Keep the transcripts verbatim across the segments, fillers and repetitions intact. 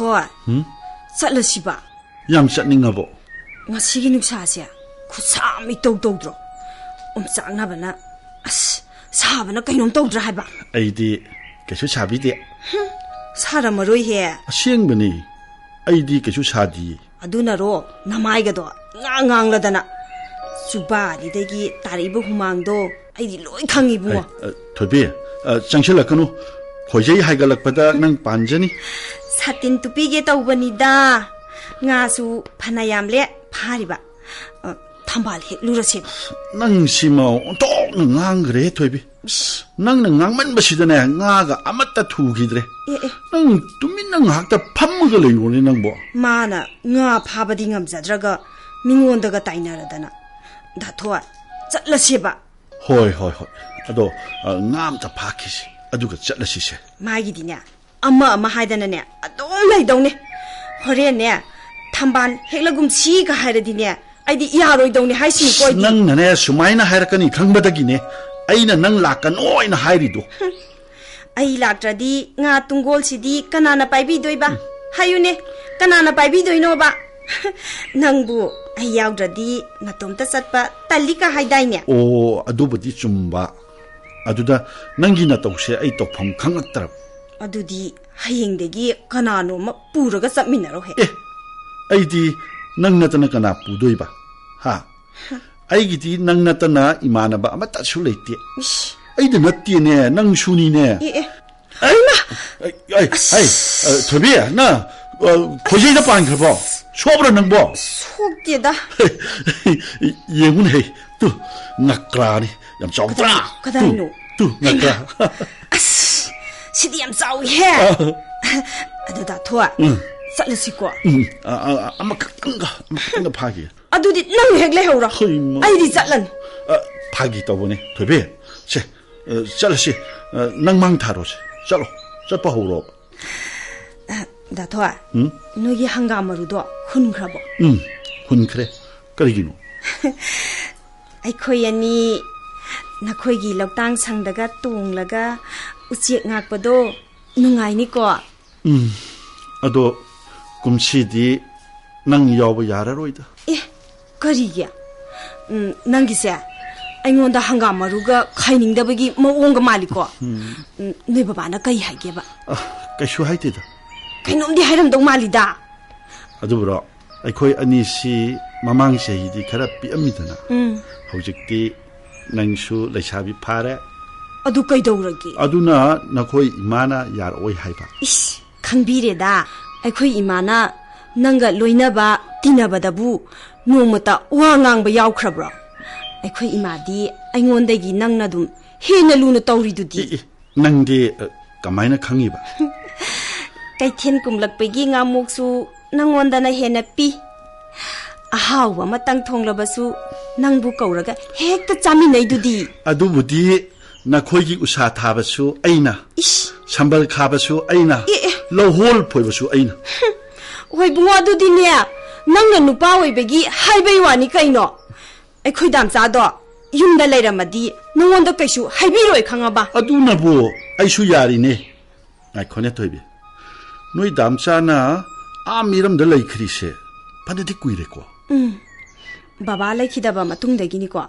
ꯍꯣꯏ꯫ ꯍꯨꯝ? ꯆꯠꯂꯁꯤꯕ꯫ ꯌꯥꯝ ꯆꯠꯅꯤꯡꯉꯕꯣ? ꯉꯁꯤꯒꯤ ꯅꯨꯡꯁꯥꯁꯦ ꯈꯨꯠꯁꯥ ꯑꯃ ꯏꯇꯧ ꯇꯧꯗ꯭ꯔꯣ? ꯑꯣꯝꯆꯥꯛꯅꯕꯅ, ꯑꯁ, ꯁꯥꯕꯅ ꯀꯩꯅꯣꯝ ꯇꯧꯗ꯭ꯔꯥ ꯍꯥꯏꯕ꯫ ꯑꯩꯗꯤ ꯀꯩꯁꯨ ꯁꯥꯕꯤꯗꯦ꯫ ꯁꯥꯔꯝꯃꯔꯣꯏꯍꯦ꯫ ꯑꯁꯦꯡꯕꯅꯤ, ꯑꯩꯗꯤ ꯀꯩꯁꯨ ꯁꯥꯗꯤꯌꯦ꯫ ꯑꯗꯨꯅꯔꯣ ꯅꯃꯥꯏꯒꯗꯣ ꯉꯥꯡ ꯉꯥꯡꯂꯗꯅ? ꯆꯨꯕꯥꯔꯤꯗꯒꯤ ꯇꯥꯔꯛꯏꯕ ꯍꯨꯃꯥꯡꯗꯣ ꯑꯩꯗꯤ ꯂꯣꯏ ꯈꯪꯉꯤ, ꯏꯕꯨꯡꯉꯣ꯫ ꯑ, ꯊꯣꯏꯕꯤ, ꯑ, ꯆꯪꯁꯤꯜꯂꯛꯀꯅꯨ꯫ ꯈꯣꯏꯖꯩ ꯍꯥꯏꯒꯠꯂꯛꯄꯗ ꯅꯪ ꯄꯥꯟꯖꯅꯤ꯫ ꯁꯥꯇꯤꯟ ꯇꯨꯞꯄꯤꯒꯦ ꯇꯧꯕꯅꯤꯗ꯫ ꯉꯥꯁꯨ ꯐꯅ ꯌꯥꯝꯂꯦ ꯐꯥꯔꯤꯕ꯫ ꯑ, ꯊꯝꯕꯥꯜ ꯍꯦꯛꯂꯨꯔꯁꯦꯕ꯫ ꯅꯪ ꯁꯤꯃ ꯑꯣꯟꯊꯣꯛꯅ ꯉꯥꯡꯈ꯭ꯔꯦ, ꯊꯣꯏꯕꯤ꯫ ꯏꯁ꯫ ꯅꯪꯅ ꯉꯥꯡꯃꯟꯕꯁꯤꯗꯅꯦ, ꯉꯥꯒ ꯑꯃꯠꯇ ꯊꯨꯈꯤꯗ꯭ꯔꯦ꯫ ꯑꯦ, ꯑꯦ꯫ ꯅꯪ ꯇꯨꯃꯤꯟꯅ ꯉꯥꯏꯍꯥꯛꯇ ꯐꯝꯃꯒ ꯂꯩꯔꯨꯅꯦ ꯅꯪꯕꯣ꯫ ꯃꯥꯅ ꯉꯥ ꯐꯥꯕꯗꯤ ꯉꯝꯖꯗ꯭ꯔꯒ ꯃꯤꯉꯣꯟꯗꯒ ꯇꯥꯏꯅꯔꯗꯅ꯫ ꯗꯥꯊꯣꯏ, ꯆꯠꯂꯁꯦꯕ꯫ ꯍꯣꯏ, ꯍꯣꯏ, ꯍꯣꯏ꯫ ꯑꯗꯣ, ꯑ, ꯉꯥ ꯑꯝꯇ ꯐꯥꯈꯤꯁꯤ, ꯑꯗꯨꯒ ꯆꯠꯂꯁꯤꯁꯦ꯫ ꯃꯥꯒꯤꯗꯤꯅꯦ, ꯑꯃ ꯑꯃ ꯍꯥꯏꯗꯅꯅꯦ ꯑꯗꯨꯝ ꯂꯩꯗꯧꯅꯦ꯫ ꯍꯣꯔꯦꯟꯅꯦ, ꯊꯝꯕꯥꯜ ꯍꯦꯛꯂꯒꯨꯝꯁꯤꯒ ꯍꯥꯏꯔꯗꯤꯅꯦ, ꯑꯩꯗꯤ ꯌꯥꯔꯣꯏꯗꯧꯅꯦ ꯍꯥꯏꯁꯤꯅꯤꯀꯣ ꯑꯩꯗꯤ꯫ ꯅꯪꯅꯅꯦ ꯁꯨꯃꯥꯏꯅ ꯍꯥꯏꯔꯛꯀꯅꯤ ꯈꯪꯕꯗꯒꯤꯅꯦ ꯑꯩꯅ ꯅꯪ ꯂꯥꯛꯀꯅꯣ ꯍꯥꯏꯅ ꯍꯥꯏꯔꯤꯗꯣ꯫ ꯍꯨꯝ꯫ ꯑꯩ ꯂꯥꯛꯇ꯭ꯔꯗꯤ ꯉꯥ ꯇꯨꯡꯒꯣꯜꯁꯤꯗꯤ ꯀꯅꯥꯅ ꯄꯥꯏꯕꯤꯗꯣꯏꯕ? ꯍꯥꯏꯌꯨꯅꯦ, ꯀꯅꯥꯅ ꯄꯥꯏꯕꯤꯗꯣꯏꯅꯣꯕ? ꯅꯪꯕꯨ ꯑꯩ ꯌꯥꯎꯗ꯭ꯔꯗꯤ ꯅꯇꯣꯝꯇ ꯆꯠꯄ ꯇꯜꯂꯤꯀ ꯍꯥꯏꯗꯥꯏꯅꯦ? ꯑꯣ, ꯑꯗꯨꯕꯨꯗꯤ ꯆꯨꯝꯕ꯫ ꯑꯗꯨꯗ ꯅꯪꯒꯤ ꯅꯇꯧꯁꯦ ꯑꯩ ꯇꯧꯐꯝ ꯈꯪꯉꯛꯇ꯭ꯔꯕ꯫ ꯑꯗꯨꯗꯤ ꯍꯌꯦꯡꯗꯒꯤ ꯀꯅꯥꯅꯣꯝꯃ ꯄꯨꯔꯒ ꯆꯠꯃꯤꯟꯅꯔꯣꯍꯦ꯫ ꯑꯦ, ꯑꯩꯗꯤ ꯅꯪ ꯅꯠꯇꯅ ꯀꯅꯥ ꯄꯨꯗꯣꯏꯕ? ꯍꯥ? ꯑꯩꯒꯤꯗꯤ ꯅꯪ ꯅꯠꯇꯅ ꯏꯃꯥꯟꯅꯕ ꯑꯃꯠꯇꯁꯨ ꯂꯩꯇꯦ꯫ ꯏꯁ꯫ ꯑꯩꯗ ꯅꯠꯇꯦꯅꯦ, ꯅꯪꯁꯨꯅꯤꯅꯦ꯫ ꯑꯦ, ꯑꯦ꯫ ꯑꯩ, ꯍꯩꯃꯥ! ꯑꯩ, ꯑꯩ, ꯑꯁ꯫ ꯑꯩ, ꯑ, ꯊꯣꯏꯕꯤ, ꯅꯪ, ꯑ, ꯈꯣꯏꯖꯩꯗ ꯄꯥꯟꯈ꯭ꯔꯕꯣ? ꯁꯣꯛꯕ꯭ꯔꯥ ꯅꯪꯕꯣ? ꯁꯣꯛꯇꯦꯗ꯫ ꯌꯦꯡꯉꯨꯅꯦ, ꯇꯨ, ꯉꯀ꯭ꯔꯥꯅꯤ, ꯌꯥꯝ ꯆꯥꯎꯗ꯭ꯔꯥ? ꯀꯗꯥꯏ-, ꯀꯗꯥꯏꯅꯣ? Two, two, ꯉꯀ꯭ꯔꯥ꯫ ꯍꯩꯃꯥ! ꯑꯁ, ꯁꯤꯗꯤ ꯌꯥꯝ ꯆꯥꯎꯏꯍꯦ꯫ ꯑ꯫ ꯑꯗꯨ ꯗꯥꯊꯣꯏ, ꯎꯝ꯫ ꯆꯠꯂꯁꯤꯀꯣ꯫ ꯎꯝ, ꯑ, ꯑ, ꯑ, ꯑꯃꯈꯛꯇꯪꯒ, ꯑꯃꯈꯛꯇꯪꯒ ꯐꯥꯒꯦ꯫ ꯑꯗꯨꯗꯤ ꯅꯪ ꯍꯦꯛ ꯂꯩꯍꯧꯔꯣ꯫ ꯍꯩꯃꯥ꯫ ꯑꯩꯗꯤ ꯆꯠꯂꯅꯤ꯫ ꯑ, ꯐꯥꯒꯤ ꯇꯧꯕꯅꯦ, ꯊꯣꯏꯕꯤ꯫ ꯁꯦ, ꯑ, ꯆꯠꯂꯁꯤ꯫ ꯑ, ꯅꯪ ꯃꯥꯡ ꯊꯥꯔꯣꯁꯦ꯫ ꯆꯠꯂꯣ, ꯆꯠꯄ ꯍꯧꯔꯣ꯫ ꯑ, ꯗꯥꯊꯣꯏ, ꯎꯝ? ꯅꯣꯏꯒꯤ ꯍꯪꯒꯥꯝ ꯃꯔꯨꯗꯣ ꯍꯨꯟꯈ꯭ꯔꯕꯣ? ꯎꯝ, ꯍꯨꯟꯈ꯭ꯔꯦ꯫ ꯀꯔꯤꯒꯤꯅꯣ? ꯑꯩꯈꯣꯏ ꯑꯅꯤ ꯅꯈꯣꯏꯒꯤ ꯂꯧꯇꯥꯡ ꯁꯪꯗꯒ ꯇꯣꯡꯂꯒ ꯎꯆꯦꯛ ꯉꯥꯛꯄꯗꯣ ꯅꯨꯡꯉꯥꯏꯅꯤꯀꯣ? ꯎꯝ, ꯑꯗꯣ ꯀꯨꯝꯁꯤꯗꯤ ꯅꯪ ꯌꯥꯎꯕ ꯌꯥꯔꯔꯣꯏꯗ꯫ ꯑꯦ, ꯀꯔꯤꯒꯤ? ꯎꯝ, ꯅꯪꯒꯤꯁꯦ ꯑꯩꯉꯣꯟꯗ ꯍꯪꯒꯥꯝ ꯃꯔꯨꯒ ꯈꯥꯏꯅꯤꯡꯗꯕꯒꯤ ꯃꯑꯣꯡꯒ ꯃꯥꯜꯂꯤꯀꯣ? ꯎꯝ, ꯅꯣꯏ ꯕꯕꯥꯅ ꯀꯩ ꯍꯥꯏꯒꯦꯕ? ꯑ, ꯀꯩꯁꯨ ꯍꯥꯏꯗꯦꯗ꯫ ꯀꯩꯅꯣꯝꯗꯤ ꯍꯥꯏꯔꯝꯗꯧ ꯃꯥꯜꯂꯤꯗ꯫ ꯑꯗꯨꯕꯨꯔꯣ, ꯑꯩꯈꯣꯏ ꯑꯅꯤꯁꯤ ꯃꯃꯥꯡ ꯆꯍꯤꯗꯤ ꯈꯔ ꯄꯤꯛꯑꯝꯃꯤꯗꯅ꯫ ꯎꯝ꯫ ꯍꯧꯖꯤꯛꯇꯤ ꯅꯪꯁꯨ ꯂꯩꯁꯥꯕꯤ ꯐꯥꯔꯦ꯫ ꯑꯗꯨ ꯀꯩꯗꯧꯔꯒꯦ? ꯑꯗꯨꯅ ꯅꯈꯣꯏ ꯏꯃꯥꯅ ꯌꯥꯔꯛꯑꯣꯏ ꯍꯥꯏꯕ꯫ ꯏꯁ, ꯈꯪꯕꯤꯔꯦꯗ꯫ ꯑꯩꯈꯣꯏ ꯏꯃꯥꯅ ꯅꯪꯒ ꯂꯣꯏꯅꯕ, ꯇꯤꯟꯅꯕꯗꯕꯨ ꯅꯣꯡꯃꯇ ꯋꯥ ꯉꯥꯡꯕ ꯌꯥꯎꯈ꯭ꯔꯕ꯭ꯔꯣ? ꯑꯩꯈꯣꯏ ꯏꯃꯥꯗꯤ ꯑꯩꯉꯣꯟꯗꯒꯤ ꯅꯪꯅ ꯑꯗꯨꯝ ꯍꯦꯟꯅ ꯂꯨꯅ ꯇꯧꯔꯤꯗꯨꯗꯤ꯫ ꯏ, ꯏ, ꯅꯪꯗꯤ, ꯑ, ꯀꯃꯥꯏꯅ ꯈꯪꯉꯤꯕ? ꯀꯩꯊꯦꯜ ꯀꯨꯝꯂꯛꯄꯒꯤ ꯉꯥꯃꯣꯛꯁꯨ ꯅꯪꯉꯣꯟꯗꯅ ꯍꯦꯟꯅ ꯄꯤ꯫ ꯑꯍꯥꯎꯕ ꯑꯃꯇꯪ ꯊꯣꯡꯂꯕꯁꯨ ꯅꯪꯕꯨ ꯀꯧꯔꯒ ꯍꯦꯛꯇ ꯆꯥꯃꯤꯟꯅꯩꯗꯨꯗꯤ꯫ ꯑꯗꯨꯕꯨꯗꯤ ꯅꯈꯣꯏꯒꯤ ꯎꯁꯥ ꯊꯥꯕꯁꯨ ꯑꯩꯅ, ꯏꯁ! ꯁꯝꯕꯜ ꯈꯥꯕꯁꯨ ꯑꯩꯅ, ꯑꯦ, ꯑꯦ꯫ ꯂꯧꯍꯣꯜ ꯐꯣꯏꯕꯁꯨ ꯑꯩꯅ꯫ ꯍꯣꯏ ꯏꯕꯨꯡꯉꯣ, ꯑꯗꯨꯗꯤꯅꯦ, ꯅꯪꯅ ꯅꯨꯄꯥ ꯑꯣꯏꯕꯒꯤ ꯍꯥꯏꯕꯩ ꯋꯥꯅꯤ ꯀꯩꯅꯣ꯫ ꯑꯩꯈꯣꯏ ꯗꯥꯝꯆꯥꯗꯣ ꯌꯨꯝꯗ ꯂꯩꯔꯝꯃꯗꯤ ꯅꯉꯣꯟꯗ ꯀꯩꯁꯨ ꯍꯥꯏꯕꯤꯔꯣꯏ, ꯈꯪꯉꯕ? ꯑꯗꯨꯅꯕꯨ ꯑꯩꯁꯨ ꯌꯥꯔꯤꯅꯦ꯫ ꯉꯥꯏꯈꯣꯅꯦ ꯊꯣꯏꯕꯤ, ꯅꯣꯏ ꯗꯥꯝꯆꯥꯅ ꯑꯥ ꯃꯤꯔꯝꯗ ꯂꯩꯈ꯭ꯔꯤꯁꯦ ꯐꯅꯗꯤ ꯀꯨꯏꯔꯦꯀꯣ? ꯎꯝ, ꯕꯕꯥ ꯂꯩꯈꯤꯗꯕ ꯃꯇꯨꯡꯗꯒꯤꯅꯤꯀꯣ꯫ ꯑ,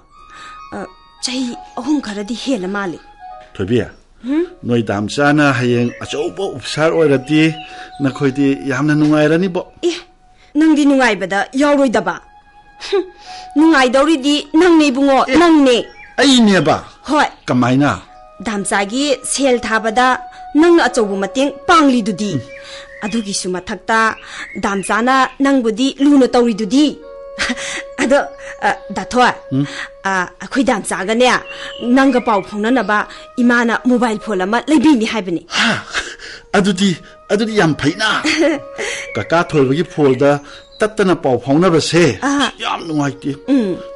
ꯆꯍꯤ ꯑꯍꯨꯝ ꯈꯔꯗꯤ ꯍꯦꯜꯂ ꯃꯥꯜꯂꯦ꯫ ꯊꯣꯏꯕꯤ, ꯅꯣꯏ ꯗꯥꯝꯆꯥꯅ ꯍꯌꯦꯡ ꯑꯆꯧꯕ ꯑꯣꯐꯤꯁꯥꯔ ꯑꯣꯏꯔꯗꯤ ꯅꯈꯣꯏꯗꯤ ꯌꯥꯝꯅ ꯅꯨꯡꯉꯥꯏꯔꯅꯤꯕꯣ꯫ ꯑꯦ, ꯅꯪꯗꯤ ꯅꯨꯡꯉꯥꯏꯕꯗ ꯌꯥꯎꯔꯣꯏꯗꯕ? ꯍꯨꯝ, ꯅꯨꯡꯉꯥꯏꯗꯧꯔꯤꯗꯤ ꯅꯪꯅꯦ ꯏꯕꯨꯡꯉꯣ, ꯑꯦ, ꯅꯪꯅꯦ꯫ ꯑꯩꯅꯦꯕ? ꯍꯣꯏ꯫ ꯀꯃꯥꯏꯅ? ꯗꯥꯝꯆꯥꯒꯤ ꯁꯦꯜ ꯊꯥꯕꯗ ꯅꯪꯅ ꯑꯆꯧꯕ ꯃꯇꯦꯡ ꯄꯥꯡꯂꯤꯗꯨꯗꯤ꯫ ꯑꯗꯨꯒꯤꯁꯨ ꯃꯊꯛꯇ ꯗꯥꯝꯆꯥꯅ ꯅꯪꯕꯨꯗꯤ ꯂꯨꯅ ꯇꯧꯔꯤꯗꯨꯗꯤ꯫ ꯑꯗꯣ, ꯑ, ꯗꯥꯊꯣꯏ, ꯑ, ꯑꯩꯈꯣꯏ ꯗꯥꯝꯆꯥꯒꯅꯦ ꯅꯪꯒ ꯄꯥꯎ ꯐꯥꯎꯅꯅꯕ ꯏꯃꯥꯅ ꯃꯣꯕꯥꯏꯜ ꯐꯣꯟ ꯑꯃ ꯂꯩꯕꯤꯅꯤ ꯍꯥꯏꯕꯅꯤ꯫ ꯍꯥ? ꯑꯗꯨꯗꯤ, ꯑꯗꯨꯗꯤ ꯌꯥꯝ ꯐꯩꯅ꯫ ꯀꯀꯥ ꯊꯣꯏꯕꯒꯤ ꯐꯣꯟꯗ ꯇꯠꯇꯅ ꯄꯥꯎ ꯐꯥꯎꯅꯕꯁꯦ ꯑꯥ꯫ ꯌꯥꯝ ꯅꯨꯡꯉꯥꯏꯇꯦ꯫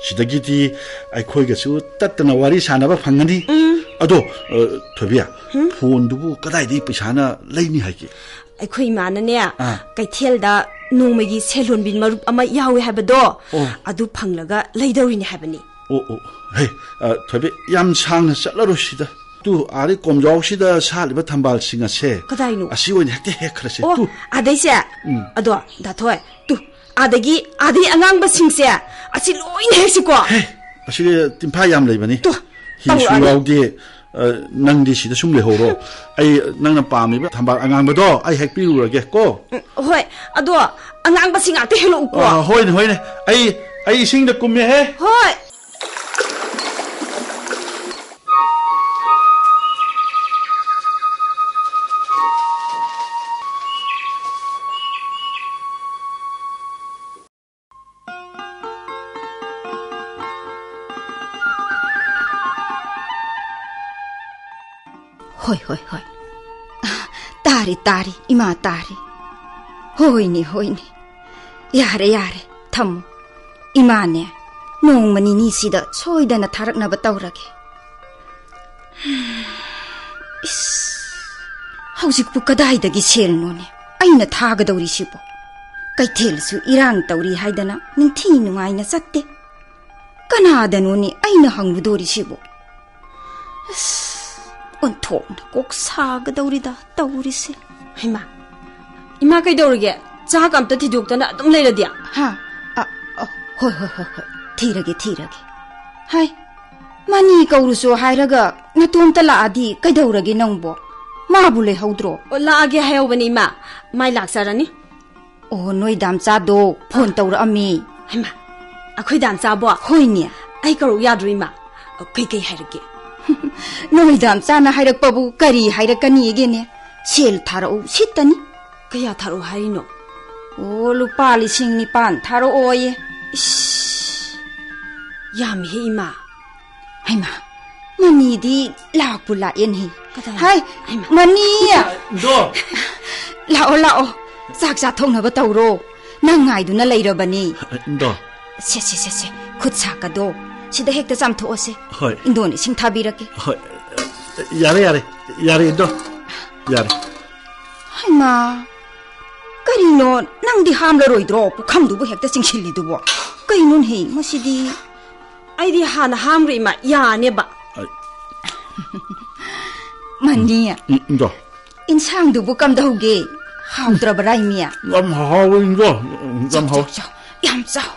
ꯁꯤꯗꯒꯤꯗꯤ ꯑꯩꯈꯣꯏꯒꯁꯨ ꯇꯠꯇꯅ ꯋꯥꯔꯤ ꯁꯥꯟꯅꯕ ꯐꯪꯒꯅꯤ꯫ ꯑꯗꯣ, ꯑ, ꯊꯣꯏꯕꯤ, ꯐꯣꯟꯗꯨꯕꯨ ꯀꯗꯥꯏꯗꯒꯤ ꯄꯩꯁꯥꯅ ꯂꯩꯅꯤ ꯍꯥꯏꯒꯦ? ꯑꯩꯈꯣꯏ ꯏꯃꯥꯅꯅꯦ, ꯑꯥ꯫ ꯀꯩꯊꯦꯜꯗ ꯅꯣꯡꯃꯒꯤ ꯁꯦꯜ ꯍꯣꯟꯕꯤ ꯃꯔꯨꯞ ꯑꯃ ꯌꯥꯎꯋꯦ ꯍꯥꯏꯕꯗꯣ, ꯑꯣ꯫ ꯑꯗꯨ ꯐꯪꯂꯒ ꯂꯩꯗꯧꯔꯤꯅꯦ ꯍꯥꯏꯕꯅꯤ꯫ ꯑꯣ, ꯑꯣ, ꯍꯦ, ꯑ, ꯊꯣꯏꯕꯤ, ꯌꯥꯝ ꯁꯥꯡꯅ ꯆꯠꯂꯔꯣꯏꯁꯤꯗ꯫ ꯇꯨ, ꯑꯥꯗꯩ ꯀꯣꯝꯖꯥꯎꯁꯤꯗ ꯁꯥꯠꯂꯤꯕ ꯊꯝꯕꯥꯜꯁꯤꯡ ꯑꯁꯦ ꯀꯗꯥꯏꯅꯣ? ꯑꯁꯤ ꯑꯣꯏꯅ ꯍꯦꯛꯇ ꯍꯦꯛꯈ꯭ꯔꯁꯦ꯫ ꯑꯣ, ꯇꯨ꯫ ꯑꯥꯗꯩꯁꯦ? ꯎꯝ꯫ ꯑꯗꯣ, ꯗꯥ ꯊꯣꯏ, ꯇꯨ, ꯑꯥꯗꯒꯤ, ꯑꯥꯗꯩ ꯑꯉꯥꯡꯕꯁꯤꯡꯁꯦ ꯑꯁꯤ ꯂꯣꯏꯅ ꯍꯦꯛꯁꯤꯀꯣ꯫ ꯍꯦ, ꯑꯁꯤꯒꯤ ꯇꯤꯝꯐꯥ ꯌꯥꯝ ꯂꯩꯕꯅꯤ꯫ ꯇꯨ, ꯍꯤꯁꯨ ꯇꯧꯔꯛꯑꯅꯤ꯫ ꯌꯥꯎꯗꯦ꯫ ꯑ, ꯅꯪꯗꯤ ꯁꯤꯗ ꯁꯨꯝ ꯂꯩꯍꯧꯔꯣ꯫ ꯑꯩ ꯅꯪꯅ ꯄꯥꯝꯃꯤꯕ ꯊꯝꯕꯥꯜ ꯑꯉꯥꯡꯕꯗꯣ ꯑꯩ ꯍꯦꯛꯄꯤꯔꯨꯔꯒꯦ ꯀꯣ꯫ ꯎꯝ, ꯍꯣꯏ, ꯑꯗꯣ ꯑꯉꯥꯡꯕꯁꯤꯡ ꯉꯥꯛꯇ ꯍꯦꯛꯂꯛꯎꯀꯣ꯫ ꯑ, ꯍꯣꯏꯅꯦ, ꯍꯣꯏꯅꯦ꯫ ꯑꯩ, ꯑꯩ ꯏꯁꯤꯡꯗ ꯀꯨꯝꯃꯦꯍꯦ꯫ ꯍꯣꯏ꯫ ꯍꯣꯏ, ꯍꯣꯏ, ꯍꯣꯏ꯫ ꯇꯥꯔꯦ, ꯇꯥꯔꯦ, ꯏꯃꯥ ꯇꯥꯔꯦ꯫ ꯍꯣꯏꯅꯦ, ꯍꯣꯏꯅꯦ꯫ ꯌꯥꯔꯦ, ꯌꯥꯔꯦ, ꯊꯝꯃꯣ꯫ ꯏꯃꯥꯅꯦ, ꯅꯣꯡꯃ ꯅꯤꯅꯤꯁꯤꯗ ꯁꯣꯏꯗꯅ ꯊꯥꯔꯛꯅꯕ ꯇꯧꯔꯒꯦ꯫ ꯏꯁ, ꯍꯧꯖꯤꯛꯄꯨ ꯀꯗꯥꯏꯗꯒꯤ ꯁꯦꯜꯅꯣꯅꯦ ꯑꯩꯅ ꯊꯥꯒꯗꯧꯔꯤꯁꯤꯕꯣ? ꯀꯩꯊꯦꯜꯁꯨ ꯏꯔꯥꯡ ꯇꯧꯔꯤ ꯍꯥꯏꯗꯅ ꯅꯤꯡꯊꯤ ꯅꯨꯡꯉꯥꯏꯅ ꯆꯠꯇꯦ꯫ ꯀꯅꯥꯗꯅꯣꯅꯦ ꯑꯩꯅ ꯍꯪꯂꯨꯗꯣꯔꯤꯁꯤꯕꯣ? ꯑꯁ, ꯑꯣꯟꯊꯣꯛꯅ ꯀꯣꯛ ꯁꯥꯒꯗꯧꯔꯤꯗ ꯇꯧꯔꯤꯁꯦ꯫ ꯍꯩꯃꯥ, ꯏꯃꯥ ꯀꯩꯗꯧꯔꯒꯦ? ꯆꯥꯛ ꯑꯝꯇ ꯊꯤꯗꯣꯛꯇꯅ ꯑꯗꯨꯝ ꯂꯩꯔꯗꯤ? ꯍꯥ? ꯑ, ꯑ, ꯍꯣꯏ, ꯍꯣꯏ, ꯍꯣꯏ, ꯍꯣꯏ꯫ ꯊꯤꯔꯒꯦ, ꯊꯤꯔꯒꯦ꯫ ꯍꯥꯏ, ꯃꯅꯤ ꯀꯧꯔꯨꯁꯨ ꯍꯥꯏꯔꯒ ꯅꯇꯣꯝꯇ ꯂꯥꯛꯑꯗꯤ ꯀꯩꯗꯧꯔꯒꯦ ꯅꯪꯕꯣ? ꯃꯥꯕꯨ ꯂꯩꯍꯧꯗ꯭ꯔꯣ? ꯑꯣ, ꯂꯥꯛꯑꯒꯦ ꯍꯥꯏꯍꯧꯕꯅꯤ ꯏꯃꯥ꯫ ꯃꯥꯏ ꯂꯥꯛꯆꯔꯅꯤ꯫ ꯑꯣ, ꯅꯣꯏ ꯗꯥꯝꯆꯥꯗꯣ ꯐꯣꯟ ꯑꯥ꯫ ꯇꯧꯔꯛꯑꯝꯃꯤ꯫ ꯍꯩꯃꯥ, ꯑꯩꯈꯣꯏ ꯗꯥꯝꯆꯥꯕꯣ? ꯍꯣꯏꯅꯦ꯫ ꯑꯩ ꯀꯧꯔꯛ ꯌꯥꯗ꯭ꯔꯣ ꯏꯃꯥ? ꯀꯩꯀꯩ ꯍꯥꯏꯔꯛꯀꯦ? ꯅꯣꯏ ꯗꯥꯝꯆꯥꯅ ꯍꯥꯏꯔꯛꯄꯕꯨ ꯀꯔꯤ ꯍꯥꯏꯔꯛꯀꯅꯤꯒꯦꯅꯦ? ꯁꯦꯜ ꯊꯥꯔꯛꯎ ꯁꯤꯠꯇꯅꯤ꯫ ꯀꯌꯥ ꯊꯥꯔꯛꯑꯣ ꯍꯥꯏꯔꯤꯅꯣ? ꯑꯣ, ꯂꯨꯄꯥ ꯂꯤꯁꯤꯡ ꯅꯤꯄꯥꯟ ꯊꯥꯔꯛꯑꯣꯌꯦ꯫ ꯏꯁ, ꯌꯥꯝꯃꯤꯍꯦ ꯏꯃꯥ꯫ ꯍꯩꯃꯥ, ꯃꯅꯤꯗꯤ ꯂꯥꯛꯄꯨ ꯂꯥꯛꯑꯦꯅꯦ꯫ ꯀꯗꯥꯏ? ꯍꯥꯏ, ꯍꯩꯃꯥ꯫ ꯃꯅꯤ! ꯏꯟꯗꯣ! ꯂꯥꯛꯑꯣ, ꯂꯥꯛꯑꯣ꯫ ꯆꯥꯛ ꯆꯥꯊꯣꯛꯅꯕ ꯇꯧꯔꯣ꯫ ꯅꯪ ꯉꯥꯏꯗꯨꯅ ꯂꯩꯔꯕꯅꯤ꯫ ꯏꯟꯗꯣ꯫ ꯁꯦ, ꯁꯦ, ꯁꯦ, ꯁꯦ꯫ ꯈꯨꯠ ꯁꯥꯀꯗꯣ ꯁꯤꯗ ꯍꯦꯛꯇ ꯆꯥꯝꯊꯣꯛꯑꯁꯦ꯫ ꯍꯣꯏ꯫ ꯏꯟꯗꯣꯅ ꯏꯁꯤꯡ ꯊꯥꯕꯤꯔꯛꯀꯦ꯫ ꯍꯣꯏ꯫ ꯌꯥꯔꯦ, ꯌꯥꯔꯦ꯫ ꯌꯥꯔꯦ, ꯏꯟꯗꯣ꯫ ꯌꯥꯔꯦ꯫ ꯍꯩꯃꯥ, ꯀꯔꯤꯅꯣ ꯅꯪꯗꯤ ꯍꯥꯝꯂꯔꯣꯏꯗ꯭ꯔꯣ? ꯄꯨꯈꯝꯗꯨꯕꯨ ꯍꯦꯛꯇ ꯆꯤꯡꯁꯤꯜꯂꯤꯗꯨꯕꯣ꯫ ꯀꯩꯅꯣꯅꯦꯍꯦ, ꯃꯁꯤꯗꯤ꯫ ꯑꯩꯗꯤ ꯍꯥꯟꯅ ꯍꯥꯝꯈ꯭ꯔꯦ ꯏꯃꯥ, ꯌꯥꯅꯦꯕ꯫ ꯑꯩ ꯃꯅꯤ꯫ ꯎꯝ, ꯏꯟꯗꯣ꯫ ꯏꯟꯁꯥꯡꯗꯨꯕꯨ ꯀꯝꯗꯧꯒꯦ? ꯍꯥꯎꯗ꯭ꯔꯕꯔꯥ, ꯏꯃꯤ? ꯌꯥꯝ ꯍꯥꯎꯋꯦ, ꯏꯟꯗꯣ꯫ ꯎꯝ, ꯆꯥꯎ, ꯌꯥꯝ ꯆꯥꯎ, ꯍꯥꯎꯋꯦ꯫ ꯆꯥꯎ, ꯌꯥꯝ ꯆꯥꯎ꯫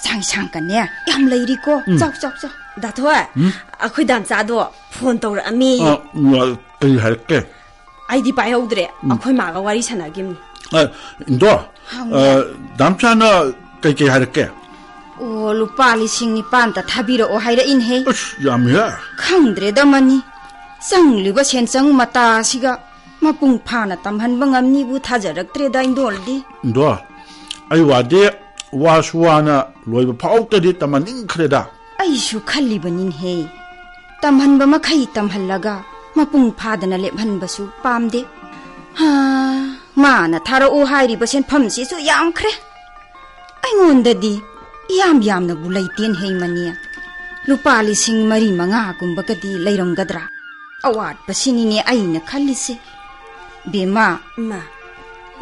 ꯆꯥꯛ ꯏꯟꯁꯥꯡ ꯀꯅꯦ ꯌꯥꯝ ꯂꯩꯔꯤꯀꯣ꯫ ꯎꯝ꯫ ꯆꯥꯎ, ꯆꯥꯎ, ꯆꯥꯎ꯫ ꯗꯥꯊꯣꯏ, ꯎꯝ? ꯑꯩꯈꯣꯏ ꯗꯥꯝꯆꯥꯗꯣ ꯐꯣꯟ ꯇꯧꯔꯛꯑꯝꯃꯤ꯫ ꯑ, ꯎꯝ, ꯑ, ꯀꯔꯤ ꯍꯥꯏꯔꯛꯀꯦ? ꯑꯩꯗꯤ ꯄꯥꯏꯍꯧꯗ꯭ꯔꯦ꯫ ꯎꯝ꯫ ꯑꯩꯈꯣꯏ ꯃꯥꯒ ꯋꯥꯔꯤ ꯁꯥꯟꯅꯈꯤꯕꯅꯤ꯫ ꯑ, ꯏꯟꯗꯣ, ꯍꯥꯎꯅꯦ꯫ ꯑ, ꯗꯥꯝꯆꯥꯅ ꯀꯩꯀꯩ ꯍꯥꯏꯔꯛꯀꯦ? ꯑꯣ, ꯂꯨꯄꯥ ꯂꯤꯁꯤꯡ ꯅꯤꯄꯥꯟꯇ ꯊꯥꯕꯤꯔꯛꯑꯣ ꯍꯥꯏꯔꯛꯏꯅꯦꯍꯦ꯫ ꯑꯁ, ꯌꯥꯝꯃꯤꯍꯦ꯫ ꯈꯪꯗ꯭ꯔꯦꯗ ꯃꯅꯤ꯫ ꯆꯪꯂꯤꯕ ꯁꯦꯟꯆꯪ ꯃꯇꯥ ꯑꯁꯤꯒ ꯃꯄꯨꯡ ꯐꯥꯅ ꯇꯝꯍꯟꯕ ꯉꯝꯅꯤꯕꯨ ꯊꯥꯖꯔꯛꯇ꯭ꯔꯦꯗ, ꯏꯟꯗꯣꯜꯗꯤ꯫ ꯏꯟꯗꯣ, ꯑꯩ ꯋꯥꯗꯤ ꯋꯥꯁꯨ ꯋꯥꯅ ꯂꯣꯏꯕ ꯐꯥꯎꯇꯗꯤ ꯇꯝꯍꯟꯅꯤꯡꯈ꯭ꯔꯦꯗ꯫ ꯑꯩꯁꯨ ꯈꯜꯂꯤꯕꯅꯤꯅꯦꯍꯦ꯫ ꯇꯝꯍꯟꯕ ꯃꯈꯩ ꯇꯝꯍꯜꯂꯒ ꯃꯄꯨꯡ ꯐꯥꯗꯅ ꯂꯦꯞꯍꯟꯕꯁꯨ ꯄꯥꯝꯗꯦ꯫ ꯍꯥ, ꯃꯥꯅ ꯊꯥꯔꯛꯎ ꯍꯥꯏꯔꯤꯕ ꯁꯦꯟꯐꯝꯁꯤꯁꯨ ꯌꯥꯝꯈ꯭ꯔꯦ꯫ ꯑꯩꯉꯣꯟꯗꯗꯤ ꯏꯌꯥꯝ ꯌꯥꯝꯅꯕꯨ ꯂꯩꯇꯦꯅꯦꯍꯦ, ꯃꯅꯤ꯫ ꯂꯨꯄꯥ ꯂꯤꯁꯤꯡ ꯃꯔꯤ ꯃꯉꯥꯒꯨꯝꯕꯒꯗꯤ ꯂꯩꯔꯝꯒꯗ꯭ꯔꯥ? ꯑꯋꯥꯠꯄꯁꯤꯅꯤꯅꯦ ꯑꯩꯅ ꯈꯜꯂꯤꯁꯦ꯫ ꯕꯦꯝꯃ, ꯏꯃꯥ꯫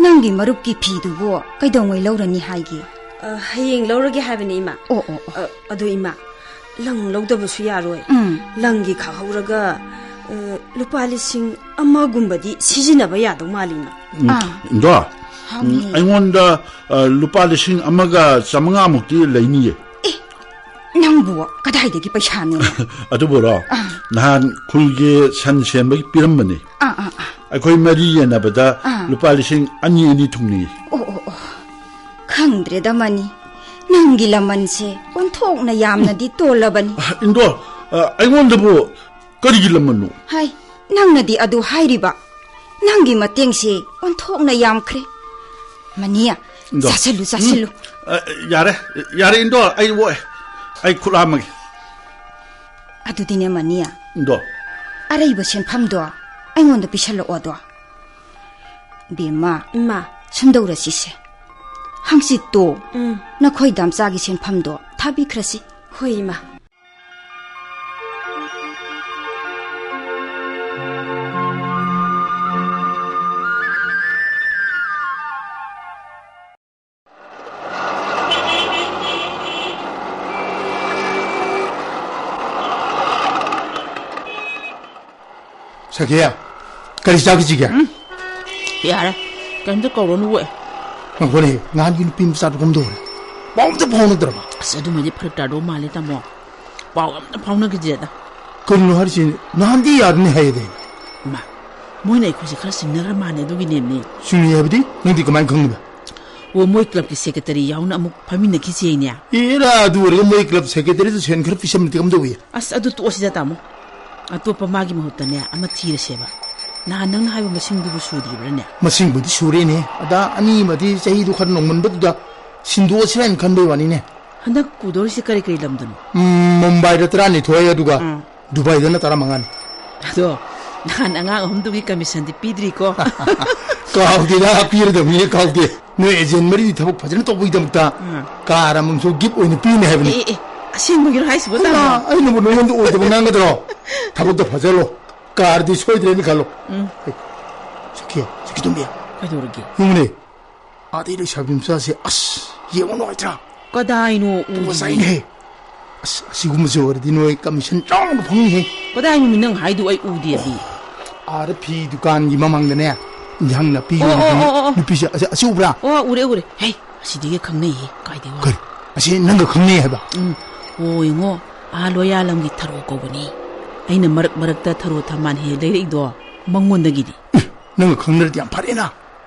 ꯅꯪꯒꯤ ꯃꯔꯨꯞꯀꯤ ꯐꯤꯗꯨꯕꯨ ꯀꯩꯗꯧꯉꯩ ꯂꯧꯔꯅꯤ ꯍꯥꯏꯒꯦ? ꯑ, ꯍꯌꯦꯡ ꯂꯧꯔꯒꯦ ꯍꯥꯏꯕꯅꯤ, ꯏꯃꯥ꯫ ꯑꯣ, ꯑꯣ, ꯑꯣ꯫ ꯑ, ꯑꯗꯣ, ꯏꯃꯥ, ꯂꯪ ꯂꯧꯗꯕꯁꯨ ꯌꯥꯔꯣꯏ꯫ ꯎꯝ꯫ ꯂꯪꯒꯤ ꯈꯥꯛꯍꯧꯔꯒ, ꯑ, ꯂꯨꯄꯥ ꯂꯤꯁꯤꯡ ꯑꯃꯒꯨꯝꯕꯗꯤ ꯁꯤꯖꯤꯟꯅꯕ ꯌꯥꯗꯧ ꯃꯥꯜꯂꯤ, ꯏꯃꯥ꯫ ꯎꯝ, ꯑꯥ꯫ ꯏꯟꯗꯣ, ꯍꯥꯎꯅꯦ꯫ ꯎꯝ, ꯑꯩꯉꯣꯟꯗ, ꯑ, ꯂꯨꯄꯥ ꯂꯤꯁꯤꯡ ꯑꯃꯒ ꯆꯥꯃꯉꯥꯃꯨꯛꯇꯤ ꯂꯩꯅꯤꯌꯦ꯫ ꯑꯦ, ꯅꯪꯕꯨ ꯀꯗꯥꯏꯗꯒꯤ ꯄꯩꯁꯥꯅꯣꯅꯦ? ꯑꯗꯨꯕꯨꯔꯣ, ꯑꯥ꯫ ꯅꯍꯥꯟ ꯈꯨꯜꯒꯤ ꯁꯟ ꯁꯦꯝꯕꯒꯤ ꯄꯤꯔꯝꯕꯅꯤ꯫ ꯑꯥ, ꯑꯥ, ꯑꯥ꯫ ꯑꯩꯈꯣꯏ ꯃꯔꯤ ꯌꯦꯟꯅꯕꯗ ꯑꯥ꯫ ꯂꯨꯄꯥ ꯂꯤꯁꯤꯡ ꯑꯅꯤ, ꯑꯅꯤ ꯊꯨꯡꯅꯩ꯫ ꯑꯣ, ꯑꯣ, ꯑꯣ꯫ ꯈꯪꯗ꯭ꯔꯦꯗ ꯃꯅꯤ, ꯅꯪꯒꯤ ꯂꯃꯟꯁꯦ ꯑꯣꯟꯊꯣꯛꯅ ꯌꯥꯝꯅꯗꯤ ꯇꯣꯜꯂꯕꯅꯤ꯫ ꯑ, ꯏꯟꯗꯣ, ꯑ, ꯑꯩꯉꯣꯟꯗꯕꯨ ꯀꯔꯤꯒꯤ ꯂꯃꯟꯅꯣ? ꯍꯥꯏ, ꯅꯪꯅꯗꯤ ꯑꯗꯨ ꯍꯥꯏꯔꯤꯕ? ꯅꯪꯒꯤ ꯃꯇꯦꯡꯁꯦ ꯑꯣꯟꯊꯣꯛꯅ ꯌꯥꯝꯈ꯭ꯔꯦ꯫ Money, Indo. ꯆꯥꯁꯤꯜꯂꯨ, ꯆꯥꯁꯤꯜꯂꯨ꯫ ꯎꯝ, ꯑ, ꯌꯥꯔꯦ, ꯌꯥꯔꯦ, ꯏꯟꯗꯣ, ꯑꯩ ꯑꯣꯛꯑꯦ꯫ ꯑꯩ ꯈꯨꯠ ꯍꯥꯝꯃꯒꯦ꯫ ꯑꯗꯨꯗꯤꯅꯦ, ꯃꯅꯤ, ꯏꯟꯗꯣ꯫ ꯑꯔꯩꯕ ꯁꯦꯟꯐꯝꯗꯣ ꯑꯩꯉꯣꯟꯗ ꯄꯤꯁꯜꯂꯛꯑꯣꯗꯣ꯫ ꯕꯦꯝꯃ, ꯏꯃꯥ꯫ ꯁꯨꯝꯗꯧꯔꯁꯤꯁꯦ꯫ ꯍꯪꯆꯤꯠꯇꯣ ꯎꯝ꯫ ꯅꯈꯣꯏ ꯗꯥꯝꯆꯥꯒꯤ ꯁꯦꯟꯐꯝꯗꯣ ꯊꯥꯕꯤꯈ꯭ꯔꯁꯤ꯫ ꯍꯣꯏ, ꯏꯃꯥ꯫ ꯀꯦ, ꯀꯔꯤ ꯆꯥꯈꯤꯁꯤꯒꯦ? ꯎꯝ, ꯌꯥꯔꯦ, ꯀꯩꯝꯇ ꯀꯧꯔꯅꯨ ꯋꯦ꯫ ꯉꯥꯏꯈꯣꯅꯦ, ꯉꯍꯥꯟꯒꯤ ꯅꯨꯄꯤ ꯃꯆꯥꯗꯣ ꯀꯝꯗꯧꯔꯦ? ꯄꯥꯎ ꯑꯝꯇ ꯐꯥꯎꯅꯗ꯭ꯔꯕ? ꯑꯁ, ꯑꯗꯨꯃꯗꯤ ꯐꯔꯛ ꯇꯥꯗꯧ ꯃꯥꯜꯂꯦ, ꯇꯥꯃꯣ꯫ ꯄꯥꯎ ꯑꯝꯇ ꯐꯥꯎꯅꯈꯤꯗ꯭ꯔꯦꯗ꯫ ꯀꯔꯤꯅꯣ ꯍꯥꯏꯔꯤꯁꯤ? ꯅꯍꯥꯟꯗꯤ ꯌꯥꯔꯅꯤ ꯍꯥꯏꯌꯦꯗꯥꯏꯅꯦ? ꯃꯥ, ꯃꯣꯏꯅ ꯑꯩꯈꯣꯏꯁꯦ ꯈꯔ ꯆꯤꯡꯅꯈ꯭ꯔ ꯃꯥꯜꯂꯦ, ꯑꯗꯨꯒꯤꯅꯦꯃꯤ꯫ ꯆꯤꯡꯅꯩ ꯍꯥꯏꯕꯗꯤ? ꯅꯪꯗꯤ ꯀꯃꯥꯏꯅ ꯈꯪꯉꯤꯕ? ꯑꯣ, ꯃꯣꯏ ꯀ꯭ꯂꯕꯀꯤ ꯁꯦꯀ꯭ꯔꯦꯇꯔꯤ ꯌꯥꯎꯅ ꯑꯃꯨꯛ ꯐꯝꯃꯤꯟꯅꯈꯤꯁꯦꯅꯦ꯫ ꯑꯦꯔꯥ, ꯑꯗꯨ ꯑꯣꯏꯔꯒ ꯃꯣꯏ ꯀ꯭ꯂꯕ ꯁꯦꯀ꯭ꯔꯦꯇꯔꯤꯗꯨ ꯁꯦꯟ ꯈꯔ ꯄꯤꯁꯟꯕꯗꯤ ꯀꯝꯗꯧꯏ? ꯑꯁ, ꯑꯗꯨ ꯇꯣꯛꯑꯁꯤꯗ, ꯇꯥꯃꯣ꯫ ꯑꯇꯣꯞꯄ ꯃꯥꯒꯤ ꯃꯍꯨꯠꯇꯅꯦ, ꯑꯃ ꯊꯤꯔꯁꯦꯕ꯫ ꯅꯍꯥꯟ ꯅꯪꯅ ꯍꯥꯏꯕ ꯃꯁꯤꯡꯗꯨꯕꯨ ꯁꯨꯗ꯭ꯔꯤꯕ꯭ꯔꯥꯅꯦ? ꯃꯁꯤꯡꯕꯨꯗꯤ ꯁꯨꯔꯦꯅꯦ꯫ ꯑꯗ ꯑꯅꯤꯃꯗꯤ ꯆꯍꯤꯗꯨ ꯈꯔ ꯅꯧꯃꯟꯕꯗꯨꯗ ꯁꯤꯟꯗꯣꯛꯑꯁꯤꯔꯥ ꯍꯥꯏꯅ ꯈꯟꯕꯩ ꯋꯥꯅꯤꯅꯦ꯫ ꯍꯟꯗꯛ ꯎꯗꯧꯔꯤꯁꯦ ꯀꯔꯤ ꯀꯔꯤ ꯂꯝꯗꯅꯣ? ꯎꯝ, ꯃꯨꯝꯕꯥꯏꯗ ꯇꯔꯥꯅꯤꯊꯣꯏ, ꯑꯗꯨꯒ ꯑꯥ꯫ ꯗꯨꯕꯥꯏꯗꯅ ꯇꯔꯥꯃꯉꯥꯅꯤ꯫ ꯑꯗꯣ, ꯅꯍꯥꯟ ꯑꯉꯥꯡ ꯑꯍꯨꯝꯗꯨꯒꯤ ꯀꯃꯤꯁꯟꯗꯤ ꯄꯤꯗ꯭ꯔꯤꯀꯣ? ꯀꯥꯎꯗꯦꯗ, ꯄꯤꯔꯗꯕꯅꯤ, ꯀꯥꯎꯗꯦ꯫ ꯅꯣꯏ ꯑꯦꯖꯦꯟ ꯃꯔꯤꯗꯤ ꯊꯕꯛ ꯐꯖꯅ ꯇꯧꯕꯒꯤꯗꯃꯛꯇ ꯑꯥ꯫ ꯀꯥꯔ ꯑꯃꯃꯝꯁꯨ ꯒꯤꯐ ꯑꯣꯏꯅ ꯄꯤꯅꯤ ꯍꯥꯏꯕꯅꯤ꯫ ꯑꯦ, ꯑꯦ, ꯑꯁꯦꯡꯕꯒꯤꯔꯣ ꯍꯥꯏꯁꯤꯕꯣ, ꯍꯩꯃꯥ, ꯇꯥꯃꯣ? ꯑꯩꯅꯕꯨ ꯅꯉꯣꯟꯗ ꯑꯣꯏꯗꯕ ꯉꯥꯡꯒꯗ꯭ꯔꯣ? ꯊꯕꯛꯇ ꯐꯖꯜꯂꯣ, ꯀꯥꯔꯗꯤ ꯁꯣꯏꯗ꯭ꯔꯦꯅ ꯈꯜꯂꯣ꯫ ꯎꯝ꯫ ꯑꯦ, ꯁꯈꯤ, ꯁꯈꯤꯇꯣꯝꯕꯤ꯫ ꯀꯩꯗꯧꯔꯒꯦ? ꯌꯦꯡꯉꯨꯅꯦ, ꯑꯥꯗꯩ ꯂꯩꯁꯥꯕꯤ ꯃꯆꯥꯁꯦ, ꯑꯁ, ꯌꯦꯡꯕ ꯅꯨꯡꯉꯥꯏꯇ꯭ꯔꯥ? ꯀꯗꯥꯏꯅꯣ ꯎꯗꯤꯌꯦ? ꯐꯖꯩꯅꯦꯍꯦ꯫ ꯑꯁ, ꯑꯁꯤꯒꯨꯝꯕꯁꯦ ꯑꯣꯏꯔꯗꯤ ꯅꯣꯏ ꯀꯃꯤꯁꯟ ꯆꯥꯎꯅ ꯐꯪꯅꯤꯍꯦ꯫ ꯀꯗꯥꯏꯅꯣꯃꯤ ꯅꯪ ꯍꯥꯏꯗꯨ? ꯑꯩ ꯎꯗꯦꯃꯤ꯫ ꯑꯥꯗ ꯐꯤ ꯗꯨꯀꯥꯟꯒꯤ ꯃꯃꯥꯡꯗꯅꯦ, ꯏꯟꯖꯥꯡ ꯅꯥꯄꯤ ꯑꯣ, ꯑꯣ, ꯌꯣꯟꯕꯤ ꯑꯣ, ꯑꯣ, ꯑꯣ꯫ ꯅꯨꯄꯤꯁꯦ, ꯑꯁꯤ, ꯑꯁꯤ ꯎꯕ꯭ꯔꯥ? ꯑꯣ, ꯎꯔꯦ, ꯎꯔꯦ꯫ ꯍꯦ, ꯑꯁꯤꯗꯤ ꯑꯩꯒ ꯈꯪꯅꯩꯍꯦ꯫ ꯀꯥꯏꯗꯩ ꯋꯥꯅꯣ? ꯀꯔꯤ? ꯑꯁꯤ ꯅꯪꯒ ꯈꯪꯅꯩ ꯍꯥꯏꯕ? ꯎꯝ꯫ ꯑꯣ, ꯌꯦꯡꯉꯣ, ꯑꯥ ꯂꯣꯌꯥꯂꯝꯒꯤ ꯊꯔꯣ ꯀꯧꯕꯅꯤ꯫ ꯑꯩꯅ ꯃꯔꯛ ꯃꯔꯛꯇ ꯊꯔꯣ ꯊꯝꯕꯥꯜ ꯍꯦꯛ ꯂꯩꯔꯛꯏꯗꯣ ꯃꯉꯣꯟꯗꯒꯤꯅꯤ꯫ ꯑꯦ, ꯅꯪꯒ ꯈꯪꯅꯔꯗꯤ ꯌꯥꯝ ꯐꯔꯦꯅ꯫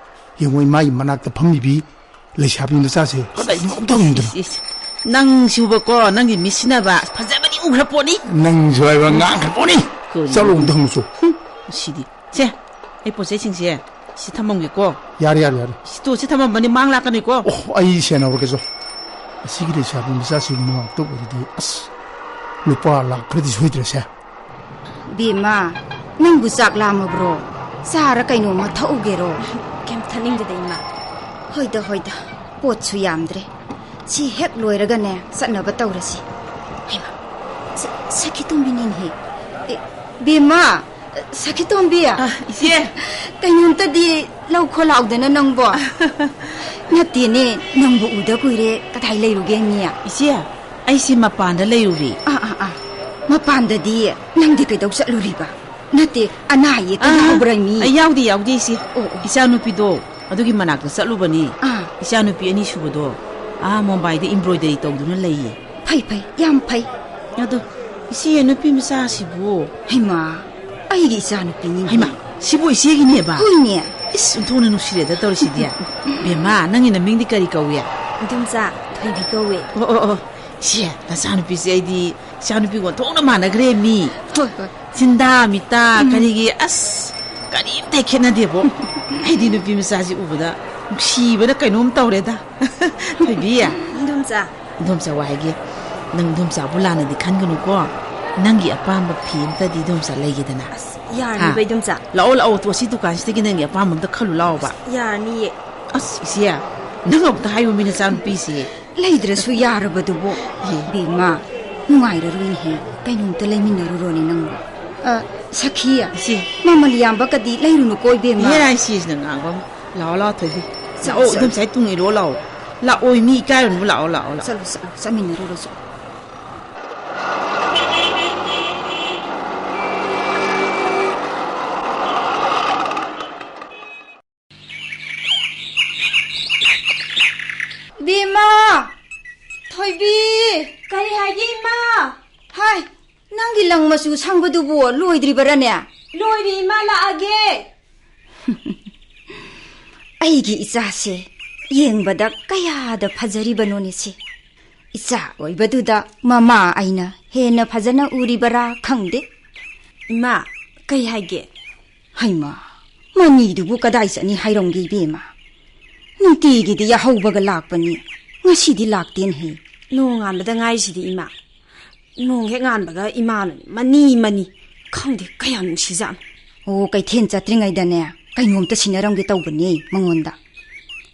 ꯌꯦꯡꯉꯣ, ꯃꯥꯒꯤ ꯃꯅꯥꯛꯇ ꯐꯝꯃꯤꯕꯤ ꯂꯩꯁꯥꯕꯤ ꯃꯆꯥꯁꯦ ꯀꯗꯥꯏꯗ ꯉꯥꯎꯗ ꯉꯝꯗꯅ꯫ ꯏꯁ, ꯏꯁ, ꯏꯁ꯫ ꯅꯪꯁꯤꯕꯀꯣ, ꯅꯪꯒꯤ ꯃꯤꯠꯁꯤꯅꯕ ꯐꯖꯕꯗꯤ ꯎꯈ꯭ꯔ ꯄꯣꯠꯅꯤ꯫ ꯅꯪꯁꯨ ꯍꯥꯏꯕ ꯉꯥꯡꯈ꯭ꯔ ꯄꯣꯠꯅꯤ꯫ ꯀꯔꯤꯅꯣ? ꯆꯠꯂꯣ, ꯑꯝꯇ ꯍꯪꯉꯨꯆꯣ꯫ ꯍꯨꯝ, ꯁꯤꯗꯤ꯫ ꯁꯦ, ꯑꯩ ꯄꯣꯠ ꯆꯩꯁꯤꯡꯁꯦ ꯁꯤ ꯊꯝꯃꯝꯒꯦꯀꯣ꯫ ꯌꯥꯔꯦ, ꯌꯥꯔꯦ, ꯌꯥꯔꯦ꯫ ꯁꯤ ꯇꯣ, ꯁꯤ ꯊꯝꯃꯝꯕꯅꯤ, ꯃꯥꯡ ꯂꯥꯛꯀꯅꯤꯀꯣ꯫ ꯑꯣ, ꯑꯩ ꯁꯦꯟꯅꯍꯧꯔꯒꯦꯆꯣ꯫ ꯑꯁꯤꯒꯤ ꯂꯩꯁꯥꯕꯤ ꯃꯆꯥꯁꯤꯡ ꯃꯃꯥꯡꯗ ꯑꯣꯏꯔꯗꯤ, ꯑꯁ, ꯂꯨꯄꯥ ꯂꯥꯛ ꯈꯔꯗꯤ ꯁꯣꯏꯗ꯭ꯔꯦꯁꯦ꯫ ꯕꯦꯝꯃ, ꯅꯪꯕꯨ ꯆꯥꯛ ꯂꯥꯝꯃꯕ꯭ꯔꯣ? ꯆꯥꯔ ꯀꯩꯅꯣꯝꯃ ꯊꯛꯎꯒꯦꯔꯣ? ꯀꯩꯝ ꯊꯛꯅꯤꯡꯗꯦꯗ, ꯏꯃꯥ꯫ ꯍꯣꯏꯗ, ꯍꯣꯏꯗ, ꯄꯣꯠꯁꯨ ꯌꯥꯝꯗ꯭ꯔꯦ꯫ ꯁꯤ ꯍꯦꯛ ꯂꯣꯏꯔꯒꯅꯦ, ꯆꯠꯅꯕ ꯇꯧꯔꯁꯤ꯫ ꯍꯩꯃꯥ, ꯁ-, ꯁꯈꯤꯇꯣꯝꯕꯤꯅꯤꯅꯦꯍꯦ꯫ ꯑꯦ, ꯕꯦꯝꯃ, ꯁꯈꯤꯇꯣꯝꯕꯤ꯫ ꯑ, ꯏꯆꯦ꯫ ꯀꯩꯅꯣꯝꯇꯗꯤ ꯂꯧ ꯈꯣ ꯂꯥꯎꯗꯅ ꯅꯪꯕꯣ꯫ ꯅꯠꯇꯦꯅꯦ, ꯅꯪꯕꯨ ꯎꯗ ꯀꯨꯏꯔꯦ, ꯀꯗꯥꯏ ꯂꯩꯔꯨꯒꯦ, ꯏꯅꯦ? ꯏꯆꯦ, ꯑꯩꯁꯤ ꯃꯄꯥꯟꯗ ꯂꯩꯔꯨꯔꯤ꯫ ꯑꯥ, ꯑꯥ, ꯑꯥ꯫ ꯃꯄꯥꯟꯗꯗꯤ ꯅꯪꯗꯤ ꯀꯩꯗꯧ ꯆꯠꯂꯨꯔꯤꯕ? ꯅꯠꯇꯦ, ꯑꯅꯥ ꯑꯌꯦꯛꯀ ꯑꯥ, ꯌꯥꯎꯕ꯭ꯔꯥ ꯃꯤ? ꯑꯩ ꯌꯥꯎꯗꯦ, ꯌꯥꯎꯗꯦ, ꯏꯆꯦ꯫ ꯑꯣ, ꯑꯣ꯫ ꯏꯆꯥꯅꯨꯄꯤꯗꯣ ꯑꯗꯨꯒꯤ ꯃꯅꯥꯛꯇ ꯆꯠꯂꯨꯕꯅꯤ꯫ ꯑꯥ꯫ ꯏꯆꯥꯅꯨꯄꯤ ꯑꯅꯤ ꯁꯨꯕꯗꯣ ꯑꯥ ꯃꯨꯝꯕꯥꯏꯗ ꯏꯝꯕ꯭ꯔꯣꯏꯗꯔꯤ ꯇꯧꯗꯨꯅ ꯂꯩꯌꯦ꯫ ꯐꯩ, ꯐꯩ, ꯌꯥꯝ ꯐꯩ꯫ ꯑꯗꯣ ꯏꯆꯦ, ꯅꯨꯄꯤ ꯃꯆꯥꯁꯤꯕꯨ? ꯍꯩꯃꯥ, ꯑꯩꯒꯤ ꯏꯆꯥꯅꯨꯄꯤꯅꯤꯅꯦ꯫ ꯍꯩꯃꯥ, ꯁꯤꯕꯨ ꯏꯆꯦꯒꯤꯅꯦꯕ? ꯍꯣꯏꯅꯦ꯫ ꯏꯁ, ꯑꯣꯟꯊꯣꯛꯅ ꯅꯨꯡꯁꯤꯔꯦꯗ ꯇꯧꯔꯤꯁꯤꯗꯤ꯫ ꯕꯦꯝꯃ, ꯅꯪꯒꯤ ꯅꯃꯤꯡꯗꯤ ꯀꯔꯤ ꯀꯧꯏ? ꯏꯗꯣꯝꯆꯥ ꯊꯣꯏꯕꯤ ꯀꯧꯋꯦ꯫ ꯑꯣ, ꯑꯣ, ꯑꯣ꯫ ꯏꯆꯦ, ꯅꯆꯥꯅꯨꯄꯤꯁꯦ ꯑꯩꯗꯤ ꯏꯆꯥꯅꯨꯄꯤꯒ ꯑꯣꯟꯊꯣꯛꯅ ꯃꯥꯟꯅꯈ꯭ꯔꯦ ꯃꯤ꯫ ꯍꯣꯏ, ꯍꯣꯏ꯫ ꯆꯤꯟꯗꯥ, ꯃꯤꯇꯥ, ꯎꯝ꯫ ꯀꯔꯤꯒꯤ, ꯑꯁ, ꯀꯔꯤꯝꯇ ꯈꯦꯠꯅꯗꯦꯕꯣ꯫ ꯑꯩꯗꯤ ꯅꯨꯄꯤ ꯃꯆꯥꯁꯤ ꯎꯕꯗ ꯅꯨꯡꯁꯤꯕꯅ ꯀꯩꯅꯣꯝ ꯇꯧꯔꯦꯗ꯫ ꯊꯣꯏꯕꯤ꯫ ꯏꯗꯣꯝꯆꯥ꯫ ꯏꯗꯣꯝꯆꯥ, ꯋꯥ ꯍꯥꯏꯒꯦ꯫ ꯅꯪ ꯏꯗꯣꯝꯆꯥꯕꯨ ꯂꯥꯟꯅꯗꯤ ꯈꯟꯒꯅꯨꯀꯣ꯫ ꯅꯪꯒꯤ ꯑꯄꯥꯝꯕ ꯐꯤ ꯑꯝꯇꯗꯤ ꯏꯗꯣꯝꯆꯥ ꯂꯩꯒꯦꯗꯅ꯫ ꯑꯁ, ꯌꯥꯔꯅꯤꯕ, ꯍꯥ? ꯏꯗꯣꯝꯆꯥ? ꯂꯥꯛꯑꯣ, ꯂꯥꯛꯑꯣ, ꯇꯣ, ꯑꯁꯤ ꯗꯨꯀꯥꯟꯁꯤꯗꯒꯤ ꯅꯪꯒꯤ ꯑꯄꯥꯝꯕ ꯑꯝꯇ ꯈꯜꯂꯨ ꯂꯥꯛꯑꯣꯕ꯫ ꯑꯁ, ꯌꯥꯔꯅꯤꯌꯦ꯫ ꯑꯁ, ꯏꯆꯦ, ꯅꯪ ꯑꯝꯇ ꯍꯥꯏꯌꯨ, ꯃꯤ ꯅꯆꯥꯅꯨꯄꯤꯁꯦ꯫ ꯂꯩꯗ꯭ꯔꯁꯨ ꯌꯥꯔꯕꯗꯨꯕꯨ꯫ ꯌꯦ꯫ ꯕꯦꯝꯃ, ꯅꯨꯡꯉꯥꯏꯔꯔꯣꯏꯅꯦꯍꯦ꯫ ꯀꯩꯅꯣꯝꯇ ꯂꯩꯃꯤꯟꯅꯔꯨꯔꯣꯅꯦ ꯅꯪꯕꯨ꯫ ꯑ, ꯁꯈꯤ, ꯏꯆꯦ꯫ ꯃꯃꯜ ꯌꯥꯝꯕ ꯀꯗꯤ ꯂꯩꯔꯨꯅꯨꯀꯣ, ꯏꯕꯦꯝꯃ꯫ ꯍꯦꯔꯥ, ꯏꯆꯦꯁꯤꯅ ꯉꯥꯡꯕ ꯑꯃ꯫ ꯂꯥꯛꯑꯣ, ꯂꯥꯛꯑꯣ, ꯊꯣꯏꯕꯤ꯫ ꯆꯠꯂꯣ, ꯂꯥꯛꯑꯣ, ꯆꯠꯂꯣ꯫ ꯏꯗꯣꯝꯆꯥ, ꯇꯨꯡ ꯏꯜꯂꯣ, ꯂꯥꯛꯑꯣ꯫ ꯂꯥꯛꯑꯣ, ꯃꯤ ꯏꯀꯥꯏꯔꯨꯅꯨ, ꯂꯥꯛꯑꯣ, ꯂꯥꯛꯑꯣ, ꯂꯥꯛꯑꯣ꯫ ꯆꯠꯂꯣ, ꯆꯠꯂꯣ, ꯆꯠꯃꯤꯟꯅꯔꯨꯔꯣ, ꯆꯠꯂꯣ꯫ ꯕꯦꯝꯃ! ꯊꯣꯏꯕꯤ! ꯀꯔꯤ ꯍꯥꯏꯒꯦ, ꯏꯃꯥ? ꯍꯥꯏ, ꯅꯪꯒꯤ ꯂꯪ ꯃꯆꯨ ꯁꯪꯕꯗꯨꯕꯨ ꯂꯣꯏꯗ꯭ꯔꯤꯕꯔꯅꯦ? ꯂꯣꯏꯔꯦ, ꯏꯃꯥ, ꯂꯥꯛꯑꯒꯦ꯫ ꯑꯩꯒꯤ ꯏꯆꯥꯁꯦ ꯌꯦꯡꯕꯗ ꯀꯌꯥꯗ ꯐꯖꯔꯤꯕꯅꯣꯅꯦ ꯁꯤ꯫ ꯏꯆꯥ ꯑꯣꯏꯕꯗꯨꯗ ꯃꯃꯥ ꯑꯩꯅ ꯍꯦꯟꯅ ꯐꯖꯅ ꯎꯔꯤꯕꯔꯥ ꯈꯪꯗꯦ꯫ ꯏꯃꯥ, ꯀꯩ ꯍꯥꯏꯒꯦ? ꯍꯩꯃꯥ, ꯃꯅꯤꯗꯨꯕꯨ ꯀꯗꯥꯏ ꯆꯠꯅꯤ ꯍꯥꯏꯔꯝꯒꯦ ꯏꯕꯦꯝꯃ? ꯅꯨꯡꯇꯤꯒꯤꯗꯤ ꯌꯥꯍꯧꯕꯒ ꯂꯥꯛꯄꯅꯤ, ꯉꯁꯤꯗꯤ ꯂꯥꯛꯇꯦꯅꯦꯍꯦ꯫ ꯅꯣꯡꯉꯥꯟꯕꯗ ꯉꯥꯏꯁꯤꯗꯤ ꯏꯃꯥ꯫ ꯅꯣꯡ ꯍꯦꯛ ꯉꯥꯟꯕꯒ ꯏꯃꯥꯅ ꯃꯅꯤ ꯃꯅꯤ꯫ ꯈꯪꯗꯦ, ꯀꯌꯥꯝ ꯅꯨꯡꯁꯤꯖꯥꯠꯅꯣ꯫ ꯑꯣ, ꯀꯩꯊꯦꯜ ꯆꯠꯇ꯭ꯔꯤꯉꯩꯗꯅꯦ ꯀꯩꯅꯣꯝꯇ ꯁꯤꯟꯅꯔꯝꯒꯦ ꯇꯧꯕꯅꯦ ꯃꯉꯣꯟꯗ꯫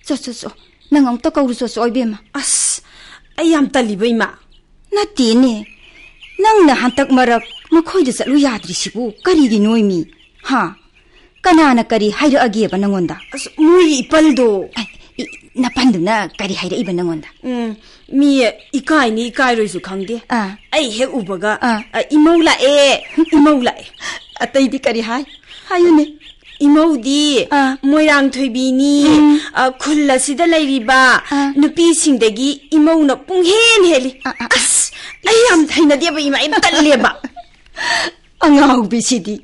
ꯆꯣ, ꯆꯣ, ꯆꯣ, ꯅꯪ ꯑꯃꯨꯛꯇ ꯀꯧꯔꯨ ꯆꯣ ꯆꯣ, ꯏꯕꯦꯝꯃ꯫ ꯑꯁ, ꯑꯩ ꯌꯥꯝ ꯇꯜꯂꯤꯕ, ꯏꯃꯥ꯫ ꯅꯠꯇꯦꯅꯦ, ꯅꯪꯅ ꯍꯟꯇꯛ ꯃꯔꯛ ꯃꯈꯣꯏꯗ ꯆꯠꯂꯨ ꯌꯥꯗ꯭ꯔꯤꯁꯤꯕꯨ ꯀꯔꯤꯒꯤꯅꯣꯏꯃꯤ? ꯍꯥ? ꯀꯅꯥꯅ ꯀꯔꯤ ꯍꯥꯏꯔꯛꯑꯒꯦꯕ ꯅꯪꯉꯣꯟꯗ? ꯑꯁ, ꯃꯣꯏꯒꯤ ꯏꯄꯜꯗꯣ꯫ ꯑꯦ, ꯏ-, ꯅꯄꯟꯗꯨꯅ ꯀꯔꯤ ꯍꯥꯏꯔꯛꯏꯕ ꯅꯪꯉꯣꯟꯗ? ꯎꯝ, ꯃꯤ ꯏꯀꯥꯏꯅꯤ ꯏꯀꯥꯏꯔꯣꯏꯁꯨ ꯈꯪꯗꯦ꯫ ꯑꯥ꯫ ꯑꯩ ꯍꯦꯛ ꯎꯕꯒ, ꯑꯥ꯫ "ꯑ, ꯏꯃꯧ ꯂꯥꯛꯑꯦ, ꯏꯃꯧ ꯂꯥꯛꯑꯦ"꯫ ꯑꯇꯩꯗꯤ ꯀꯔꯤ ꯍꯥꯏ? ꯍꯥꯏꯌꯨꯅꯦ꯫ ꯏꯃꯧꯗꯤ ꯑꯥ꯫ ꯃꯣꯏꯔꯥꯡ ꯊꯣꯏꯕꯤꯅꯤ, ꯎꯝ꯫ ꯑ, ꯈꯨꯜ ꯑꯁꯤꯗ ꯂꯩꯔꯤꯕ ꯑꯥ꯫ ꯅꯨꯄꯤꯁꯤꯡꯗꯒꯤ ꯏꯃꯧꯅ ꯄꯨꯡꯍꯦꯟ ꯍꯦꯜꯂꯤ꯫ ꯑꯥ, ꯑꯥ, ꯑꯥ꯫ ꯑꯁ, ꯑꯩ ꯌꯥꯝ ꯍꯩꯅꯗꯦꯕ ꯏꯃꯥ, ꯑꯩ ꯇꯜꯂꯦꯕ꯫ ꯑꯉꯥꯎꯕꯤꯁꯤꯗꯤ,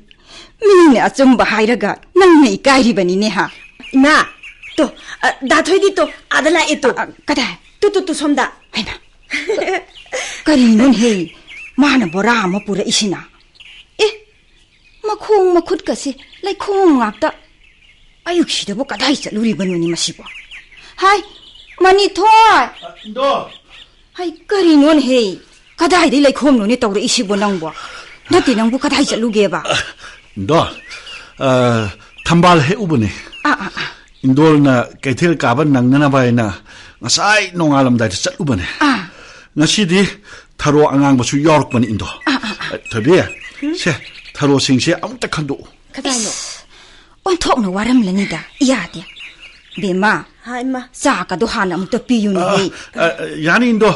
ꯃꯤꯅ ꯑꯆꯨꯝꯕ ꯍꯥꯏꯔꯒ ꯅꯪꯅ ꯏꯀꯥꯏꯔꯤꯕꯅꯤꯅꯦ ꯍꯥ? ꯏꯃꯥ, ꯇꯣ, ꯑ, ꯗꯥ ꯊꯣꯏꯗꯤ ꯇꯣ, ꯑꯥꯗ ꯂꯥꯛꯑꯦ ꯇꯣ꯫ ꯑ, ꯑ, ꯀꯗꯥꯏ? ꯇꯨ, ꯇꯨ, ꯇꯨ, ꯁꯣꯝꯗ꯫ ꯍꯩꯃꯥ, ꯀꯔꯤꯅꯣꯅꯦꯍꯦ? ꯃꯥꯅ ꯕꯣꯔꯥ ꯑꯃ ꯄꯨꯔꯛꯏꯁꯤꯅ? ꯑꯦ, ꯃꯈꯣꯡ ꯃꯈꯨꯠꯀꯁꯦ ꯂꯩꯈꯣꯝ ꯉꯥꯛꯇ꯫ ꯑꯌꯨꯛꯁꯤꯗꯕꯨ ꯀꯗꯥꯏ ꯆꯠꯂꯨꯔꯤꯕꯅꯣꯅꯦ ꯃꯁꯤꯕꯣ? ꯍꯥꯏ, ꯃꯅꯤꯊꯣꯏ! ꯏꯟꯗꯣ! ꯍꯥꯏ, ꯀꯔꯤꯅꯣꯅꯦꯍꯦ? ꯀꯗꯥꯏꯗꯩ ꯂꯩꯈꯣꯝꯅꯣꯅꯦ ꯇꯧꯔꯛꯏꯁꯤꯕꯣ ꯅꯪꯕꯣ? ꯅꯠꯇꯦ, ꯅꯪꯕꯨ ꯀꯗꯥꯏ ꯆꯠꯂꯨꯒꯦꯕ? ꯏꯟꯗꯣ, ꯑ, ꯊꯝꯕꯥꯜ ꯍꯦꯛꯎꯕꯅꯦ꯫ ꯑꯥ, ꯑꯥ, ꯑꯥ꯫ ꯏꯟꯗꯣꯜꯅ ꯀꯩꯊꯦꯜ ꯀꯥꯕ ꯅꯪꯅꯅꯕ ꯍꯥꯏꯅ ꯉꯁꯥꯏ ꯅꯣꯡꯉꯥꯜꯂꯝꯗꯥꯏꯗ ꯆꯠꯂꯨꯕꯅꯦ꯫ ꯑꯥ꯫ ꯉꯁꯤꯗꯤ ꯊꯔꯣ ꯑꯉꯥꯡꯕꯁꯨ ꯌꯥꯎꯔꯛꯄꯅꯤ, ꯏꯟꯗꯣ꯫ ꯑꯥ, ꯑꯥ, ꯑꯥ꯫ ꯊꯣꯏꯕꯤ, ꯁꯦ, ꯊꯔꯣꯁꯤꯡꯁꯦ ꯑꯃꯨꯛꯇ ꯈꯟꯗꯣꯛꯎ꯫ ꯀꯗꯥꯏꯅꯣ? ꯏꯁ, ꯑꯣꯟꯊꯣꯛꯅ ꯋꯥꯔꯝꯂꯅꯤꯗ, ꯏꯌꯥꯗꯤ꯫ ꯕꯦꯝꯃ, ꯍꯥꯏ, ꯏꯃꯥ꯫ ꯆꯥꯒꯗꯣ ꯍꯥꯟꯅ ꯑꯃꯨꯛꯇ ꯄꯤꯌꯨꯅꯦꯍꯦ꯫ ꯑ, ꯑ, ꯌꯥꯅꯤ, ꯏꯟꯗꯣ꯫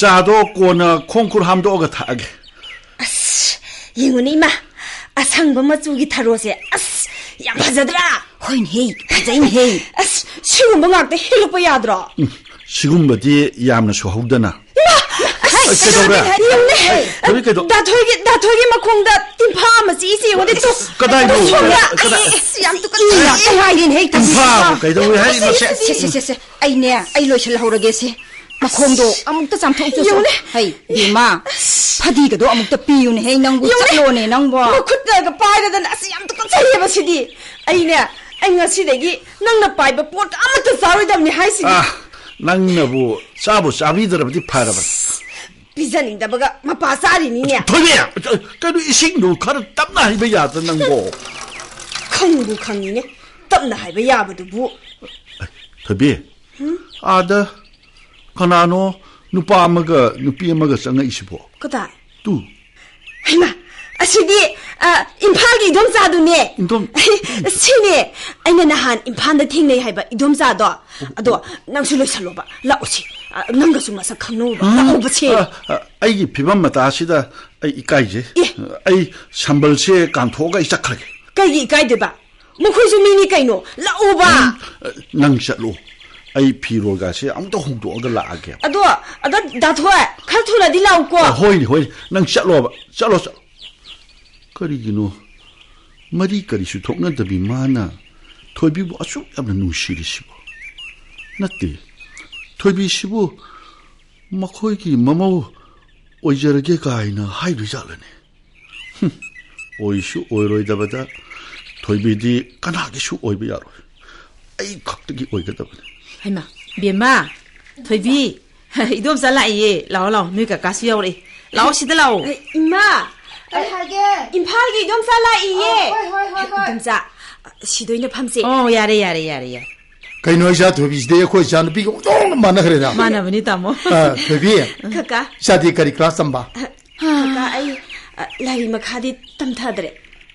ꯆꯥꯗꯣ ꯀꯣꯟꯅ ꯈꯣꯡ ꯈꯨꯠ ꯍꯥꯝꯗꯣꯛꯑꯒ ꯊꯛꯑꯒꯦ꯫ ꯑꯁ, ꯌꯦꯡꯉꯨꯅꯦ, ꯏꯃꯥ꯫ ꯑꯁꯪꯕ ꯃꯆꯨꯒꯤ ꯊꯔꯣꯁꯦ, ꯑꯁ, ꯌꯥꯝ ꯐꯖꯗ꯭ꯔꯥ? ꯍꯣꯏꯅꯦꯍꯦ, ꯐꯖꯩꯅꯦꯍꯦ꯫ ꯑꯁ, ꯁꯤꯒꯨꯝꯕ ꯉꯥꯛꯇ ꯍꯦꯛꯂꯛꯄ ꯌꯥꯗ꯭ꯔꯣ? ꯎꯝ, ꯁꯤꯒꯨꯝꯕꯗꯤ ꯌꯥꯝꯅꯁꯨ ꯍꯧꯗꯅ꯫ ꯏꯃꯥ! ꯑꯁ, ꯑꯩ ꯀꯩꯗꯧꯔꯦ? ꯌꯦꯡꯉꯨꯅꯦ꯫ ꯀꯔꯤ, ꯀꯩꯗꯧ-? ꯗꯥꯊꯣꯏꯒꯤ, ꯗꯥꯊꯣꯏꯒꯤ ꯃꯈꯣꯡꯗ ꯇꯤꯟꯐꯥ ꯑꯃ ꯆꯤꯛꯏꯁꯦ ꯌꯦꯡꯉꯨꯅꯦ, ꯇꯨ꯫ ꯀꯗꯥꯏꯅꯣ? ꯇꯨ ꯁꯣꯝꯗ꯫ ꯀꯗꯥꯏ? ꯑꯩ, ꯑꯁ, ꯌꯥꯝ ꯇꯨꯀꯠꯆꯩꯌꯦ꯫ ꯏ ꯉꯥꯛꯇ ꯉꯥꯏꯔꯦꯅꯦꯍꯦ, ꯇꯤꯟꯐꯥꯕꯨ ꯇꯤꯟꯐꯥ꯫ ꯀꯩꯗꯧꯏ ꯍꯥꯏꯔꯤꯅꯣ ꯁꯦ? ꯁꯦ, ꯁꯦ, ꯁꯦ, ꯁꯦ꯫ ꯑꯩꯅꯦ, ꯑꯩ ꯂꯣꯏꯁꯤꯜꯍꯧꯔꯒꯦ ꯁꯦ꯫ ꯃꯈꯣꯡꯗꯣ ꯑꯃꯨꯛꯇ ꯆꯥꯝꯊꯣꯛꯆꯁꯣ꯫ ꯌꯦꯡꯉꯨꯅꯦ꯫ ꯍꯩ, ꯕꯦꯝꯃ, ꯐꯗꯤꯒꯗꯣ ꯑꯃꯨꯛꯇ ꯄꯤꯌꯨꯅꯦꯍꯦ, ꯅꯪꯕꯨ ꯌꯦꯡꯉꯨꯅꯦ꯫ ꯆꯠꯂꯣꯅꯦ, ꯅꯪꯕꯣ꯫ ꯃꯈꯨꯠꯅꯒ ꯄꯥꯏꯔꯗꯅ, ꯑꯁ, ꯌꯥꯝ ꯇꯨꯀꯠꯆꯩꯌꯦꯕ ꯁꯤꯗꯤ꯫ ꯑꯩꯅꯦ, ꯑꯩ ꯉꯁꯤꯗꯒꯤ ꯅꯪꯅ ꯄꯥꯏꯕ ꯄꯣꯠ ꯑꯃꯠꯇ ꯆꯥꯔꯣꯏꯗꯕꯅꯤ ꯍꯥꯏꯁꯤꯅꯤ꯫ ꯑꯥ, ꯅꯪꯅꯕꯨ ꯆꯥꯕꯨ ꯆꯥꯕꯤꯗ꯭ꯔꯕꯗꯤ ꯐꯔꯕꯅꯤ꯫ ꯄꯤꯖꯅꯤꯡꯗꯕꯒ ꯃꯄꯥ ꯆꯥꯔꯤꯅꯤꯅꯦ꯫ ꯊꯣꯏꯕꯤ, ꯀꯩꯅꯣ, ꯏꯁꯤꯡꯗꯣ ꯈꯔ ꯇꯞꯅ ꯍꯩꯕ ꯌꯥꯗ꯭ꯔꯥ ꯅꯪꯕꯣ? ꯈꯪꯕꯨ ꯈꯪꯉꯤꯅꯦ, ꯇꯞꯅ ꯍꯥꯏꯕ ꯌꯥꯕꯗꯨꯕꯨ꯫ ꯊꯣꯏꯕꯤ, ꯍꯨꯝ? ꯑꯥꯗ ꯀꯅꯥꯅꯣ ꯅꯨꯄꯥ ꯑꯃꯒ ꯅꯨꯄꯤ ꯑꯃꯒ ꯆꯪꯉꯛꯏꯁꯤꯕꯣ? ꯀꯗꯥꯏ? ꯇꯨ꯫ ꯍꯩꯃꯥ, ꯑꯁꯤꯗꯤ, ꯑ, ꯏꯝꯐꯥꯜꯒꯤ ꯏꯗꯣꯝꯆꯥꯗꯨꯅꯦ꯫ ꯏꯗꯣꯝ- ꯁꯤꯅꯦ, ꯑꯩꯅ ꯅꯍꯥꯟ ꯏꯝꯐꯥꯜꯗ ꯊꯦꯡꯅꯩ ꯍꯥꯏꯕ ꯏꯗꯣꯝꯆꯥꯗꯣ꯫ ꯑꯗꯣ ꯅꯪꯁꯨ ꯂꯣꯏꯁꯜꯂꯣꯕ, ꯂꯥꯛꯑꯣꯁꯤ꯫ ꯑ, ꯅꯪꯒꯁꯨ ꯃꯁꯛ ꯈꯪꯅꯧꯕ, ꯂꯥꯛꯑꯣꯕꯁꯦ꯫ ꯑ, ꯑ, ꯑꯩꯒꯤ ꯐꯤꯕꯝ ꯃꯇꯥꯁꯤꯗ ꯑꯩ ꯏꯀꯥꯏꯖꯩ꯫ ꯑꯦ꯫ ꯑꯩ ꯁꯝꯕꯜꯁꯦ ꯀꯥꯟꯊꯣꯛꯑꯒ ꯑꯩ ꯆꯠꯈ꯭ꯔꯒꯦ꯫ ꯀꯩꯒꯤ ꯏꯀꯥꯏꯗꯣꯏꯕ? ꯃꯈꯣꯏꯁꯨ ꯃꯤꯅꯤ ꯀꯩꯅꯣ, ꯂꯥꯛꯑꯣꯕ꯫ ꯎꯝ, ꯅꯪ ꯆꯠꯂꯣ, ꯑꯩ ꯐꯤꯔꯣꯜꯒꯁꯦ ꯑꯃꯨꯛꯇ ꯍꯣꯡꯗꯣꯛꯑꯒ ꯂꯥꯛꯑꯒꯦ꯫ ꯑꯗꯣ, ꯑꯗꯣ, ꯗꯥ ꯊꯣꯏ, ꯈꯔ ꯊꯨꯅꯗꯤ ꯂꯥꯛꯎꯀꯣ꯫ ꯑ, ꯍꯣꯏꯅꯦ, ꯍꯣꯏꯅꯦ, ꯅꯪ ꯆꯠꯂꯣꯕ, ꯆꯠꯂꯣ, ꯆꯠꯂꯣ꯫ ꯀꯔꯤꯒꯤꯅꯣ ꯃꯔꯤ ꯀꯔꯤꯁꯨ ꯊꯣꯛꯅꯗꯕꯤ ꯃꯥꯅ ꯊꯣꯏꯕꯤꯕꯨ ꯑꯁꯨꯛ ꯌꯥꯝꯅ ꯅꯨꯡꯁꯤꯔꯤꯁꯤꯕꯣ? ꯅꯠꯇꯦ, ꯊꯣꯏꯕꯤꯁꯤꯕꯨ ꯃꯈꯣꯏꯒꯤ ꯃꯃꯧ ꯑꯣꯏꯖꯔꯒꯦ ꯀꯥꯏꯅ ꯍꯥꯏꯗꯣꯏꯖꯥꯠꯂꯅꯦ? ꯍꯨꯝ, ꯑꯣꯏꯁꯨ ꯑꯣꯏꯔꯣꯏꯗꯕꯗ ꯊꯣꯏꯕꯤꯗꯤ ꯀꯅꯥꯒꯤꯁꯨ ꯑꯣꯏꯕ ꯌꯥꯔꯣꯏ꯫ ꯑꯩ ꯈꯛꯇꯒꯤ ꯑꯣꯏꯒꯗꯕꯅꯤ꯫ ꯍꯩꯃꯥ, ꯕꯦꯝꯃ, ꯊꯣꯏꯕꯤ, ꯏꯗꯣꯝꯆꯥ ꯂꯥꯛꯏꯌꯦ꯫ ꯂꯥꯛꯑꯣ, ꯂꯥꯛꯑꯣ, ꯅꯣꯏ ꯀꯀꯥꯁꯨ ꯌꯥꯎꯔꯛꯑꯦ꯫ ꯂꯥꯛꯑꯣ, ꯁꯤꯗ ꯂꯥꯛꯑꯣ꯫ ꯑꯦ, ꯏꯃꯥ! ꯀꯩ ꯍꯥꯏꯒꯦ? ꯏꯝꯐꯥꯜꯒꯤ ꯏꯗꯣꯝꯆꯥ ꯂꯥꯛꯏꯌꯦ꯫ ꯑꯣ, ꯍꯣꯏ, ꯍꯣꯏ, ꯍꯣꯏ, ꯍꯣꯏ꯫ ꯏꯗꯣꯝꯆꯥ, ꯁꯤꯗ ꯑꯣꯏꯅ ꯐꯝꯁꯦ꯫ ꯑꯣ, ꯌꯥꯔꯦ, ꯌꯥꯔꯦ, ꯌꯥꯔꯦ, ꯌꯥꯔꯦ꯫ ꯀꯩꯅꯣ, ꯏꯆꯥ ꯊꯣꯏꯕꯤꯁꯤꯗꯤ ꯑꯩꯈꯣꯏ ꯏꯆꯥ ꯅꯨꯄꯤꯒ ꯑꯣꯟꯊꯣꯛꯅ ꯃꯥꯟꯅꯈ꯭ꯔꯦꯗ꯫ ꯃꯥꯟꯅꯕꯅꯤ, ꯇꯥꯃꯣ꯫ ꯑ, ꯊꯣꯏꯕꯤ, ꯀꯀꯥ꯫ ꯏꯆꯥꯗꯤ ꯀꯔꯤ ꯀ꯭ꯂꯥꯁ ꯇꯝꯕ? ꯀꯀꯥ, ꯑꯩ, ꯑ, ꯂꯥꯏꯔꯤꯛ ꯃꯈꯥꯗꯤ ꯇꯝꯊꯗ꯭ꯔꯦ꯫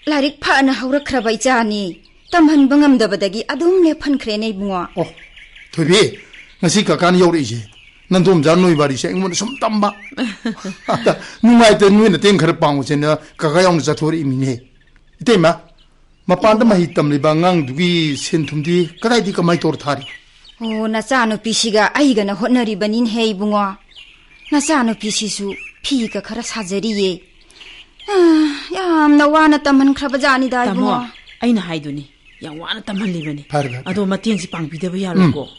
ꯂꯥꯏꯔꯤꯛ ꯐꯅ ꯍꯧꯔꯛꯈ꯭ꯔꯕ ꯏꯆꯥꯅꯤ꯫ ꯇꯝꯍꯟꯕ ꯉꯝꯗꯕꯗꯒꯤ ꯑꯗꯨꯝ ꯂꯦꯞꯍꯟꯈ꯭ꯔꯦꯅꯦ, ꯏꯕꯨꯡꯉꯣ꯫ ꯑꯣ, ꯊꯣꯏꯕꯤ, ꯉꯁꯤ ꯀꯀꯥꯅ ꯌꯧꯔꯛꯏꯁꯦ, ꯅꯟꯗꯣꯝꯆꯥ ꯅꯣꯏ ꯋꯥꯔꯤꯁꯦ ꯑꯩꯉꯣꯟꯗ ꯁꯨꯝ ꯇꯝꯕ꯫ ꯑꯗ ꯅꯨꯡꯉꯥꯏꯇ ꯅꯣꯏ ꯅꯇꯦꯡ ꯈꯔ ꯄꯥꯡꯉꯨꯁꯦꯅ ꯀꯀꯥ ꯌꯥꯎꯅ ꯆꯠꯊꯣꯔꯛꯏꯃꯤꯅꯦ꯫ ꯏꯇꯩꯃ, ꯃꯄꯥꯟꯗ ꯃꯍꯩ ꯇꯝꯂꯤꯕ ꯑꯉꯥꯡꯗꯨꯒꯤ ꯁꯦꯟ ꯊꯨꯝꯗꯤ ꯀꯗꯥꯏꯗꯒꯤ ꯀꯃꯥꯏ ꯇꯧꯔ ꯊꯥꯔꯤ? ꯑꯣ, ꯅꯆꯥꯅꯨꯄꯤꯁꯤꯒ ꯑꯩꯒꯅ ꯍꯣꯠꯅꯔꯤꯕꯅꯤꯅꯦꯍꯦ, ꯏꯕꯨꯡꯉꯣ꯫ ꯅꯆꯥꯅꯨꯄꯤꯁꯤꯁꯨ ꯐꯤꯒ ꯈꯔ ꯁꯥꯖꯔꯤꯌꯦ꯫ ꯑ, ꯌꯥꯝꯅ ꯋꯥꯅ ꯇꯝꯍꯟꯈ꯭ꯔꯕ ꯖꯥꯠꯅꯤꯗ, ꯇꯥꯃꯣ, ꯏꯕꯨꯡꯉꯣ꯫ ꯑꯩꯅ ꯍꯥꯏꯗꯨꯅꯤ, ꯌꯥꯝ ꯋꯥꯅ ꯇꯝꯍꯜꯂꯤꯕꯅꯤ꯫ ꯐꯔꯦ, ꯐꯔꯦ, ꯐꯔꯦ꯫ ꯑꯗꯣ ꯃꯇꯦꯡꯁꯤ ꯄꯥꯡꯕꯤꯗꯕ ꯌꯥꯔꯣꯏꯀꯣ꯫ ꯎꯝ꯫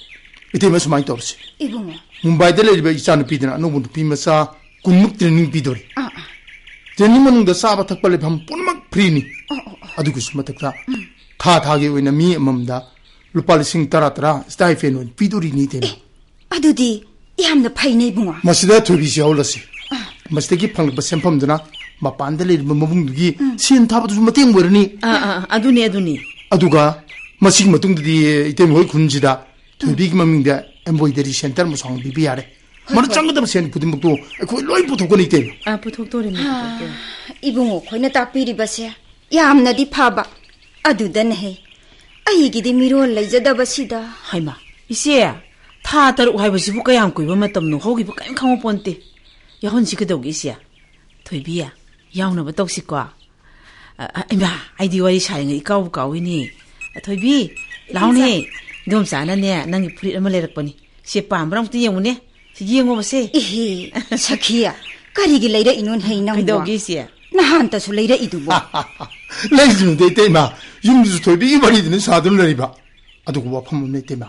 ꯏꯇꯩꯃ, ꯁꯨꯃꯥꯏꯅ ꯇꯧꯔꯁꯤ꯫ ꯏꯕꯨꯡꯉꯣ꯫ ꯃꯨꯝꯕꯥꯏꯗ ꯂꯩꯔꯤꯕ ꯏꯆꯥꯅꯨꯄꯤꯗꯨꯅ ꯑꯅꯧꯕ ꯅꯨꯄꯤ ꯃꯆꯥ ꯀꯨꯟꯃꯨꯛ training ꯄꯤꯗꯣꯔꯤ꯫ ꯑꯥ, ꯑꯥ꯫ Training ꯃꯅꯨꯡꯗ ꯆꯥꯕ ꯊꯛꯄ ꯂꯩꯐꯝ ꯄꯨꯝꯅꯃꯛ freeꯅꯤ꯫ ꯑꯣ, ꯑꯣ, ꯑꯣ꯫ ꯑꯗꯨꯒꯤꯁꯨ ꯃꯊꯛꯇ ꯎꯝ꯫ ꯊꯥ ꯊꯥꯒꯤ ꯑꯣꯏꯅ ꯃꯤ ꯑꯃꯃꯝꯗ ꯂꯨꯄꯥ ꯂꯤꯁꯤꯡ ꯇꯔꯥ ꯇꯔꯥ stipend ꯑꯣꯏꯅ ꯄꯤꯗꯣꯔꯤꯅꯤ, ꯏꯇꯩꯃ꯫ ꯑꯦ, ꯑꯗꯨꯗꯤ ꯌꯥꯝꯅ ꯐꯩꯅꯦ, ꯏꯕꯨꯡꯉꯣ꯫ ꯃꯁꯤꯗ ꯊꯣꯏꯕꯤꯁꯤ ꯌꯥꯎꯍꯜꯂꯁꯤ꯫ ꯑꯥ꯫ ꯃꯁꯤꯗꯒꯤ ꯐꯪꯂꯛꯄ ꯁꯦꯟꯐꯝꯗꯨꯅ ꯃꯄꯥꯟꯗ ꯂꯩꯔꯤꯕ ꯃꯕꯨꯡꯗꯨꯒꯤ ꯎꯝ꯫ ꯁꯦꯟ ꯊꯥꯕꯗꯨꯁꯨ ꯃꯇꯦꯡ ꯑꯣꯏꯔꯅꯤ꯫ ꯑꯥ, ꯑꯥ, ꯑꯗꯨꯅꯤ, ꯑꯗꯨꯅꯤ꯫ ꯑꯗꯨꯒ ꯃꯁꯤꯒꯤ ꯃꯇꯨꯡꯗꯗꯤ ꯏꯇꯩꯃ ꯍꯣꯏ ꯈꯨꯟꯁꯤꯗ ꯊꯣꯏꯕꯤꯒꯤ ꯃꯃꯤꯡꯗ embroidery centre ꯑꯃꯁꯨ ꯍꯥꯡꯕꯤꯕ ꯌꯥꯔꯦ꯫ ꯍꯣꯏ, ꯃꯗꯨ ꯍꯣꯏ꯫ ꯆꯪꯒꯗꯕ ꯁꯦꯟ ꯈꯨꯗꯤꯡꯃꯛꯇꯨ ꯑꯩꯈꯣꯏ ꯂꯣꯏ ꯄꯨꯊꯣꯛꯀꯅꯤ, ꯏꯇꯩꯃ꯫ ꯑꯥ, ꯄꯨꯊꯣꯛꯇꯣꯔꯤꯃꯤ, ꯑꯥ, ꯄꯨꯊꯣꯛꯇꯣꯔꯤꯃꯤ꯫ ꯏꯕꯨꯡꯉꯣ ꯈꯣꯏꯅ ꯇꯥꯛꯄꯤꯔꯤꯕꯁꯦ ꯌꯥꯝꯅꯗꯤ ꯐꯕ꯫ ꯑꯗꯨꯗꯅꯍꯦ, ꯑꯩꯒꯤꯗꯤ ꯃꯤꯔꯣꯜ ꯂꯩꯖꯗꯕꯁꯤꯗ꯫ ꯍꯩꯃꯥ, ꯏꯆꯦ, ꯊꯥ ꯇꯔꯨꯛ ꯍꯥꯏꯕꯁꯤꯕꯨ ꯀꯌꯥꯝ ꯀꯨꯏꯕ ꯃꯇꯝꯅꯣ? ꯍꯧꯈꯤꯕ ꯀꯔꯤꯝ ꯈꯪꯍꯧꯄꯣꯟꯇꯦ꯫ ꯌꯥꯎꯍꯟꯁꯤ ꯀꯩꯗꯧꯒꯦ ꯏꯆꯦ? ꯊꯣꯏꯕꯤ, ꯌꯥꯎꯅꯕ ꯇꯧꯁꯤꯀꯣ꯫ ꯑ, ꯑ, ꯏꯃꯥ, ꯑꯩꯗꯤ ꯋꯥꯔꯤ ꯁꯥꯔꯤꯉꯩ ꯏꯀꯥꯎꯕꯨ ꯀꯥꯎꯏꯅꯦ꯫ ꯑ, ꯊꯣꯏꯕꯤ, ꯂꯥꯎꯅꯦ꯫ ꯏꯗꯣꯝꯆꯥ꯫ ꯏꯗꯣꯝꯆꯥꯅꯅꯦ, ꯅꯪꯒꯤ ꯐꯨꯔꯤꯠ ꯑꯃ ꯂꯩꯔꯛꯄꯅꯤ꯫ ꯁꯦ ꯄꯥꯝꯕ꯭ꯔꯥ ꯑꯃꯨꯛꯇ ꯌꯦꯡꯉꯨꯅꯦ꯫ ꯁꯤ ꯌꯦꯡꯉꯣꯕꯁꯦ꯫ ꯏꯍꯦ, ꯁꯈꯤ, ꯀꯔꯤꯒꯤ ꯂꯩꯔꯛꯏꯅꯣ ꯍꯩ ꯅꯪꯕꯣ? ꯀꯩꯗꯧꯒꯦ ꯏꯆꯦ? ꯅꯍꯥꯟꯇꯁꯨ ꯂꯩꯔꯛꯏꯗꯨꯕꯣ꯫ ꯂꯩꯁꯤꯅꯨꯗ ꯏꯇꯩꯃ, ꯌꯨꯝꯗꯨꯁꯨ ꯊꯣꯏꯕꯤꯒꯤ ꯋꯥꯔꯤꯗꯨꯅ ꯁꯥꯗꯨꯅ ꯂꯩꯔꯤꯕ꯫ ꯑꯗꯨꯒ ꯋꯥꯐꯝ ꯑꯃꯅ ꯏꯇꯩꯃ,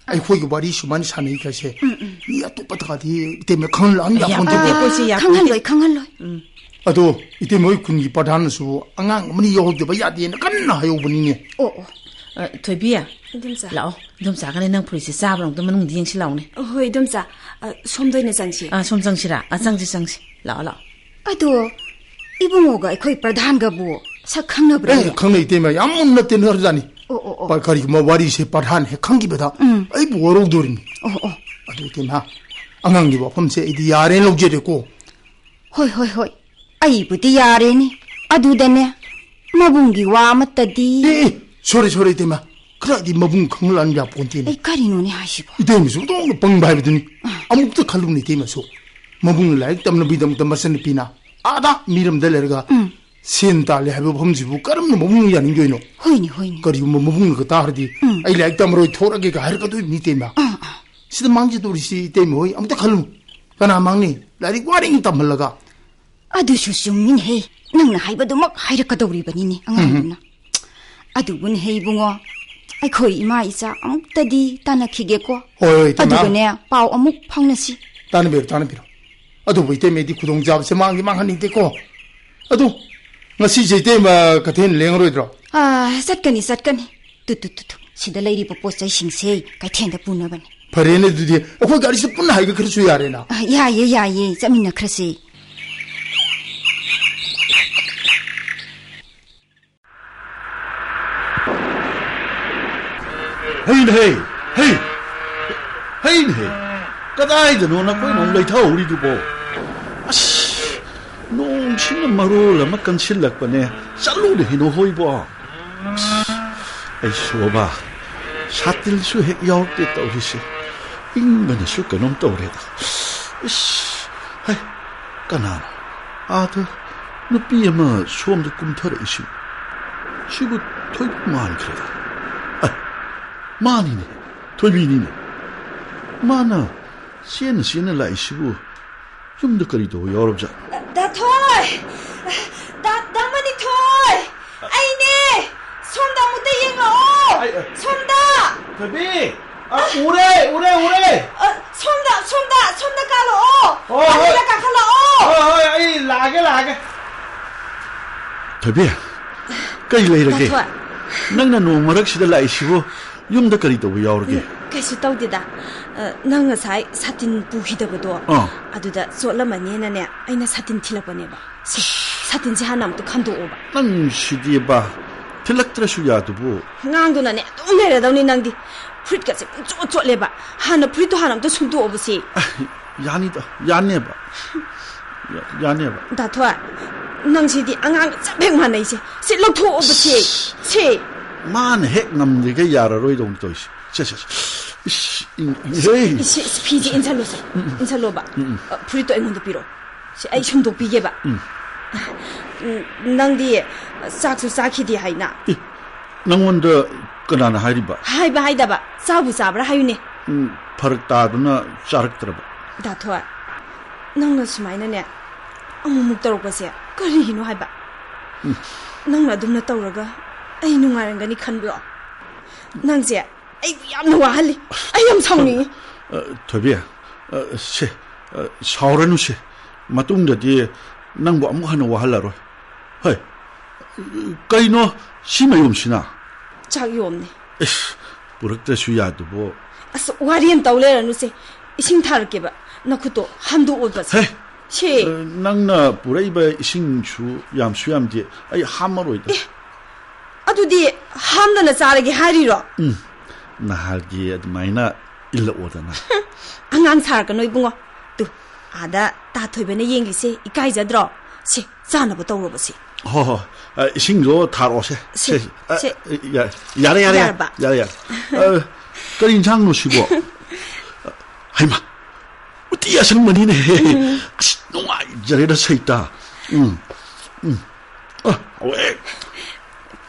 ꯑꯩꯈꯣꯏꯒꯤ ꯋꯥꯔꯤ ꯁꯨꯃꯥꯏꯅ ꯁꯥꯟꯅꯩꯒꯁꯦ, ꯎꯝ, ꯎꯝ꯫ ꯃꯤ ꯑꯇꯣꯞꯄ ꯇꯀꯥꯗꯤ ꯏꯇꯩꯃ ꯈꯪꯍꯜꯂꯛꯑꯅꯤ ꯌꯥꯄꯣꯟꯇꯦ꯫ ꯌꯥꯄꯣꯟꯇꯦ, ꯑꯩꯈꯣꯏꯁꯦ ꯌꯥꯄꯣꯟꯇꯦ꯫ ꯈꯪꯍꯜꯂꯣꯏ, ꯈꯪꯍꯜꯂꯣꯏ꯫ ꯎꯝ꯫ ꯑꯗꯣ ꯏꯇꯩꯃ ꯍꯣꯏ ꯈꯨꯟꯒꯤ ꯄ꯭ꯔꯙꯥꯟꯅꯁꯨ ꯑꯉꯥꯡ ꯑꯃꯅꯤ ꯌꯥꯎꯍꯧꯗꯕ ꯌꯥꯗꯦꯅ ꯀꯟꯅ ꯍꯥꯏꯍꯧꯕꯅꯤꯅꯦ꯫ ꯑꯣ, ꯑꯣ꯫ ꯑ, ꯊꯣꯏꯕꯤ, ꯏꯗꯣꯝꯆꯥ꯫ ꯂꯥꯛꯑꯣ꯫ ꯏꯗꯣꯝꯆꯥꯒꯅꯦ ꯅꯪ ꯐꯨꯔꯤꯠꯁꯦ ꯆꯥꯕ꯭ꯔꯥ ꯑꯝꯇ ꯃꯅꯨꯡꯗ ꯌꯦꯡꯁꯤ ꯂꯥꯛꯑꯣꯅꯦ꯫ ꯍꯣꯏ, ꯏꯗꯣꯝꯆꯥ꯫ ꯑ, ꯁꯣꯝꯗ ꯑꯣꯏꯅ ꯆꯪꯁꯤ꯫ ꯑ, ꯁꯣꯝ ꯆꯪꯁꯤꯔꯥ? ꯑ, ꯆꯪꯁꯤ, ꯆꯪꯁꯤ꯫ ꯂꯥꯛꯑꯣ, ꯂꯥꯛꯑꯣ꯫ ꯑꯗꯣ ꯏꯕꯨꯡꯉꯣꯒ ꯑꯩꯈꯣꯏ ꯄ꯭ꯔꯙꯥꯟꯒꯕꯨ ꯁꯛ ꯈꯪꯅꯕ꯭ꯔꯥ? ꯑꯦ, ꯈꯪꯅꯩ ꯏꯇꯩꯃ, ꯌꯥꯝ ꯃꯨꯟꯅ ꯇꯤꯟꯅꯈ꯭ꯔꯖꯥꯠꯅꯤ꯫ ꯑꯣ, ꯑꯣ, ꯑꯣ꯫ ꯄ-, ꯀꯔꯤꯒꯨꯝꯕ ꯋꯥꯔꯤꯁꯦ ꯄ꯭ꯔꯙꯥꯟ ꯍꯦꯛ ꯈꯪꯈꯤꯕꯗ ꯎꯝ꯫ ꯑꯩꯕꯨ ꯋꯥꯔꯧꯗꯣꯔꯤꯅꯤ꯫ ꯑꯣ, ꯑꯣ꯫ ꯑꯗꯨ ꯏꯇꯩꯃ, ꯑꯉꯥꯡꯒꯤ ꯋꯥꯐꯝꯁꯦ ꯑꯩꯗꯤ ꯌꯥꯔꯦꯅ ꯂꯧꯖꯔꯦꯀꯣ꯫ ꯍꯣꯏ, ꯍꯣꯏ, ꯍꯣꯏ꯫ ꯑꯩꯕꯨꯗꯤ ꯌꯥꯔꯦꯅꯦ꯫ ꯑꯗꯨꯗꯅꯦ, ꯃꯕꯨꯡꯒꯤ ꯋꯥ ꯑꯃꯠꯇꯗꯤ꯫ ꯑꯦ, ꯑꯦ, ꯁꯣꯔꯤ, ꯁꯣꯔꯤ, ꯏꯇꯩꯃ꯫ ꯈꯔꯗꯤ ꯃꯕꯨꯡ ꯈꯪꯍꯜꯂꯛꯑꯟ ꯌꯥꯄꯣꯟꯇꯦꯅꯦ꯫ ꯑꯩ ꯀꯔꯤꯅꯣꯅꯦ ꯍꯥꯏꯁꯤꯕꯣ? ꯏꯇꯩꯃꯁꯨ ꯑꯣꯟꯊꯣꯛꯅ ꯄꯪꯕ ꯍꯥꯏꯕꯗꯨꯅꯤ꯫ ꯑꯥ꯫ ꯑꯃꯨꯛꯇ ꯈꯜꯂꯨꯅꯦ ꯏꯇꯩꯃꯁꯨ꯫ ꯃꯕꯨꯡꯅ ꯂꯥꯏꯔꯤꯛ ꯇꯝꯅꯕꯒꯤꯗꯃꯛꯇ ꯃꯆꯟꯅꯨꯄꯤꯅ ꯑꯥꯗ ꯃꯤꯔꯝꯗ ꯂꯩꯔꯒ ꯎꯝ꯫ ꯁꯦꯟ ꯇꯥꯜꯂꯦ ꯍꯥꯏꯕ ꯋꯥꯐꯝꯁꯤꯕꯨ ꯀꯔꯝꯅ ꯃꯕꯨꯡꯅ ꯌꯥꯅꯤꯡꯗꯣꯏꯅꯣ? ꯍꯣꯏꯅꯦ, ꯍꯣꯏꯅꯦ꯫ ꯀꯔꯤꯒꯨꯝꯕ ꯃꯕꯨꯡꯅꯒ ꯇꯥꯔꯗꯤ, ꯎꯝ꯫ "ꯑꯩ ꯂꯥꯏꯔꯤꯛ ꯇꯝꯃꯔꯣꯏ, ꯊꯣꯛꯂꯒꯦꯒ" ꯍꯥꯏꯔꯛꯀꯗꯣꯏꯅꯤ ꯏꯇꯩꯃ꯫ ꯑꯥ, ꯑꯥ꯫ ꯁꯤꯗ ꯃꯥꯡꯖꯗꯧꯔꯤꯁꯤ ꯏꯇꯩꯃ ꯍꯣꯏ ꯑꯝꯇ ꯈꯜꯂꯨ꯫ ꯀꯅꯥ ꯃꯥꯡꯅꯤ? ꯂꯥꯏꯔꯤꯛ ꯋꯥꯅ ꯇꯝꯍꯜꯂꯒ꯫ ꯑꯗꯨꯁꯨ ꯆꯨꯝꯃꯤꯅꯦꯍꯦ꯫ ꯅꯪꯅ ꯍꯥꯏꯕꯗꯨꯃꯛ ꯍꯥꯏꯔꯛꯀꯗꯧꯔꯤꯕꯅꯤꯅꯦ ꯑꯉꯥꯡꯗꯨꯅ꯫ ꯎꯝ꯫ ꯑꯗꯨꯕꯨꯅꯦꯍꯦ ꯏꯕꯨꯡꯉꯣ, ꯑꯩꯈꯣꯏ ꯏꯃꯥ ꯏꯆꯥ ꯑꯃꯨꯛꯇꯗꯤ ꯇꯥꯟꯅꯈꯤꯒꯦꯀꯣ꯫ ꯍꯣꯏ, ꯍꯣꯏ, ꯏꯇꯩꯃ꯫ ꯑꯗꯨꯒꯅꯦ, ꯄꯥꯎ ꯑꯃꯨꯛ ꯐꯥꯎꯅꯁꯤ꯫ ꯇꯥꯟꯅꯕꯤꯔꯣ, ꯇꯥꯟꯅꯕꯤꯔꯣ꯫ ꯑꯗꯨꯕꯨ ꯏꯇꯩꯃ, ꯑꯩꯗꯤ ꯈꯨꯗꯣꯡꯆꯥꯕꯁꯦ ꯃꯥꯡꯗꯤ ꯃꯥꯡꯍꯟꯅꯤꯡꯗꯦꯀꯣ꯫ ꯑꯗꯨ, ꯉꯁꯤꯁꯦ ꯏꯇꯩꯃ ꯀꯩꯊꯦꯜ ꯂꯦꯡꯉꯔꯣꯏꯗ꯭ꯔꯣ? ꯑꯥ, ꯆꯠꯀꯅꯤ, ꯆꯠꯀꯅꯤ꯫ Two, two, two, two. ꯁꯤꯗ ꯂꯩꯔꯤꯕ ꯄꯣꯠ ꯆꯩꯁꯤꯡꯁꯦ ꯀꯩꯊꯦꯜꯗ ꯄꯨꯅꯕꯅꯤ꯫ ꯐꯔꯦꯅꯦ, ꯑꯗꯨꯗꯤ ꯑꯩꯈꯣꯏ ꯒꯥꯔꯤꯁꯦ ꯄꯨꯟꯅ ꯍꯥꯏꯒꯠꯈ꯭ꯔꯁꯨ ꯌꯥꯔꯦꯅ꯫ ꯑ, ꯌꯥꯏꯌꯦ, ꯌꯥꯏꯌꯦ, ꯆꯠꯃꯤꯟꯅꯈ꯭ꯔꯁꯦ꯫ ꯍꯩꯅꯦꯍꯦ! ꯍꯩ! ꯍꯩꯅꯦꯍꯦ! ꯀꯗꯥꯏꯗꯅꯣ ꯅꯈꯣꯏꯅ ꯑꯃꯨꯛ ꯂꯩꯊꯍꯧꯔꯤꯗꯨꯕꯣ? ꯑꯁ! ꯅꯣꯡꯁꯤꯅ ꯃꯔꯣꯜ ꯑꯃ ꯀꯟꯁꯤꯜꯂꯛꯄꯅꯦ꯫ ꯆꯠꯂꯨꯅꯦ ꯍꯩꯅꯧ ꯍꯣꯏꯕꯣ꯫ ꯑꯁ! ꯑꯩ ꯁꯣꯕ, ꯁꯥꯇꯤꯟꯁꯨ ꯍꯦꯛ ꯌꯥꯎꯔꯛꯇꯦ ꯇꯧꯔꯤꯁꯦ꯫ ꯏꯪꯕꯅꯁꯨ ꯀꯩꯅꯣꯝ ꯇꯧꯔꯦꯗ꯫ ꯏꯁ, ꯍꯩ, ꯀꯅꯥꯅꯣ ꯑꯥꯗ ꯅꯨꯄꯤ ꯑꯃ ꯁꯣꯝꯗ ꯀꯨꯝꯊꯔꯛꯏꯁꯤꯕꯨ? ꯁꯤꯕꯨ ꯊꯣꯏꯕꯤ ꯃꯥꯟꯈ꯭ꯔꯦꯗ꯫ ꯑ, ꯃꯥꯅꯤꯅꯦ, ꯊꯣꯏꯕꯤꯅꯤꯅꯦ꯫ ꯃꯥꯅ ꯆꯦꯟꯅ ꯆꯦꯟꯅ ꯂꯥꯛꯏꯁꯤꯕꯨ ꯌꯨꯝꯗ ꯀꯔꯤ ꯇꯧꯕ ꯌꯥꯎꯔꯕꯖꯥꯠꯅꯣ? ꯗꯥ ꯊꯣꯏ! ꯗꯥ, ꯗꯥ ꯃꯅꯤꯊꯣꯏ! ꯑꯩꯅꯦ! ꯁꯣꯝꯗ ꯑꯃꯨꯛꯇ ꯌꯦꯡꯂꯛꯑꯣ! ꯑꯩ, ꯑ, ꯁꯣꯝꯗ! ꯊꯣꯏꯕꯤ! ꯑ, ꯎꯔꯦ, ꯎꯔꯦ, ꯎꯔꯦ! ꯑ, ꯁꯣꯝꯗ, ꯁꯣꯝꯗ, ꯁꯣꯝꯗ ꯀꯥꯔꯛꯑꯣ! ꯍꯣꯏ, ꯍꯣꯏ꯫ ꯑꯗꯨꯗ ꯀꯥꯈꯠꯂꯛꯑꯣ! ꯍꯣꯏ, ꯍꯣꯏ, ꯑꯩ ꯂꯥꯛꯑꯒꯦ, ꯂꯥꯛꯑꯒꯦ꯫ ꯊꯣꯏꯕꯤ, ꯀꯩ ꯂꯩꯔꯒꯦ? ꯗꯥ ꯊꯣꯏ꯫ ꯅꯪꯅ ꯅꯣꯡ ꯃꯔꯛꯁꯤꯗ ꯂꯥꯛꯏꯁꯤꯕꯨ ꯌꯨꯝꯗ ꯀꯔꯤ ꯇꯧꯕ ꯌꯥꯎꯔꯒꯦ? ꯎꯝ, ꯀꯩꯁꯨ ꯇꯧꯗꯦꯗ꯫ ꯑ, ꯅꯪ ꯉꯁꯥꯏ ꯁꯥꯇꯤꯟ ꯄꯨꯈꯤꯗꯕꯗꯣ, ꯑꯥ꯫ ꯑꯗꯨꯗ ꯆꯣꯠꯂꯝꯃꯅꯦꯅꯅꯦ, ꯑꯩꯅ ꯁꯥꯇꯤꯟ ꯊꯤꯜꯂꯛꯄꯅꯦꯕ꯫ ꯁꯦ, ꯁꯥꯇꯤꯟꯁꯦ ꯍꯥꯟꯅ ꯑꯃꯨꯛꯇ ꯈꯟꯗꯣꯛꯑꯣꯕ꯫ ꯅꯪ ꯁꯤꯗꯤꯕ, ꯊꯤꯜꯂꯛꯇ꯭ꯔꯁꯨ ꯌꯥꯗꯨꯕꯨ꯫ ꯑꯉꯥꯡꯗꯨꯅꯅꯦ ꯑꯗꯨꯝ ꯂꯩꯔꯗꯧꯅꯤ ꯅꯪꯗꯤ꯫ ꯐꯨꯔꯤꯠꯀꯁꯦ ꯄꯨꯡꯆꯣꯠ ꯆꯣꯠꯂꯦꯕ꯫ ꯍꯥꯟꯅ ꯐꯨꯔꯤꯠꯇꯣ ꯍꯥꯟꯅ ꯑꯝꯇ ꯁꯨꯝꯇꯣꯛꯑꯣꯕ ꯁꯤ꯫ ꯑ, ꯌꯥꯅꯤꯗ, ꯌꯥꯅꯦꯕ꯫ ꯌꯥ-, ꯌꯥꯅꯦꯕ꯫ ꯗꯥ ꯊꯣꯏ, ꯅꯪꯁꯤꯗꯤ ꯑꯉꯥꯡꯒ ꯆꯞ ꯍꯦꯛ ꯃꯥꯟꯅꯩꯁꯦ꯫ ꯁꯤ ꯂꯧꯊꯣꯛꯑꯣꯕ ꯁꯤ꯫ ꯁꯤ꯫ ꯃꯥꯅ ꯍꯦꯛ ꯉꯝꯗ꯭ꯔꯤꯈꯩ ꯌꯥꯔꯔꯣꯏꯗꯧꯅ ꯇꯧꯔꯤꯁꯦ꯫ ꯁꯦ, ꯁꯦ, ꯁꯦ꯫ ꯏꯁ, ꯏꯪ-, ꯏꯪ-, ꯍꯦ꯫ ꯁꯤ, ꯁꯤ ꯐꯤꯁꯦ ꯏꯟꯁꯜꯂꯣꯁꯦ꯫ ꯎꯝ, ꯎꯝ꯫ ꯏꯟꯁꯜꯂꯣꯕ꯫ ꯎꯝ, ꯎꯝ꯫ ꯑ, ꯐꯨꯔꯤꯠꯇꯣ ꯑꯩꯉꯣꯟꯗ ꯄꯤꯔꯛꯑꯣ꯫ ꯁꯤ ꯑꯩ ꯁꯨꯝꯗꯣꯛꯄꯤꯒꯦꯕ꯫ ꯎꯝ꯫ ꯎꯝ, ꯅꯪꯗꯤ ꯆꯥꯛꯁꯨ ꯆꯥꯈꯤꯗꯦ ꯍꯥꯏꯅ꯫ ꯑꯦ, ꯅꯪꯉꯣꯟꯗ ꯀꯅꯥꯅ ꯍꯥꯏꯔꯤꯕ? ꯍꯥꯏꯕ ꯍꯥꯏꯗꯕ, ꯆꯥꯕꯨ ꯆꯥꯕ꯭ꯔꯥ ꯍꯥꯏꯌꯨꯅꯦ꯫ ꯎꯝ, ꯐꯔꯛ ꯇꯥꯗꯨꯅ ꯆꯥꯔꯛꯇ꯭ꯔꯕ꯫ ꯗꯥ ꯊꯣꯏ, ꯅꯪꯅ ꯁꯨꯃꯥꯏꯅꯅꯦ ꯑꯃꯨꯛꯃꯨꯛ ꯇꯧꯔꯛꯄꯁꯦ ꯀꯔꯤꯒꯤꯅꯣ ꯍꯥꯏꯕ? ꯎꯝ꯫ ꯅꯪꯅ ꯑꯗꯨꯝꯅ ꯇꯧꯔꯒ ꯑꯩ ꯅꯨꯡꯉꯥꯏꯔꯝꯒꯅꯤ ꯈꯟꯕ꯭ꯔꯣ? ꯅꯪꯁꯦ ꯑꯩꯕꯨ ꯌꯥꯝꯅ ꯋꯥꯍꯜꯂꯤ꯫ ꯑꯩ ꯌꯥꯝ ꯁꯥꯎꯅꯤꯡꯉꯤ꯫ ꯑ, ꯊꯣꯏꯕꯤ, ꯑ, ꯁꯦ, ꯑ, ꯁꯥꯎꯔꯅꯨꯁꯦ꯫ ꯃꯇꯨꯡꯗꯗꯤ ꯅꯪꯕꯨ ꯑꯃꯨꯛ ꯍꯟꯅ ꯋꯥꯍꯜꯂꯔꯣꯏ꯫ ꯍꯣꯏ, ꯀꯩꯅꯣ ꯁꯤ ꯃꯌꯨꯝꯁꯤꯅ? ꯆꯥꯛ ꯌꯣꯝꯅꯤ꯫ ꯏꯁ, ꯄꯨꯔꯛꯇ꯭ꯔꯁꯨ ꯌꯥꯗꯨꯕꯨ꯫ ꯑꯁ, ꯋꯥꯔꯤ ꯑꯃ ꯇꯧ ꯂꯩꯔꯅꯨꯁꯦ꯫ ꯏꯁꯤꯡ ꯊꯥꯔꯛꯀꯦꯕ꯫ ꯅꯈꯨꯠꯇꯣ ꯍꯥꯝꯗꯣꯛꯑꯣꯕ꯫ ꯍꯦ! ꯁꯦ꯫ ꯑ, ꯅꯪꯅ ꯄꯨꯔꯛꯏꯕ ꯏꯁꯤꯡꯁꯨ ꯌꯥꯝꯁꯨ ꯌꯥꯝꯗꯦ꯫ ꯑꯩ ꯍꯥꯝꯃꯔꯣꯏꯗ꯫ ꯑꯦ, ꯑꯗꯨꯗꯤ ꯍꯥꯝꯗꯅ ꯆꯥꯔꯒꯦ ꯍꯥꯏꯔꯤꯔꯣ? ꯎꯝ, ꯅꯍꯥꯟꯒꯤ ꯑꯗꯨꯃꯥꯏꯅ ꯏꯜꯂꯛꯑꯣꯗꯅ꯫ ꯑꯉꯥꯡ ꯁꯥꯔꯛꯀꯅꯣ ꯏꯕꯨꯡꯉꯣ꯫ ꯇꯨ, ꯑꯥꯗ ꯇꯥ ꯊꯣꯏꯕꯅ ꯌꯦꯡꯂꯤꯁꯦ ꯏꯀꯥꯏꯖꯗ꯭ꯔꯣ? ꯁꯦ, ꯆꯥꯅꯕ ꯇꯧꯔꯣꯕ ꯁꯦ꯫ ꯍꯣ, ꯍꯣ꯫ ꯑ, ꯏꯁꯤꯡꯗꯣ ꯊꯥꯔꯛꯑꯣ ꯁꯦ꯫ ꯁꯦ, ꯁꯦ꯫ ꯑ, ꯁꯦ꯫ ꯌꯥ-, ꯌꯥꯔꯦ, ꯌꯥꯔꯦ, ꯌꯥꯔꯦ꯫ ꯌꯥꯔꯕ? ꯌꯥꯔꯦ, ꯌꯥꯔꯦ꯫ ꯑ, ꯀꯔꯤ ꯏꯟꯁꯥꯡꯅꯣ ꯁꯤꯕꯣ? ꯍꯩꯃꯥ, ꯎꯇꯤ ꯑꯁꯪꯕꯅꯤꯅꯦꯍꯦ꯫ ꯑꯁ, ꯅꯨꯡꯉꯥꯏꯖꯔꯦꯗ ꯁꯩꯇꯥ꯫ ꯎꯝ, ꯎꯝ꯫ ꯑ, ꯍꯥꯎꯋꯦ꯫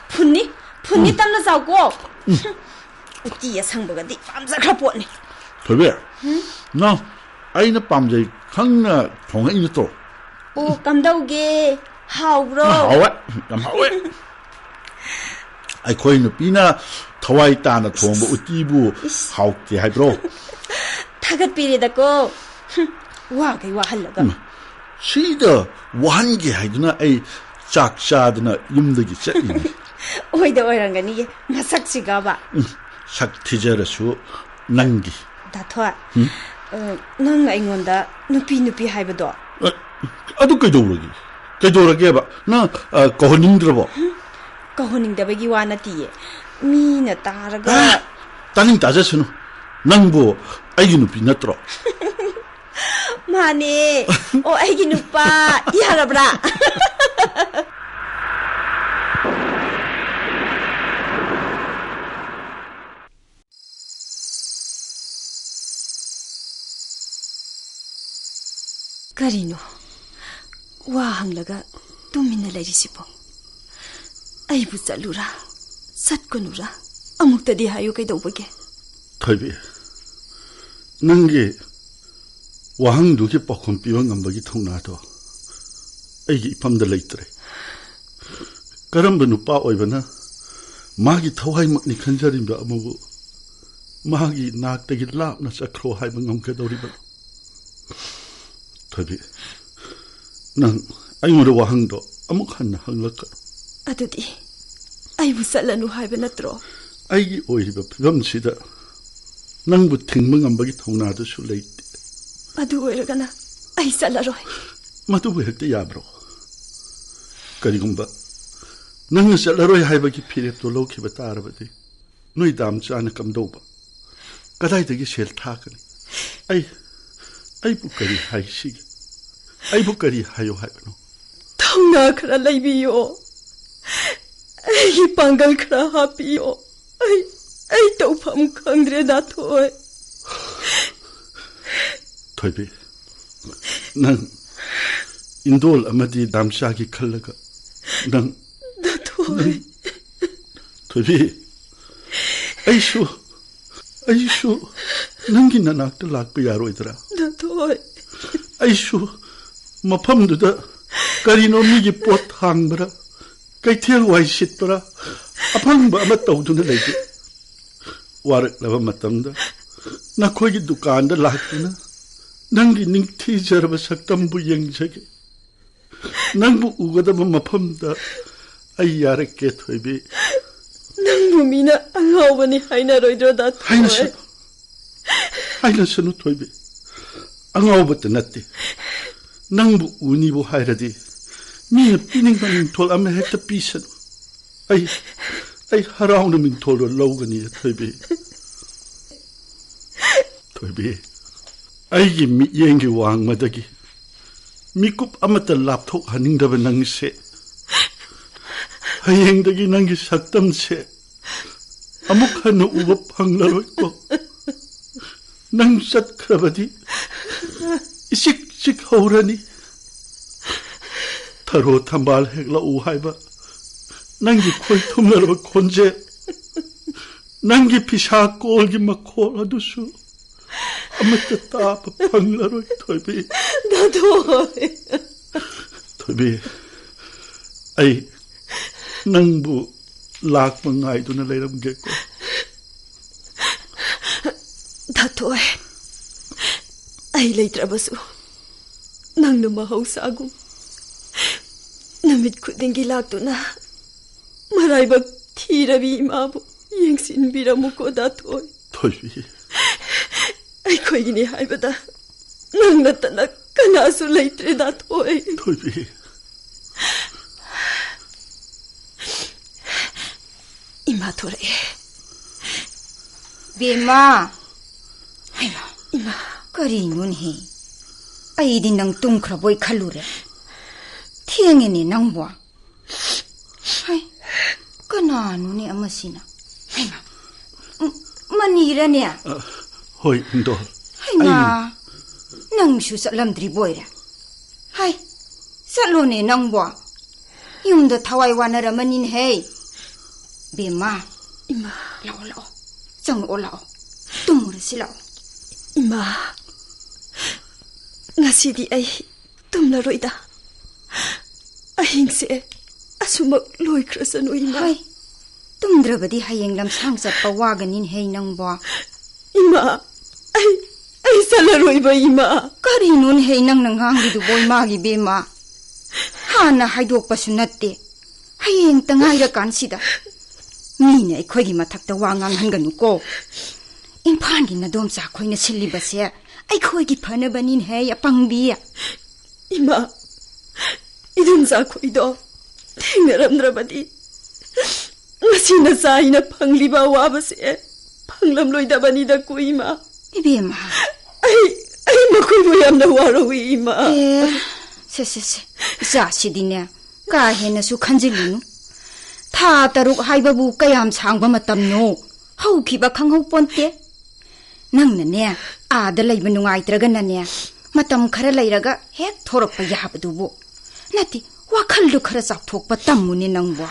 ꯐꯨꯟꯅꯤ, ꯐꯨꯟꯅꯤ, ꯇꯞꯅ ꯆꯥꯎꯀꯣ꯫ ꯎꯇꯤ ꯑꯁꯪꯕꯒꯗꯤ ꯄꯥꯝꯖꯈ꯭ꯔ ꯄꯣꯠꯅꯤ꯫ ꯊꯣꯏꯕꯤ, ꯅꯪ ꯑꯩꯅ ꯄꯥꯝꯖꯩ ꯈꯪꯅ ꯊꯣꯡꯉꯛꯏ ꯅꯠꯇ꯭ꯔꯣ? ꯑꯣ, ꯀꯝꯗꯧꯒꯦ? ꯍꯥꯎꯕ꯭ꯔꯣ? ꯍꯥꯎꯋꯦ, ꯌꯥꯝ ꯍꯥꯎꯋꯦ꯫ ꯑꯩꯈꯣꯏ ꯅꯨꯄꯤꯅ ꯊꯋꯥꯏ ꯇꯥꯅ ꯊꯣꯡꯕ ꯎꯇꯤꯕꯨ ꯏꯁ꯫ ꯍꯥꯎꯇꯦ ꯍꯥꯏꯕ꯭ꯔꯣ? ꯊꯥꯒꯠꯄꯤꯔꯦꯗꯀꯣ꯫ ꯍꯨꯝ, ꯋꯥꯈꯩ ꯋꯥꯍꯜꯂꯒ꯫ ꯎꯝ, ꯁꯤꯗ ꯋꯥꯍꯟꯒꯦ ꯍꯥꯏꯗꯨꯅ ꯑꯩ ꯆꯥꯛ ꯆꯥꯗꯅ ꯌꯨꯝꯗꯒꯤ ꯆꯠꯂꯤꯅꯤ꯫ ꯑꯣꯏꯗ ꯑꯣꯏꯔꯝꯒꯅꯤꯌꯦ, ꯃꯁꯛꯁꯤꯒꯕ꯫ ꯎꯝ, ꯁꯛ ꯊꯤꯖꯔꯁꯨ ꯅꯪꯒꯤ꯫ ꯗꯥꯊꯣꯏ, ꯎꯝ? ꯑ, ꯅꯪ ꯑꯩꯉꯣꯟꯗ ꯅꯨꯄꯤ ꯅꯨꯄꯤ ꯍꯥꯏꯕꯗꯣ꯫ ꯑ, ꯑꯗꯨ ꯀꯩꯗꯧꯔꯒꯦ? ꯀꯩꯗꯧꯔꯒꯦꯕ? ꯅꯪ, ꯑ, ꯀꯧꯍꯟꯅꯤꯡꯗ꯭ꯔꯕꯣ? ꯀꯧꯍꯟꯅꯤꯡꯗꯕꯒꯤ ꯋꯥ ꯅꯠꯇꯤꯌꯦ꯫ ꯃꯤꯅ ꯇꯥꯔꯒ꯫ ꯑ, ꯇꯥꯅꯤꯡ ꯇꯥꯖꯁꯅꯨ꯫ ꯅꯪꯕꯨ ꯑꯩꯒꯤ ꯅꯨꯄꯤ ꯅꯠꯇ꯭ꯔꯣ? ꯃꯥꯅꯦ꯫ ꯑꯣ, ꯑꯩꯒꯤ ꯅꯨꯄꯥ꯫ ꯌꯥꯔꯕ꯭ꯔꯥ? ꯀꯔꯤꯅꯣ ꯋꯥ ꯍꯪꯂꯒ ꯇꯨꯃꯤꯟꯅ ꯂꯩꯔꯤꯁꯤꯕꯣ? ꯑꯩꯕꯨ ꯆꯠꯂꯨꯔꯥ, ꯆꯠꯀꯅꯨꯔꯥ? ꯑꯃꯨꯛꯇꯗꯤ ꯍꯥꯏꯌꯨ, ꯀꯩꯗꯧꯕꯒꯦ? ꯊꯣꯏꯕꯤ, ꯅꯪꯒꯤ ꯋꯥꯍꯪꯗꯨꯒꯤ ꯄꯥꯎꯈꯨꯝ ꯄꯤꯕ ꯉꯝꯕꯒꯤ ꯊꯧꯅꯥꯗꯣ ꯑꯩꯒꯤ ꯏꯐꯝꯗ ꯂꯩꯇ꯭ꯔꯦ꯫ ꯀꯔꯝꯕ ꯅꯨꯄꯥ ꯑꯣꯏꯕꯅ ꯃꯥꯒꯤ ꯊꯋꯥꯏꯃꯛꯅꯤ ꯈꯟꯖꯔꯤꯕ ꯑꯃꯕꯨ ꯃꯥꯒꯤ ꯅꯥꯛꯇꯒꯤ ꯂꯥꯞꯅ ꯆꯠꯈ꯭ꯔꯣ ꯍꯥꯏꯕ ꯉꯝꯒꯗꯧꯔꯤꯕꯅꯣ? ꯊꯣꯏꯕꯤ, ꯅꯪ ꯑꯩꯉꯣꯟꯗ ꯋꯥꯍꯪꯗꯣ ꯑꯃꯨꯛ ꯍꯟꯅ ꯍꯪꯂꯛꯀꯅꯨ꯫ ꯑꯗꯨꯗꯤ ꯑꯩꯕꯨ ꯆꯠꯂꯅꯨ ꯍꯥꯏꯕ ꯅꯠꯇ꯭ꯔꯣ? ꯑꯩꯒꯤ ꯑꯣꯏꯔꯤꯕ ꯐꯤꯕꯝꯁꯤꯗ ꯅꯪꯕꯨ ꯊꯤꯡꯕ ꯉꯝꯕꯒꯤ ꯊꯧꯅꯥꯗꯨꯁꯨ ꯂꯩꯇꯦ꯫ ꯑꯗꯨ ꯑꯣꯏꯔꯒꯅ ꯑꯩ ꯆꯠꯂꯔꯣꯏ꯫ ꯃꯗꯨꯕꯨ ꯍꯦꯛꯇ ꯌꯥꯕ꯭ꯔꯣ? ꯀꯔꯤꯒꯨꯝꯕ ꯅꯪꯅ ꯆꯠꯂꯔꯣꯏ ꯍꯥꯏꯕꯒꯤ ꯐꯤꯔꯦꯞꯇꯣ ꯂꯧꯈꯤꯕ ꯇꯥꯔꯕꯗꯤ, ꯅꯣꯏ ꯗꯥꯝꯆꯥꯅ ꯀꯝꯗꯧꯕ? ꯀꯗꯥꯏꯗꯒꯤ ꯁꯦꯜ ꯊꯥꯒꯅꯤ? ꯑꯩ, ꯑꯩꯕꯨ ꯀꯔꯤ ꯍꯥꯏꯁꯤꯒꯦ? ꯑꯩꯕꯨ ꯀꯔꯤ ꯍꯥꯏꯌꯣ ꯍꯥꯏꯕꯅꯣ? ꯊꯧꯅꯥ ꯈꯔ ꯂꯩꯕꯤꯌꯣ꯫ ꯑꯩꯒꯤ ꯄꯥꯡꯒꯜ ꯈꯔ ꯍꯥꯞꯄꯤꯌꯣ꯫ ꯑꯩ, ꯑꯩ ꯇꯧꯐꯝ ꯈꯪꯗ꯭ꯔꯦ, ꯗꯥꯊꯣꯏ꯫ ꯊꯣꯏꯕꯤ, ꯅꯪ ꯏꯟꯗꯣꯜ ꯑꯃꯗꯤ ꯗꯥꯝꯆꯥꯒꯤ ꯈꯜꯂꯒ ꯅꯪ, ꯗꯥ ꯊꯣꯏ꯫ ꯅꯪ, ꯊꯣꯏꯕꯤ, ꯑꯩꯁꯨ, ꯑꯩꯁꯨ ꯅꯪꯒꯤ ꯅꯅꯥꯛꯇ ꯂꯥꯛꯄ ꯌꯥꯔꯣꯏꯗ꯭ꯔꯥ? ꯗꯥ ꯊꯣꯏ꯫ ꯑꯩꯁꯨ ꯃꯐꯝꯗꯨꯗ ꯀꯔꯤꯅꯣ ꯃꯤꯒꯤ ꯄꯣꯠ ꯊꯥꯡꯕ꯭ꯔꯥ, ꯀꯩꯊꯦꯜ ꯋꯥꯏ ꯁꯤꯠꯄ꯭ꯔꯥ, ꯑꯐꯪꯕ ꯑꯃ ꯇꯧꯗꯨꯅ ꯂꯩꯒꯦ꯫ ꯋꯥꯔꯛꯂꯕ ꯃꯇꯝꯗ ꯅꯈꯣꯏꯒꯤ ꯗꯨꯀꯥꯟꯗ ꯂꯥꯛꯇꯨꯅ ꯅꯪꯒꯤ ꯅꯤꯡꯊꯤꯖꯔꯕ ꯁꯛꯇꯝꯕꯨ ꯌꯦꯡꯖꯒꯦ꯫ ꯅꯪꯕꯨ ꯎꯒꯗꯕ ꯃꯐꯝꯗ ꯑꯩ ꯌꯥꯔꯛꯀꯦ, ꯊꯣꯏꯕꯤ꯫ ꯅꯪꯕꯨ ꯃꯤꯅ ꯑꯉꯥꯎꯕꯅꯤ ꯍꯥꯏꯅꯔꯣꯏꯗ꯭ꯔꯣ, ꯗꯥ ꯊꯣꯏ? ꯍꯥꯏꯅꯁꯅꯨ, ꯍꯥꯏꯅꯁꯅꯨ, ꯊꯣꯏꯕꯤ꯫ ꯑꯉꯥꯎꯕꯇ ꯅꯠꯇꯦ, ꯅꯪꯕꯨ ꯎꯅꯤꯕꯨ ꯍꯥꯏꯔꯗꯤ ꯃꯤꯅ ꯄꯤꯅꯤꯡꯕ ꯃꯤꯡꯊꯣꯜ ꯑꯃ ꯍꯦꯛꯇ ꯄꯤꯁꯅꯨ꯫ ꯑꯩ, ꯑꯩ ꯍꯔꯥꯎꯅ ꯃꯤꯡꯊꯣꯜꯗꯣ ꯂꯧꯒꯅꯤ, ꯊꯣꯏꯕꯤ꯫ ꯊꯣꯏꯕꯤ, ꯑꯩꯒꯤ ꯃꯤꯠꯌꯦꯡꯒꯤ ꯋꯥꯡꯃꯗꯒꯤ ꯃꯤꯀꯨꯞ ꯑꯃꯠꯇ ꯂꯥꯞꯊꯣꯛꯍꯟꯅꯤꯡꯗꯕ ꯅꯪꯁꯦ, ꯍꯌꯦꯡꯗꯒꯤ ꯅꯪꯒꯤ ꯁꯛꯇꯝꯁꯦ ꯑꯃꯨꯛ ꯍꯟꯅ ꯎꯕ ꯐꯪꯂꯔꯣꯏꯀꯣ꯫ ꯅꯪ ꯆꯠꯈ꯭ꯔꯕꯗꯤ ꯏꯆꯤꯛ ꯆꯤꯛ ꯍꯧꯔꯅꯤ꯫ ꯊꯔꯣ ꯊꯝꯕꯥꯜ ꯍꯦꯛꯂꯛꯎ ꯍꯥꯏꯕ ꯅꯪꯒꯤ ꯈꯣꯏ ꯊꯨꯝꯂꯔꯕ ꯈꯣꯟꯖꯦꯜ, ꯅꯪꯒꯤ ꯐꯤꯁꯥ ꯀꯣꯜꯒꯤ ꯃꯈꯣꯜ ꯑꯗꯨꯁꯨ ꯑꯃꯠꯇ ꯇꯥꯕ ꯐꯪꯂꯔꯣꯏ, ꯊꯣꯏꯕꯤ꯫ ꯗꯥ ꯊꯣꯏ꯫ ꯊꯣꯏꯕꯤ, ꯑꯩ ꯅꯪꯕꯨ ꯂꯥꯛꯄ ꯉꯥꯏꯗꯨꯅ ꯂꯩꯔꯝꯒꯦꯀꯣ꯫ ꯗꯥ ꯊꯣꯏ, ꯑꯩ ꯂꯩꯇ꯭ꯔꯕꯁꯨ ꯅꯪꯅ ꯃꯍꯧꯁꯥꯒꯨꯝ ꯅꯨꯃꯤꯠ ꯈꯨꯗꯤꯡꯒꯤ ꯂꯥꯛꯇꯨꯅ ꯃꯔꯥꯏꯕꯛ ꯊꯤꯔꯕꯤ ꯏꯃꯥꯕꯨ ꯌꯦꯡꯁꯤꯟꯕꯤꯔꯝꯃꯨꯀꯣ, ꯗꯥ ꯊꯣꯏ꯫ ꯊꯣꯏꯕꯤ꯫ ꯑꯩꯈꯣꯏꯒꯤꯅꯤ ꯍꯥꯏꯕꯗ ꯅꯪ ꯅꯠꯇꯅ ꯀꯅꯥꯁꯨ ꯂꯩꯇ꯭ꯔꯦ, ꯗꯥ ꯊꯣꯏ꯫ ꯊꯣꯏꯕꯤ꯫ ꯏꯃꯥ ꯊꯣꯔꯛꯑꯦ꯫ ꯕꯦꯝꯃ! ꯍꯩꯃꯥ! ꯏꯃꯥ! ꯀꯔꯤꯅꯣꯅꯦꯍꯦ? ꯑꯩꯗꯤ ꯅꯪ ꯇꯨꯝꯈ꯭ꯔꯕꯣꯏ ꯈꯜꯂꯨꯔꯦ꯫ ꯊꯦꯡꯉꯦꯅꯦ ꯅꯪꯕꯣ꯫ ꯍꯩ, ꯀꯅꯥꯅꯣꯅꯦ ꯑꯃꯁꯤꯅ? ꯍꯩꯃꯥ! ꯃꯅꯤꯔꯅꯦ? ꯑ, ꯍꯣꯏ, ꯏꯟꯗꯣꯜ꯫ ꯍꯩꯃꯥ! ꯑꯩꯅꯤ꯫ ꯅꯪꯁꯨ ꯆꯠꯂꯝꯗ꯭ꯔꯤꯕꯣꯏꯔꯦ꯫ ꯍꯥꯏ, ꯆꯠꯂꯣꯅꯦ ꯅꯪꯕꯣ꯫ ꯌꯨꯝꯗ ꯊꯋꯥꯏ ꯋꯥꯅꯔꯝꯃꯅꯤꯅꯦꯍꯦ꯫ ꯕꯦꯝꯃ, ꯏꯃꯥ꯫ ꯂꯥꯛꯑꯣ, ꯂꯥꯛꯑꯣ꯫ ꯆꯪꯉꯛꯑꯣ, ꯂꯥꯛꯑꯣ꯫ ꯇꯨꯝꯃꯨꯔꯁꯤ ꯂꯥꯛꯑꯣ꯫ ꯏꯃꯥ, ꯉꯁꯤꯗꯤ ꯑꯩ ꯇꯨꯝꯂꯔꯣꯏꯗ꯫ ꯑꯍꯤꯡꯁꯦ ꯑꯁꯨꯃꯛ ꯂꯣꯏꯈ꯭ꯔꯁꯅꯨ, ꯏꯃꯥ꯫ ꯍꯥꯏ, ꯇꯨꯝꯗ꯭ꯔꯕꯗꯤ ꯍꯌꯦꯡ ꯂꯝꯁꯥꯡ ꯆꯠꯄ ꯋꯥꯒꯅꯤꯅꯦꯍꯦ ꯅꯪꯕꯣ꯫ ꯏꯃꯥ, ꯑꯩ, ꯑꯩ ꯆꯠꯂꯔꯣꯏꯕ, ꯏꯃꯥ꯫ ꯀꯔꯤꯅꯣꯅꯦꯍꯦ ꯅꯪꯅ ꯉꯥꯡꯂꯤꯗꯨꯕꯣ, ꯏꯃꯥꯒꯤ ꯕꯦꯝꯃ? ꯍꯥꯟꯅ ꯍꯥꯏꯗꯣꯛꯄꯁꯨ ꯅꯠꯇꯦ꯫ ꯍꯌꯦꯡꯇ ꯉꯥꯏꯔꯀꯥꯟꯁꯤꯗ ꯃꯤꯅ ꯑꯩꯈꯣꯏꯒꯤ ꯃꯊꯛꯇ ꯋꯥ ꯉꯥꯡꯍꯟꯒꯅꯨꯀꯣ꯫ ꯏꯝꯐꯥꯜꯒꯤ ꯅꯗꯣꯝꯆꯥ ꯈꯣꯏꯅ ꯁꯤꯜꯂꯤꯕꯁꯦ ꯑꯩꯈꯣꯏꯒꯤ ꯐꯅꯕꯅꯤꯅꯦꯍꯦ, ꯑꯄꯪꯕꯤ꯫ ꯏꯃꯥ, ꯏꯗꯣꯝꯆꯥ ꯈꯣꯏꯗꯣ ꯊꯦꯡꯅꯔꯝꯗ꯭ꯔꯕꯗꯤ ꯉꯁꯤ ꯅꯆꯥ ꯑꯩꯅ ꯐꯪꯂꯤꯕ ꯑꯋꯥꯕꯁꯦ ꯐꯪꯂꯝꯂꯣꯏꯗꯕꯅꯤꯗꯀꯣ, ꯏꯃꯥ꯫ ꯏꯕꯦꯝꯃ꯫ ꯑꯩ, ꯑꯩ ꯃꯈꯣꯏꯕꯨ ꯌꯥꯝꯅ ꯋꯥꯔꯧꯏ, ꯏꯃꯥ꯫ ꯑꯦ, ꯁꯦ, ꯁꯦ, ꯁꯦ꯫ ꯏꯆꯥꯁꯤꯗꯤꯅꯦ, ꯀꯥ ꯍꯦꯟꯅꯁꯨ ꯈꯟꯖꯤꯜꯂꯨꯅꯨ꯫ ꯊꯥ ꯇꯔꯨꯛ ꯍꯥꯏꯕꯕꯨ ꯀꯌꯥꯝ ꯁꯥꯡꯕ ꯃꯇꯝꯅꯣ? ꯍꯧꯈꯤꯕ ꯈꯪꯍꯧꯄꯣꯟꯇꯦ꯫ ꯅꯪꯅꯅꯦ, ꯑꯥꯗ ꯂꯩꯕ ꯅꯨꯡꯉꯥꯏꯇ꯭ꯔꯒꯅꯅꯦ, ꯃꯇꯝ ꯈꯔ ꯂꯩꯔꯒ ꯍꯦꯛ ꯊꯣꯔꯛꯄ ꯌꯥꯕꯗꯨꯕꯨ꯫ ꯅꯠꯇꯦ, ꯋꯥꯈꯜꯗꯨ ꯈꯔ ꯆꯥꯎꯊꯣꯛꯄ ꯇꯝꯃꯨꯅꯦ ꯅꯪꯕꯣ꯫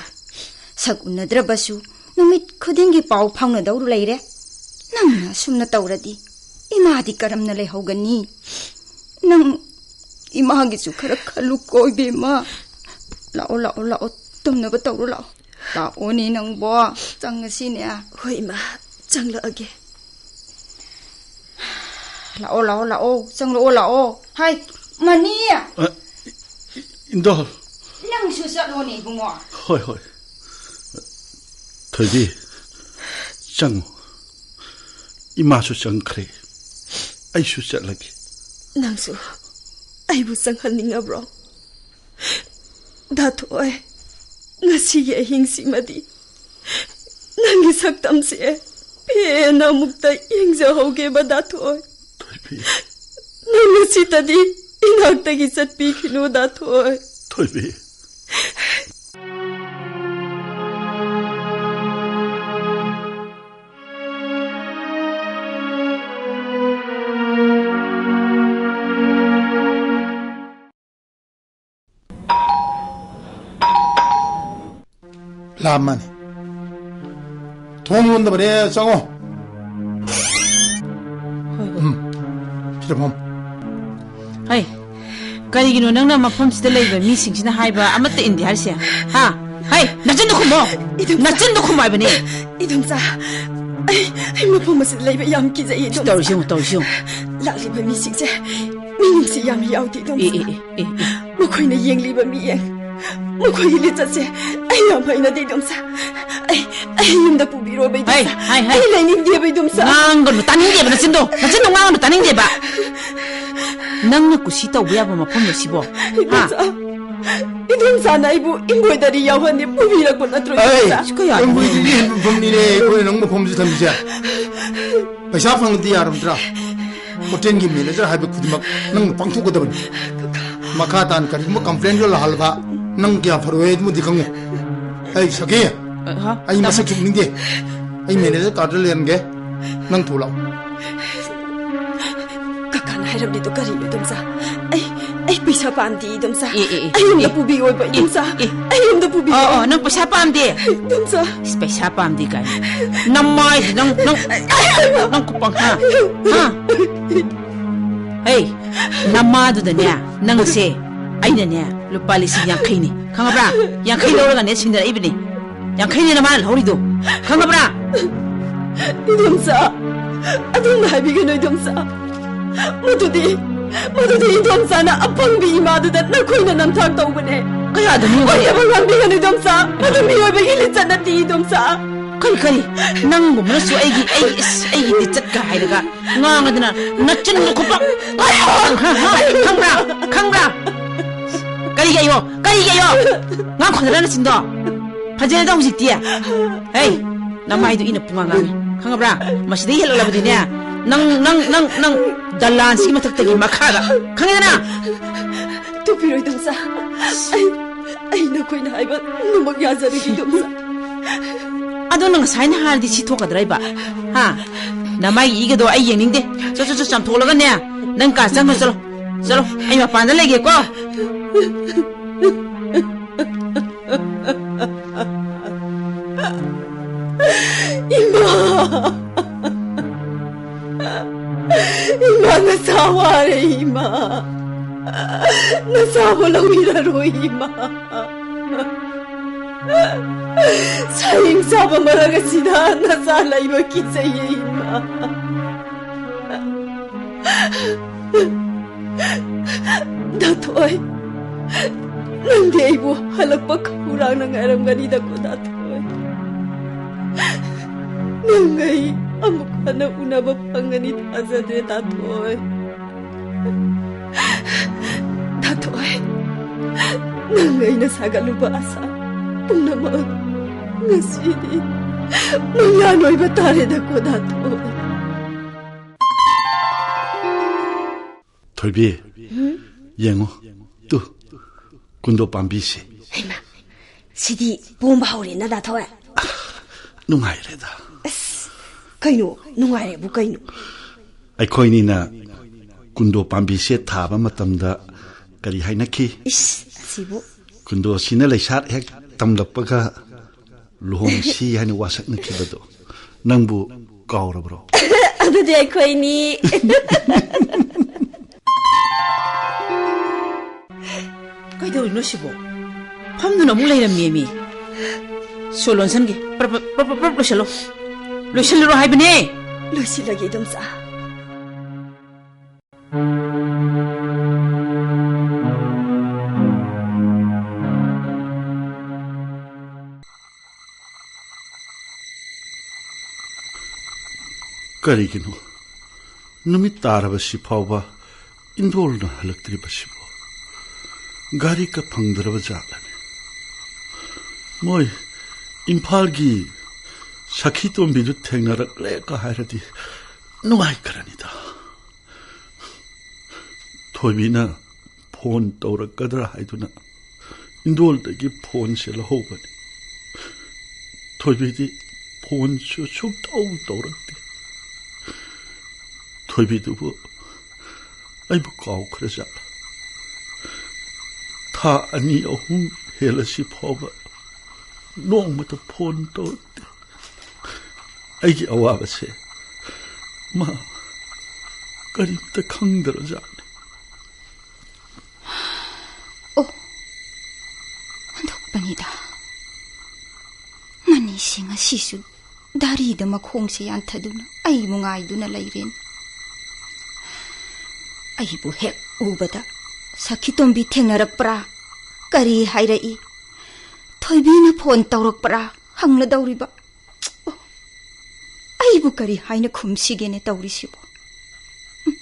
ꯁꯛ ꯎꯅꯗ꯭ꯔꯕꯁꯨ ꯅꯨꯃꯤꯠ ꯈꯨꯗꯤꯡꯒꯤ ꯄꯥꯎ ꯐꯥꯎꯅꯗꯧ ꯂꯩꯔꯦ꯫ ꯅꯪꯅ ꯑꯁꯨꯝꯅ ꯇꯧꯔꯗꯤ ꯏꯃꯥꯗꯤ ꯀꯔꯝꯅ ꯂꯩꯍꯧꯒꯅꯤ? ꯅꯪ ꯏꯃꯥꯒꯤꯁꯨ ꯈꯔ ꯈꯜꯂꯨꯀꯣ, ꯏꯕꯦꯝꯃ꯫ ꯂꯥꯛꯑꯣ, ꯂꯥꯛꯑꯣ, ꯂꯥꯛꯑꯣ, ꯇꯨꯝꯅꯕ ꯇꯧꯔꯣ, ꯂꯥꯛꯑꯣ꯫ ꯂꯥꯛꯑꯣꯅꯦ ꯅꯪꯕꯣ, ꯆꯪꯉꯁꯤꯅꯦ꯫ ꯍꯣꯏ, ꯏꯃꯥ, ꯆꯪꯂꯛꯑꯒꯦ꯫ ꯂꯥꯛꯑꯣ, ꯂꯥꯛꯑꯣ, ꯂꯥꯛꯑꯣ, ꯆꯪꯂꯛꯑꯣ, ꯂꯥꯛꯑꯣ꯫ ꯍꯥꯏ, ꯃꯅꯤ! ꯑ, ꯏ-, ꯏꯟꯗꯣ꯫ ꯅꯪꯁꯨ ꯆꯠꯂꯣꯅꯦ, ꯏꯕꯨꯡꯉꯣ꯫ ꯍꯣꯏ, ꯍꯣꯏ꯫ ꯊꯣꯏꯕꯤ, ꯆꯪꯉꯨ꯫ ꯏꯃꯥꯁꯨ ꯆꯪꯈ꯭ꯔꯦ꯫ ꯑꯩꯁꯨ ꯆꯠꯂꯒꯦ꯫ ꯅꯪꯁꯨ ꯑꯩꯕꯨ ꯆꯪꯍꯟꯅꯤꯡꯉꯕ꯭ꯔꯣ? ꯗꯥ ꯊꯣꯏ, ꯉꯁꯤꯒꯤ ꯑꯍꯤꯡꯁꯤꯃꯗꯤ ꯅꯪꯒꯤ ꯁꯛꯇꯝꯁꯦ ꯄꯦꯟꯅ ꯑꯃꯨꯛꯇ ꯌꯦꯡꯖꯍꯧꯒꯦꯕ, ꯗꯥ ꯊꯣꯏ꯫ ꯊꯣꯏꯕꯤ꯫ ꯅꯪ ꯉꯁꯤꯇꯗꯤ ꯏꯅꯥꯛꯇꯒꯤ ꯆꯠꯄꯤꯈꯤꯅꯨ, ꯗꯥ ꯊꯣꯏ꯫ ꯊꯣꯏꯕꯤ꯫ ꯂꯥꯝꯃꯅꯤ꯫ ꯊꯣꯡ ꯂꯣꯟꯗꯕꯅꯦ, ꯆꯪꯉꯣ꯫ ꯍꯣꯏ, ꯍꯣꯏ꯫ ꯎꯝ꯫ ꯁꯤꯗ ꯐꯝ꯫ ꯍꯩ, ꯀꯔꯤꯒꯤꯅꯣ ꯅꯪꯅ ꯃꯐꯝꯁꯤꯗ ꯂꯩꯕ ꯃꯤꯁꯤꯡꯁꯤꯅ ꯍꯥꯏꯕ ꯑꯃꯠꯇ ꯏꯟꯗꯦ ꯍꯥꯏꯔꯤꯁꯦ? ꯍꯥ? ꯍꯩ, ꯅꯆꯤꯟꯗꯣ ꯈꯨꯝꯃꯣ! ꯏꯗꯣꯝꯆꯥ꯫ ꯅꯆꯤꯟꯗꯣ ꯈꯨꯝꯃꯣ ꯍꯥꯏꯕꯅꯦ! ꯏꯗꯣꯝꯆꯥ, ꯑꯩ, ꯑꯩ ꯃꯐꯝ ꯑꯁꯤꯗ ꯂꯩꯕ ꯌꯥꯝ ꯀꯤꯖꯩ, ꯏꯗꯣꯝꯆꯥ꯫ ꯇꯧꯔꯤꯁꯤ ꯌꯦꯡꯉꯨ, ꯇꯧꯔꯤꯁꯤ ꯌꯦꯡꯉꯨ꯫ ꯂꯥꯛꯂꯤꯕ ꯃꯤꯁꯤꯡꯁꯦ ꯃꯤꯅꯨꯡꯁꯤ ꯌꯥꯝ ꯌꯥꯎꯗꯦ, ꯏꯗꯣꯝꯆꯥ꯫ ꯑꯦ, ꯑꯦ, ꯑꯦ, ꯑꯦ, ꯑꯦ꯫ ꯃꯈꯣꯏꯅ ꯌꯦꯡꯂꯤꯕ ꯃꯤꯠꯌꯦꯡ, ꯃꯈꯣꯏꯒꯤ ꯂꯤꯆꯠꯁꯦ ꯑꯩ ꯌꯥꯝ ꯍꯩꯅꯗꯦ, ꯏꯗꯣꯝꯆꯥ꯫ ꯑꯩ, ꯑꯩ ꯌꯨꯝꯗ ꯄꯨꯕꯤꯔꯣꯕ, ꯏꯗꯣꯝꯆꯥ꯫ ꯍꯥꯏ, ꯍꯥꯏ, ꯍꯥꯏ꯫ ꯑꯩ ꯂꯩꯅꯤꯡꯗꯦꯕ, ꯏꯗꯣꯝꯆꯥ꯫ ꯉꯥꯡꯒꯅꯨ, ꯇꯥꯅꯤꯡꯗꯦꯕ ꯅꯆꯤꯟꯗꯣ꯫ ꯅꯆꯤꯟꯗꯣ ꯉꯥꯡꯒꯅꯨ, ꯇꯥꯅꯤꯡꯗꯦꯕ꯫ ꯅꯪꯅ ꯀꯨꯁꯤ ꯇꯧꯕ ꯌꯥꯕ ꯃꯐꯝꯂꯣ ꯁꯤꯕꯣ? ꯍꯥ? ꯏꯗꯣꯝꯆꯥ, ꯏꯗꯣꯝꯆꯥꯅ ꯑꯩꯕꯨ embroidery ꯌꯥꯎꯍꯟꯅꯤ ꯄꯨꯕꯤꯔꯛꯄ ꯅꯠꯇ꯭ꯔꯣ, ꯑꯩ, ꯏꯗꯣꯝꯆꯥ? ꯀꯌꯥ embroidery ꯍꯦꯟꯕ ꯃꯐꯝꯅꯤꯅꯦ ꯑꯩꯈꯣꯏꯅ ꯅꯪ ꯃꯐꯝꯁꯤ ꯊꯝꯃꯤꯁꯦ꯫ ꯄꯩꯁꯥ ꯐꯪꯂꯗꯤ ꯌꯥꯔꯝꯗ꯭ꯔꯥ? ꯍꯣꯇꯦꯜꯒꯤ manager ꯍꯥꯏꯕ ꯈꯨꯗꯤꯡꯃꯛ ꯅꯪꯅ ꯄꯥꯡꯊꯣꯛꯀꯗꯕꯅꯤ꯫ ꯃꯈꯥ ꯇꯥꯅ ꯀꯔꯤꯒꯨꯝꯕ complainꯒ ꯂꯥꯛꯍꯜꯂꯕ, ꯅꯪ ꯀꯌꯥ ꯐꯔꯣꯏ ꯑꯗꯨꯃꯗꯤ ꯈꯪꯉꯨ꯫ ꯑꯩ ꯁꯈꯤ, ꯑ, ꯍꯥ? ꯑꯩ ꯇꯥꯃꯣ꯫ ꯃꯁꯛ ꯎꯅꯤꯡꯗꯦ꯫ ꯑꯩ manager ꯀꯥꯗ ꯂꯩꯔꯝꯒꯦ, ꯅꯪ ꯊꯣꯛꯂꯛꯑꯣ꯫ ꯀꯀꯥꯅ ꯍꯥꯏꯔꯝꯃꯤꯗꯣ ꯀꯔꯤꯅꯣ, ꯏꯗꯣꯝꯆꯥ? ꯑꯩ, ꯑꯩ ꯄꯩꯁꯥ ꯄꯥꯝꯗꯦ, ꯏꯗꯣꯝꯆꯥ꯫ ꯑꯦ, ꯑꯦ, ꯑꯦ, ꯑꯩ ꯌꯨꯝꯗ ꯑꯦ, ꯄꯨꯕꯤꯌꯣꯕ, ꯑꯦ, ꯏꯗꯣꯝꯆꯥ꯫ ꯑꯦ꯫ ꯑꯩ ꯌꯨꯝꯗ ꯄꯨꯕꯤꯌꯣ꯫ ꯑꯣ, ꯑꯣ, ꯅꯪ ꯄꯩꯁꯥ ꯄꯥꯝꯗꯦ? ꯏꯗꯣꯝꯆꯥ꯫ ꯏꯁ, ꯄꯩꯁꯥ ꯄꯥꯝꯗꯦ ꯀꯥꯏꯅ꯫ ꯅꯃꯥꯏꯁꯤ ꯅꯪ, ꯅꯪ, ꯅꯪ ꯈꯨꯄꯥꯛ, ꯍꯥ? ꯍꯥ? ꯍꯩ, ꯅꯃꯥꯗꯨꯗꯅꯦ, ꯅꯪꯁꯦ, ꯑꯩꯅꯅꯦ, ꯂꯨꯄꯥ ꯂꯤꯁꯤꯡ ꯌꯥꯡꯈꯩꯅꯤ꯫ ꯈꯪꯉꯕ꯭ꯔꯥ? ꯌꯥꯡꯈꯩ ꯂꯧꯔꯒꯅꯦ ꯁꯤꯡꯅꯔꯛꯏꯕꯅꯤ꯫ ꯌꯥꯡꯈꯩꯅꯤꯅ ꯃꯥꯅ ꯂꯧꯍꯧꯔꯤꯗꯣ꯫ ꯈꯪꯉꯕ꯭ꯔꯥ? ꯏꯗꯣꯝꯆꯥ, ꯑꯗꯨꯝꯅ ꯍꯥꯏꯕꯤꯒꯅꯨ, ꯏꯗꯣꯝꯆꯥ꯫ ꯃꯗꯨꯗꯤ, ꯃꯗꯨꯗꯤ ꯏꯗꯣꯝꯆꯥꯅ ꯑꯄꯪꯕꯤ ꯏꯃꯥꯗꯨꯗ ꯅꯈꯣꯏꯅ ꯅꯝꯊꯥꯛ ꯇꯧꯕꯅꯦ꯫ ꯀꯌꯥꯗꯅꯣ? ꯑꯣꯏꯗꯕ ꯉꯥꯡꯕꯤꯒꯅꯨ, ꯏꯗꯣꯝꯆꯥ꯫ ꯃꯗꯨ ꯃꯤꯑꯣꯏꯕꯒꯤ ꯂꯤꯆꯠ ꯅꯠꯇꯦ, ꯏꯗꯣꯝꯆꯥ꯫ ꯀꯔꯤ, ꯀꯔꯤ? ꯅꯪꯒꯨꯝꯕꯅꯁꯨ ꯑꯩꯒꯤ, ꯑꯩꯒꯤ, ꯏꯁ, ꯑꯩꯒꯤ ꯂꯤꯆꯠꯀ ꯍꯥꯏꯔꯒ ꯉꯥꯡꯉꯗꯅ ꯅꯆꯤꯟꯗꯣ ꯈꯨꯄꯥꯛ-, ꯈꯪꯕ꯭ꯔꯥ? ꯈꯪꯕ꯭ꯔꯥ? ꯀꯔꯤꯒꯤ ꯑꯌꯣ? ꯀꯔꯤꯒꯤ ꯑꯌꯣ? ꯉꯥꯡꯈꯣꯗꯅ ꯅꯆꯤꯟꯗꯣ꯫ ꯐꯖꯔꯦꯗ ꯍꯧꯖꯤꯛꯇꯤ꯫ ꯍꯩ, ꯅꯃꯥꯏꯗꯣ ꯏꯅ ꯄꯨꯡꯉꯥꯡ ꯉꯥꯡꯉꯤ꯫ ꯈꯪꯉꯕ꯭ꯔꯥ? ꯃꯁꯤꯗꯩ ꯍꯦꯜꯂꯛꯂꯕꯗꯤꯅꯦ, ꯅꯪ, ꯅꯪ, ꯅꯪ, ꯅꯪ ꯗꯂꯥꯟꯁꯤꯒꯤ ꯃꯊꯛꯇꯒꯤ ꯃꯈꯥꯗ꯫ ꯈꯪꯉꯦꯗꯅ? ꯇꯣꯛꯄꯤꯔꯣ, ꯏꯗꯣꯝꯆꯥ꯫ ꯑꯩ, ꯑꯩ ꯅꯈꯣꯏꯅ ꯍꯥꯏꯕ ꯄꯨꯝꯅꯃꯛ ꯌꯥꯖꯔꯒꯦ, ꯏꯗꯣꯝꯆꯥ꯫ ꯑꯗꯣ ꯅꯪ ꯉꯁꯥꯏꯅ ꯍꯥꯏꯔꯗꯤ ꯁꯤ ꯊꯣꯛꯀꯗ꯭ꯔꯥ ꯏꯕ? ꯍꯥ? ꯅꯃꯥꯏꯒꯤ ꯏꯒꯗꯣ ꯑꯩ ꯌꯦꯡꯅꯤꯡꯗꯦ꯫ ꯆꯣ, ꯆꯣ, ꯆꯣ, ꯆꯥꯝꯊꯣꯛꯂꯒꯅꯦ, ꯅꯪ ꯀꯥ ꯆꯪꯈ꯭ꯔꯣ, ꯆꯠꯂꯣ꯫ ꯆꯠꯂꯣ, ꯑꯩ ꯃꯄꯥꯟꯗ ꯂꯩꯒꯦꯀꯣ꯫ ꯏꯃꯥ, ꯅꯆꯥ ꯋꯥꯔꯦ, ꯏꯃꯥ꯫ ꯅꯆꯥꯕꯨ ꯂꯧꯕꯤꯔꯔꯣꯏ, ꯏꯃꯥ꯫ ꯁꯥꯍꯤꯡ ꯆꯥꯕ ꯃꯔꯛ ꯑꯁꯤꯗ ꯅꯆꯥ ꯂꯩꯕ ꯀꯤꯖꯩꯌꯦ, ꯏꯃꯥ꯫ ꯗꯥꯊꯣꯏ, ꯅꯪꯗꯤ ꯑꯩꯕꯨ ꯍꯜꯂꯛꯄ ꯈꯧꯔꯥꯡꯅ ꯉꯥꯏꯔꯝꯒꯅꯤꯗꯀꯣ, ꯗꯥꯊꯣꯏ꯫ ꯅꯪ ꯑꯩ ꯑꯃꯨꯛ ꯍꯟꯅ ꯎꯅꯕ ꯐꯪꯒꯅꯤ ꯊꯥꯖꯗ꯭ꯔꯦ, ꯗꯥꯊꯣꯏ꯫ ꯗꯥꯊꯣꯏ, ꯅꯪ ꯑꯩꯅ ꯁꯥꯒꯠꯂꯨꯕ ꯑꯁꯥ ꯄꯨꯝꯅꯃꯛ ꯉꯁꯤꯗꯤ ꯃꯪꯂꯥꯟ ꯑꯣꯏꯕ ꯇꯥꯔꯦꯗꯀꯣ, ꯗꯥꯊꯣꯏ꯫ ꯊꯣꯏꯕꯤ, ꯌꯦꯡꯉꯨ, ꯇꯨ, ꯀꯨꯟꯗꯣ ꯄꯥꯝꯕꯤꯁꯤ꯫ ꯍꯩꯃꯥ, ꯁꯤꯗꯤ ꯄꯣꯝꯕ ꯍꯧꯔꯦꯅ, ꯗꯥꯊꯣꯏ꯫ ꯅꯨꯡꯉꯥꯏꯔꯦꯗ꯫ ꯑꯁ, ꯀꯩꯅꯣ? ꯅꯨꯡꯉꯥꯏꯔꯦꯕꯨ ꯀꯩꯅꯣ? ꯑꯩꯈꯣꯏꯅꯤꯅ ꯀꯨꯟꯗꯣ ꯄꯥꯝꯕꯤꯁꯦ ꯊꯥꯕ ꯃꯇꯝꯗ ꯀꯔꯤ ꯍꯥꯏꯅꯈꯤ? ꯏꯁ, ꯑꯁꯤꯕꯨ꯫ ꯀꯨꯟꯗꯣꯁꯤꯅ ꯂꯩꯁꯥꯠ ꯍꯦꯛ ꯇꯝꯂꯛꯄꯒ ꯂꯨꯍꯣꯡꯁꯤ ꯍꯥꯏꯅ ꯋꯥꯁꯛꯅꯈꯤꯕꯗꯣ ꯅꯪꯕꯨ ꯀꯥꯎꯔꯕ꯭ꯔꯣ? ꯑꯗꯨꯗꯤ ꯑꯩꯈꯣꯏꯅꯤ꯫ ꯀꯩꯗꯧꯔꯤꯅꯣ ꯁꯤꯕꯣ? ꯐꯝꯗꯨꯅ ꯑꯃꯨꯛ ꯂꯩꯔꯝꯃꯦꯃꯤ꯫ ꯁꯣ ꯂꯣꯟꯁꯟꯒꯦ꯫ ꯄ꯭ꯔꯞ, ꯄ꯭ꯔꯞ, ꯄ꯭ꯔꯞ, ꯄ꯭ꯔꯞ ꯂꯣꯏꯁꯜꯂꯣ꯫ ꯂꯣꯏꯁꯜꯂꯨꯔꯣ ꯍꯥꯏꯕꯅꯦ꯫ ꯂꯣꯏꯁꯤꯜꯂꯒꯦ, ꯏꯗꯣꯝꯆꯥ꯫ ꯀꯔꯤꯒꯤꯅꯣ ꯅꯨꯃꯤꯠ ꯇꯥꯔꯕꯁꯤ ꯐꯥꯎꯕ ꯏꯟꯗꯣꯜꯅ ꯍꯜꯂꯛꯇ꯭ꯔꯤꯕꯁꯤꯕꯨ? ꯒꯥꯔꯤꯒ ꯐꯪꯗ꯭ꯔꯕ ꯖꯥꯠꯂꯅꯦ? ꯃꯣꯏ ꯏꯝꯐꯥꯜꯒꯤ ꯁꯈꯤ ꯇꯣꯝꯕꯤꯗꯨ ꯊꯦꯡꯅꯔꯛꯂꯦꯒ ꯍꯥꯏꯔꯗꯤ ꯅꯨꯡꯉꯥꯏꯈ꯭ꯔꯅꯤꯗ꯫ ꯊꯣꯏꯕꯤꯅ ꯐꯣꯟ ꯇꯧꯔꯛꯀꯗ꯭ꯔꯥ ꯍꯥꯏꯗꯨꯅ ꯏꯟꯗꯣꯜꯗꯒꯤ ꯐꯣꯟꯁꯦ ꯂꯧꯍꯧꯕꯅꯤ꯫ ꯊꯣꯏꯕꯤꯗꯤ ꯐꯣꯟꯁꯨ ꯁꯨꯛꯇꯧ ꯇꯧꯔꯛꯇꯦ꯫ ꯊꯣꯏꯕꯤꯗꯨꯕꯨ ꯑꯩꯕꯨ ꯀꯥꯎꯈ꯭ꯔꯖꯥꯠꯂ? ꯊꯥ ꯑꯅꯤ ꯑꯍꯨꯝ ꯍꯦꯜꯂꯁꯤ ꯐꯥꯎꯕ ꯅꯣꯡꯃꯇ ꯐꯣꯟ ꯇꯧꯔꯛꯇꯦ꯫ ꯑꯩꯒꯤ ꯑꯋꯥꯕꯁꯦ ꯃꯥ ꯀꯔꯤꯝꯇ ꯈꯪꯗ꯭ꯔꯖꯥꯠꯅꯤ꯫ ꯑꯣ, ꯑꯣꯟꯊꯣꯛꯄꯅꯤꯗ꯫ ꯃꯅꯤꯁꯦ ꯉꯁꯤꯁꯨ ꯗꯥꯔꯤꯗ ꯃꯈꯣꯡꯁꯦ ꯌꯥꯟꯊꯗꯨꯅ ꯑꯩꯕꯨ ꯉꯥꯏꯗꯨꯅ ꯂꯩꯔꯦꯅꯦ꯫ ꯑꯩꯕꯨ ꯍꯦꯛ ꯎꯕꯗ "ꯁꯈꯤꯇꯣꯝꯕꯤ ꯊꯦꯡꯅꯔꯛꯄ꯭ꯔꯥ? ꯀꯔꯤ ꯍꯥꯏꯔꯛꯏ? ꯊꯣꯏꯕꯤꯅ ꯐꯣꯟ ꯇꯧꯔꯛꯄ꯭ꯔꯥ?" ꯍꯪꯂꯗꯧꯔꯤꯕ꯫ ꯑꯣ, ꯑꯩꯕꯨ ꯀꯔꯤ ꯍꯥꯏꯅ ꯈꯨꯝꯁꯤꯒꯦꯅꯦ ꯇꯧꯔꯤꯁꯤꯕꯣ? ꯎꯝ,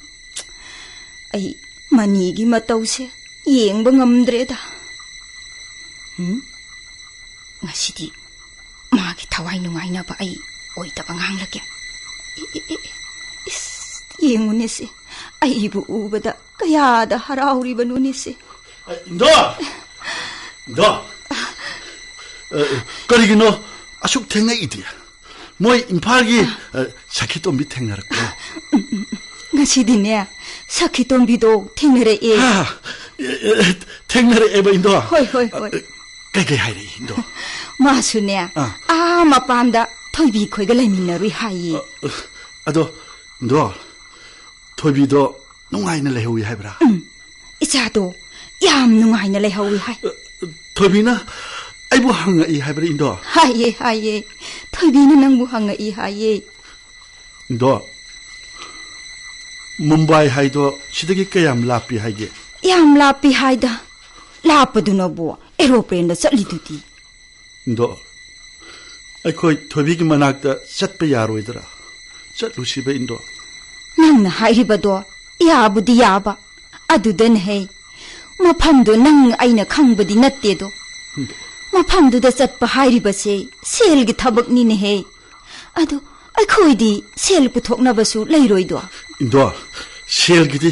ꯑꯩ ꯃꯅꯤꯒꯤ ꯃꯇꯧꯁꯦ ꯌꯦꯡꯕ ꯉꯝꯗ꯭ꯔꯦꯗ꯫ ꯎꯝ? ꯉꯁꯤꯗꯤ ꯃꯥꯒꯤ ꯊꯋꯥꯏ ꯅꯨꯡꯉꯥꯏꯅꯕ ꯑꯩ ꯑꯣꯏꯗꯕ ꯉꯥꯡꯂꯒꯦ꯫ ꯏ, ꯏ, ꯏ, ꯏꯁ, ꯌꯦꯡꯉꯨꯅꯦꯁꯦ, ꯑꯩꯕꯨ ꯎꯕꯗ ꯀꯌꯥꯗ ꯍꯔꯥꯎꯔꯤꯕꯅꯣꯅꯦꯁꯦ꯫ ꯏꯟꯗꯣ! ꯏꯟꯗꯣ! ꯑ, ꯀꯔꯤꯒꯤꯅꯣ ꯑꯁꯨꯛ ꯊꯦꯡꯅꯛꯏꯗꯤ? ꯃꯣꯏ ꯏꯝꯐꯥꯜꯒꯤ, ꯑ, ꯁꯈꯤꯇꯣꯝꯕꯤ ꯊꯦꯡꯅꯔꯛꯄ꯭ꯔꯣ? ꯎꯝ, ꯎꯝ, ꯎꯝ꯫ ꯉꯁꯤꯗꯤꯅꯦ, ꯁꯈꯤꯇꯣꯝꯕꯤꯗꯣ ꯊꯦꯡꯅꯔꯛꯑꯦ꯫ ꯍꯥ? ꯑꯦ, ꯑꯦ, ꯊꯦꯡꯅꯔꯛꯑꯦꯕ, ꯏꯟꯗꯣ? ꯍꯣꯏ, ꯍꯣꯏ, ꯍꯣꯏ꯫ ꯑ, ꯀꯩꯀꯩ ꯍꯥꯏꯔꯛꯏ, ꯏꯟꯗꯣ? ꯃꯥꯁꯨꯅꯦ, ꯑꯥ꯫ ꯑꯥ ꯃꯄꯥꯟꯗ ꯊꯣꯏꯕꯤ ꯈꯣꯏꯒ ꯂꯩꯃꯤꯟꯅꯔꯨꯏ ꯍꯥꯏꯌꯦ꯫ ꯑ, ꯑ, ꯑꯗꯣ, ꯏꯟꯗꯣ, ꯊꯣꯏꯕꯤꯗꯣ ꯅꯨꯡꯉꯥꯏꯅ ꯂꯩꯍꯧꯋꯤ ꯍꯥꯏꯕ꯭ꯔꯥ? ꯎꯝ, ꯏꯆꯥꯗꯣ ꯌꯥꯝ ꯅꯨꯡꯉꯥꯏꯅ ꯂꯩꯍꯧꯋꯤ ꯍꯥꯏ꯫ ꯑ, ꯊꯣꯏꯕꯤꯅ ꯑꯩꯕꯨ ꯍꯪꯉꯛꯏ ꯍꯥꯏꯕ꯭ꯔꯥ, ꯏꯟꯗꯣ? ꯍꯥꯏꯌꯦ, ꯍꯥꯏꯌꯦ꯫ ꯊꯣꯏꯕꯤꯅ ꯅꯪꯕꯨ ꯍꯪꯉꯛꯏ ꯍꯥꯏꯌꯦ꯫ ꯏꯟꯗꯣ, ꯃꯨꯝꯕꯥꯏ ꯍꯥꯏꯗꯣ ꯁꯤꯗꯒꯤ ꯀꯌꯥꯝ ꯂꯥꯞꯄꯤ ꯍꯥꯏꯒꯦ? ꯌꯥꯝ ꯂꯥꯞꯄꯤ ꯍꯥꯏꯗ꯫ ꯂꯥꯞꯄꯗꯨꯅꯕꯨ ꯑꯦꯔꯣꯄ꯭ꯂꯦꯟꯗ ꯆꯠꯂꯤꯗꯨꯗꯤ꯫ ꯏꯟꯗꯣ, ꯑꯩꯈꯣꯏ ꯊꯣꯏꯕꯤꯒꯤ ꯃꯅꯥꯛꯇ ꯆꯠꯄ ꯌꯥꯔꯣꯏꯗ꯭ꯔꯥ? ꯆꯠꯂꯨꯁꯤꯕ, ꯏꯟꯗꯣ꯫ ꯅꯪꯅ ꯍꯥꯏꯔꯤꯕꯗꯣ ꯌꯥꯕꯨꯗꯤ ꯌꯥꯕ, ꯑꯗꯨꯗꯅ ꯍꯦ, ꯃꯐꯝꯗꯣ ꯅꯪ ꯑꯩꯅ ꯈꯪꯕꯗꯤ ꯅꯠꯇꯦꯗꯣ꯫ ꯏꯟꯗꯣ꯫ ꯃꯐꯝꯗꯨꯗ ꯆꯠꯄ ꯍꯥꯏꯔꯤꯕꯁꯦ ꯁꯦꯜꯒꯤ ꯊꯕꯛꯅꯤꯅꯦꯍꯦ꯫ ꯑꯗꯣ ꯑꯩꯈꯣꯏꯗꯤ ꯁꯦꯜ ꯄꯨꯊꯣꯛꯅꯕꯁꯨ ꯂꯩꯔꯣꯏꯗꯣ꯫ ꯏꯟꯗꯣ, ꯁꯦꯜꯒꯤꯗꯤ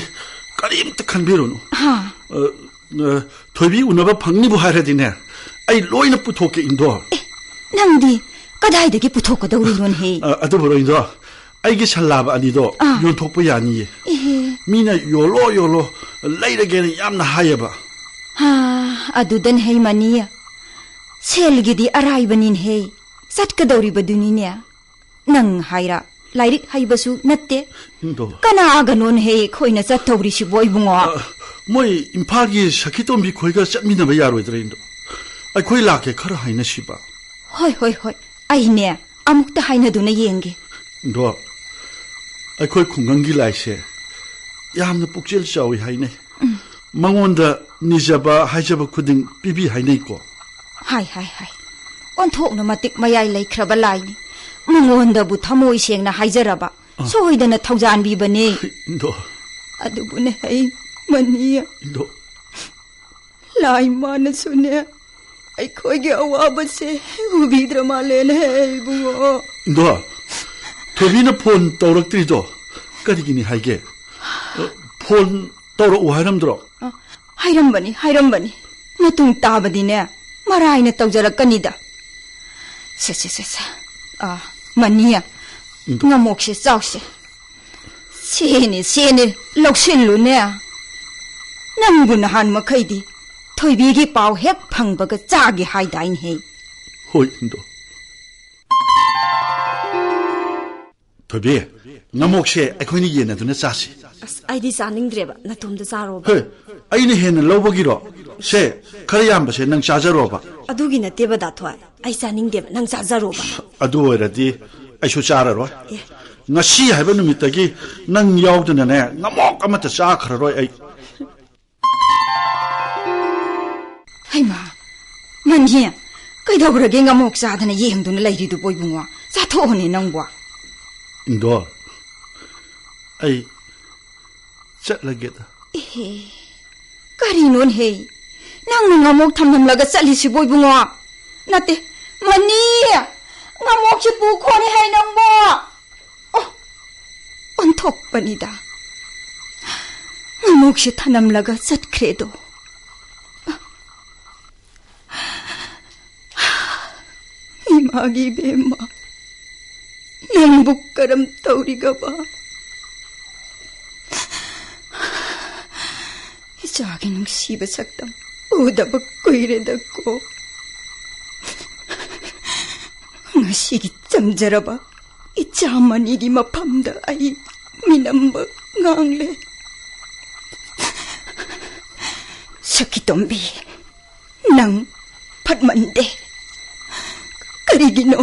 ꯀꯔꯤꯝꯇ ꯈꯟꯕꯤꯔꯨꯅꯨ꯫ ꯍꯥ꯫ ꯑ, ꯑ, ꯊꯣꯏꯕꯤ ꯎꯅꯕ ꯐꯪꯅꯤꯕꯨ ꯍꯥꯏꯔꯗꯤꯅꯦ, ꯑꯩ ꯂꯣꯏꯅ ꯄꯨꯊꯣꯛꯀꯦ, ꯏꯟꯗꯣ꯫ ꯑꯦ, ꯅꯪꯗꯤ ꯀꯗꯥꯏꯗꯒꯤ ꯄꯨꯊꯣꯛꯀꯗꯧꯔꯤꯅꯣꯅꯦꯍꯦ? ꯑ, ꯑꯗꯨꯕꯨꯔꯣ, ꯏꯟꯗꯣ, ꯑꯩꯒꯤ ꯁꯜꯂꯥꯕ ꯑꯅꯤꯗꯣ ꯑꯥ꯫ ꯌꯣꯟꯊꯣꯛꯄ ꯌꯥꯅꯤꯌꯦ꯫ ꯏꯍꯦ꯫ ꯃꯤꯅ "ꯌꯣꯜꯂꯣ, ꯌꯣꯜꯂꯣ, ꯂꯩꯔꯒꯦꯅ" ꯌꯥꯝꯅ ꯍꯥꯏꯌꯦꯕ꯫ ꯍꯥ, ꯑꯗꯨꯗꯅ ꯍꯦ ꯃꯅꯤ, ꯁꯦꯜꯒꯤꯗꯤ ꯑꯔꯥꯏꯕꯅꯤꯅꯦꯍꯦ, ꯆꯠꯀꯗꯧꯔꯤꯕꯗꯨꯅꯤꯅꯦ꯫ ꯅꯪ ꯍꯥꯏꯔ ꯂꯥꯏꯔꯤꯛ ꯍꯩꯕꯁꯨ ꯅꯠꯇꯦ꯫ ꯏꯟꯗꯣ꯫ ꯀꯅꯥꯒꯅꯣꯅꯦꯍꯦ ꯑꯩꯈꯣꯏꯅ ꯆꯠꯇꯧꯔꯤꯁꯤꯕꯣ, ꯏꯕꯨꯡꯉꯣ? ꯑ, ꯃꯣꯏ ꯏꯝꯐꯥꯜꯒꯤ ꯁꯈꯤꯇꯣꯝꯕꯤ ꯈꯣꯏꯒ ꯆꯠꯃꯤꯟꯅꯕ ꯌꯥꯔꯣꯏꯗ꯭ꯔꯥ, ꯏꯟꯗꯣ? ꯑꯩꯈꯣꯏ ꯂꯥꯛꯀꯦ, ꯈꯔ ꯍꯥꯏꯅꯁꯤꯕ꯫ ꯍꯣꯏ, ꯍꯣꯏ, ꯍꯣꯏ꯫ ꯑꯩꯅꯦ, ꯑꯃꯨꯛꯇ ꯍꯥꯏꯅꯗꯨꯅ ꯌꯦꯡꯒꯦ꯫ ꯏꯟꯗꯣ, ꯑꯩꯈꯣꯏ ꯈꯨꯡꯒꯪꯒꯤ ꯂꯥꯏꯁꯦ ꯌꯥꯝꯅ ꯄꯨꯛꯆꯦꯜ ꯆꯥꯎꯏ ꯍꯥꯏꯅꯩ꯫ ꯎꯝ꯫ ꯃꯉꯣꯟꯗ ꯅꯤꯖꯕ ꯍꯥꯏꯖꯕ ꯈꯨꯗꯤꯡ ꯄꯤꯕꯤ ꯍꯥꯏꯅꯩꯀꯣ꯫ ꯍꯥꯏ, ꯍꯥꯏ, ꯍꯥꯏ꯫ ꯑꯣꯟꯊꯣꯛꯅ ꯃꯇꯤꯛ ꯃꯌꯥꯏ ꯂꯩꯈ꯭ꯔꯕ ꯂꯥꯏꯅꯤ꯫ ꯃꯉꯣꯟꯗꯕꯨ ꯊꯃꯣꯏ ꯁꯦꯡꯅ ꯍꯥꯏꯖꯔꯕ, ꯑ꯫ ꯁꯣꯏꯗꯅ ꯊꯧꯖꯥꯟꯕꯤꯕꯅꯤ꯫ ꯏꯟꯗꯣ꯫ ꯑꯗꯨꯕꯨꯅꯦ ꯑꯩ ꯃꯅꯤ꯫ ꯏꯟꯗꯣ꯫ ꯂꯥꯏ ꯃꯥꯅꯁꯨꯅꯦ, ꯑꯩꯈꯣꯏꯒꯤ ꯑꯋꯥꯕꯁꯦ ꯎꯕꯤꯗ꯭ꯔ ꯃꯥꯜꯂꯦꯅꯦ, ꯏꯕꯨꯡꯉꯣ꯫ ꯏꯟꯗꯣ, ꯊꯣꯏꯕꯤꯅ ꯐꯣꯟ ꯇꯧꯔꯛꯇ꯭ꯔꯤꯗꯣ ꯀꯔꯤꯒꯤꯅꯤ ꯍꯥꯏꯒꯦ? ꯐꯣꯟ ꯇꯧꯔꯛꯎ ꯍꯥꯏꯔꯝꯗ꯭ꯔꯣ? ꯑ, ꯍꯥꯏꯔꯝꯕꯅꯤ, ꯍꯥꯏꯔꯝꯕꯅꯤ꯫ ꯃꯇꯨꯡ ꯇꯥꯕꯗꯤꯅꯦ, ꯃꯔꯥꯏꯅ ꯇꯧꯖꯔꯛꯀꯅꯤꯗ꯫ ꯁꯦ, ꯁꯦ, ꯁꯦ, ꯁꯦ꯫ ꯑ, ꯃꯅꯤ, ꯏꯟꯗꯣ꯫ ꯉꯃꯣꯛꯁꯦ ꯆꯥꯎꯁꯦ꯫ ꯁꯦꯅꯦ, ꯁꯦꯅꯦ, ꯂꯧꯁꯤꯜꯂꯨꯅꯦ꯫ ꯅꯪꯕꯨ ꯅꯍꯥꯟ ꯃꯈꯩꯗꯤ ꯊꯣꯏꯕꯤꯒꯤ ꯄꯥꯎ ꯍꯦꯛ ꯐꯪꯕꯒ ꯆꯥꯒꯦ ꯍꯥꯏꯗꯥꯏꯅꯦꯍꯦ꯫ ꯍꯣꯏ, ꯏꯟꯗꯣ꯫ ꯊꯣꯏꯕꯤ, ꯉꯃꯣꯛꯁꯦ ꯑꯩꯈꯣꯏꯅ ꯌꯦꯟꯅꯗꯨꯅ ꯆꯥꯁꯤ꯫ ꯑꯁ, ꯑꯩꯗꯤ ꯆꯥꯅꯤꯡꯗ꯭ꯔꯦꯕ, ꯅꯇꯣꯝꯇ ꯆꯥꯔꯣꯕ꯫ ꯍꯦ, ꯑꯩꯅ ꯍꯦꯟꯅ ꯂꯧꯕꯒꯤꯔꯣ? ꯁꯦ, ꯈꯔ ꯌꯥꯝꯕꯁꯦ ꯅꯪ ꯆꯥꯖꯔꯣꯕ꯫ ꯑꯗꯨꯒꯤ ꯅꯠꯇꯦꯕ, ꯗꯥ ꯊꯣꯏ꯫ ꯑꯩ ꯆꯥꯅꯤꯡꯗꯦꯕ, ꯅꯪ ꯆꯥꯖꯔꯣꯕ꯫ ꯑꯗꯨ ꯑꯣꯏꯔꯗꯤ ꯑꯩꯁꯨ ꯆꯥꯔꯔꯣꯏ꯫ ꯑꯦ꯫ ꯉꯁꯤ ꯍꯥꯏꯕ ꯅꯨꯃꯤꯠꯇꯒꯤ ꯅꯪ ꯌꯥꯎꯗꯅꯅꯦ, ꯉꯃꯣꯛ ꯑꯃꯠꯇ ꯆꯥꯈ꯭ꯔꯔꯣꯏ ꯑꯩ꯫ ꯍꯩꯃꯥ, ꯃꯟꯍꯤ, ꯀꯩꯗꯧꯔꯒꯦ ꯉꯃꯣꯛ ꯆꯥꯗꯅ ꯌꯦꯡꯗꯨꯅ ꯂꯩꯔꯤꯗꯨꯕꯣ ꯏꯕꯨꯡꯉꯣ? ꯆꯥꯊꯣꯛꯑꯣꯅꯦ ꯅꯪꯕꯣ꯫ ꯏꯟꯗꯣ, ꯑꯩ ꯆꯠꯂꯒꯦꯗ꯫ ꯏꯍꯦ, ꯀꯔꯤꯅꯣꯅꯦꯍꯦ? ꯅꯪꯅ ꯉꯃꯣꯛ ꯊꯝꯂꯝꯂꯒ ꯆꯠꯂꯤꯁꯤꯕꯣ ꯏꯕꯨꯡꯉꯣ? ꯅꯠꯇꯦ, ꯃꯅꯤ, ꯉꯃꯣꯛꯁꯤ ꯄꯨꯈꯣꯅꯦ ꯍꯦ ꯅꯪꯕꯣ꯫ ꯑꯣ, ꯑꯣꯟꯊꯣꯛꯄꯅꯤꯗ꯫ ꯉꯃꯣꯛꯁꯦ ꯊꯅꯝꯂꯒ ꯆꯠꯈ꯭ꯔꯦꯗꯣ꯫ ꯏꯃꯥꯒꯤ ꯏꯕꯦꯝꯃ, ꯅꯪꯕꯨ ꯀꯔꯝ ꯇꯧꯔꯤꯒꯕ? ꯏꯆꯥꯒꯤ ꯅꯨꯡꯁꯤꯕ ꯁꯛꯇꯝ ꯎꯗꯕ ꯀꯨꯏꯔꯦꯗꯀꯣ꯫ ꯉꯁꯤꯒꯤ ꯆꯝꯖꯔꯕ ꯏꯆꯥ ꯃꯅꯤꯒꯤ ꯃꯐꯝꯗ ꯑꯩ ꯃꯤꯅꯝꯕ ꯉꯥꯡꯂꯦ꯫ ꯁꯈꯤꯇꯣꯝꯕꯤ, ꯅꯪ ꯐꯠꯃꯟꯗꯦ꯫ ꯀꯔꯤꯒꯤꯅꯣ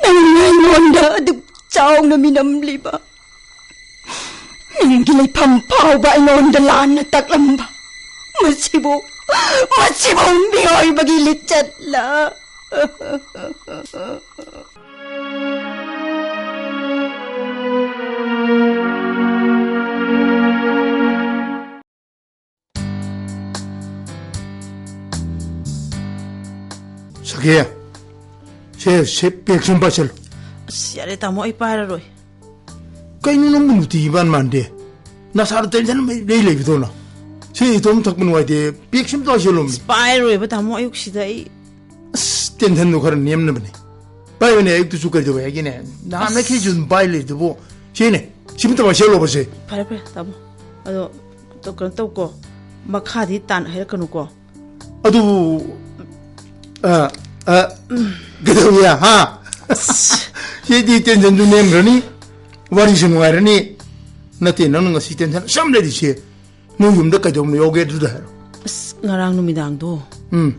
ꯅꯪꯅ ꯑꯩꯉꯣꯟꯗ ꯑꯗꯨꯛ ꯆꯥꯎꯅ ꯃꯤꯅꯝꯂꯤꯕ? ꯅꯪꯒꯤ ꯂꯩꯐꯝ ꯐꯥꯎꯕ ꯑꯩꯉꯣꯟꯗ ꯂꯥꯟꯅ ꯇꯥꯛꯂꯝꯕ꯫ ꯃꯁꯤꯕꯨ, ꯃꯁꯤꯕꯨ ꯃꯤꯑꯣꯏꯕꯒꯤ ꯂꯤꯆꯠꯂ? ꯁꯈꯤ, ꯁꯦ, ꯁꯦ, ꯄꯦꯛꯁꯤ ꯑꯃ ꯄꯥꯏꯁꯜꯂꯨ꯫ ꯑꯁ, ꯌꯥꯔꯦ ꯇꯥꯃꯣ, ꯑꯩ ꯄꯥꯏꯔꯔꯣꯏ꯫ ꯀꯩꯅꯣ ꯅꯪꯕꯨ ꯅꯨꯡꯇꯤꯒꯤ ꯏꯕꯥꯟ ꯃꯥꯟꯗꯦ? ꯅꯁꯥꯗꯣ ꯇꯦꯟꯁꯟ ꯑꯃ ꯂꯩ ꯂꯩꯕꯗꯧꯅ꯫ ꯁꯤ ꯏꯇꯣꯝ ꯊꯛꯄ ꯅꯨꯡꯉꯥꯏꯇꯦ, ꯄꯦꯛꯁꯤ ꯑꯃ ꯄꯥꯏꯁꯜꯂꯨ꯫ ꯑꯁ, ꯄꯥꯏꯔꯔꯣꯏꯕ ꯇꯥꯃꯣ, ꯑꯌꯨꯛꯁꯤꯗ ꯑꯩ꯫ ꯑꯁ, ꯇꯦꯟꯁꯟꯗꯣ ꯈꯔ ꯅꯦꯝꯅꯕꯅꯦ꯫ ꯄꯥꯏꯕꯅꯦ, ꯑꯌꯨꯛꯇꯁꯨ ꯀꯩꯗꯧꯋꯦ ꯍꯥꯏꯒꯦꯅꯦ? ꯅꯍꯥꯟ ꯑꯁ꯫ ꯅꯈꯩꯁꯨ ꯑꯗꯨꯝ ꯄꯥꯏ ꯂꯩꯗꯨꯕꯨ꯫ ꯁꯤꯅꯦ, ꯁꯤꯃꯇ ꯄꯥꯏꯁꯜꯂꯣꯕꯁꯦ꯫ ꯐꯔꯦ, ꯐꯔꯦ ꯇꯥꯃꯣ꯫ ꯑꯗꯣ, ꯇꯣ-, ꯀꯩꯅꯣ ꯇꯧꯀꯣ, ꯃꯈꯥꯗꯤ ꯇꯥꯟ ꯍꯥꯏꯔꯛꯀꯅꯨꯀꯣ꯫ ꯑꯗꯨꯕꯨ, ꯑ, ꯑ, ꯀꯩꯗꯧꯔꯤ, ꯍꯥ? ꯁꯤꯗꯤ ꯇꯦꯟꯁꯟꯁꯨ ꯅꯦꯝꯈ꯭ꯔꯅꯤ, ꯋꯥꯔꯤꯁꯨ ꯅꯨꯡꯉꯥꯏꯔꯅꯤ꯫ ꯅꯠꯇꯦ, ꯅꯪꯅ ꯉꯁꯤ ꯇꯦꯟꯁꯟ ꯑꯁꯨꯛ ꯌꯥꯝ ꯂꯩꯔꯤꯁꯦ, ꯅꯣꯏ ꯌꯨꯝꯗ ꯀꯩꯗꯧꯕ ꯌꯥꯎꯒꯦ ꯑꯗꯨꯗ ꯍꯥꯏꯔꯣ꯫ ꯑꯁ, ꯉꯔꯥꯡ ꯅꯨꯃꯤꯗꯥꯡꯗꯣ ꯎꯝ꯫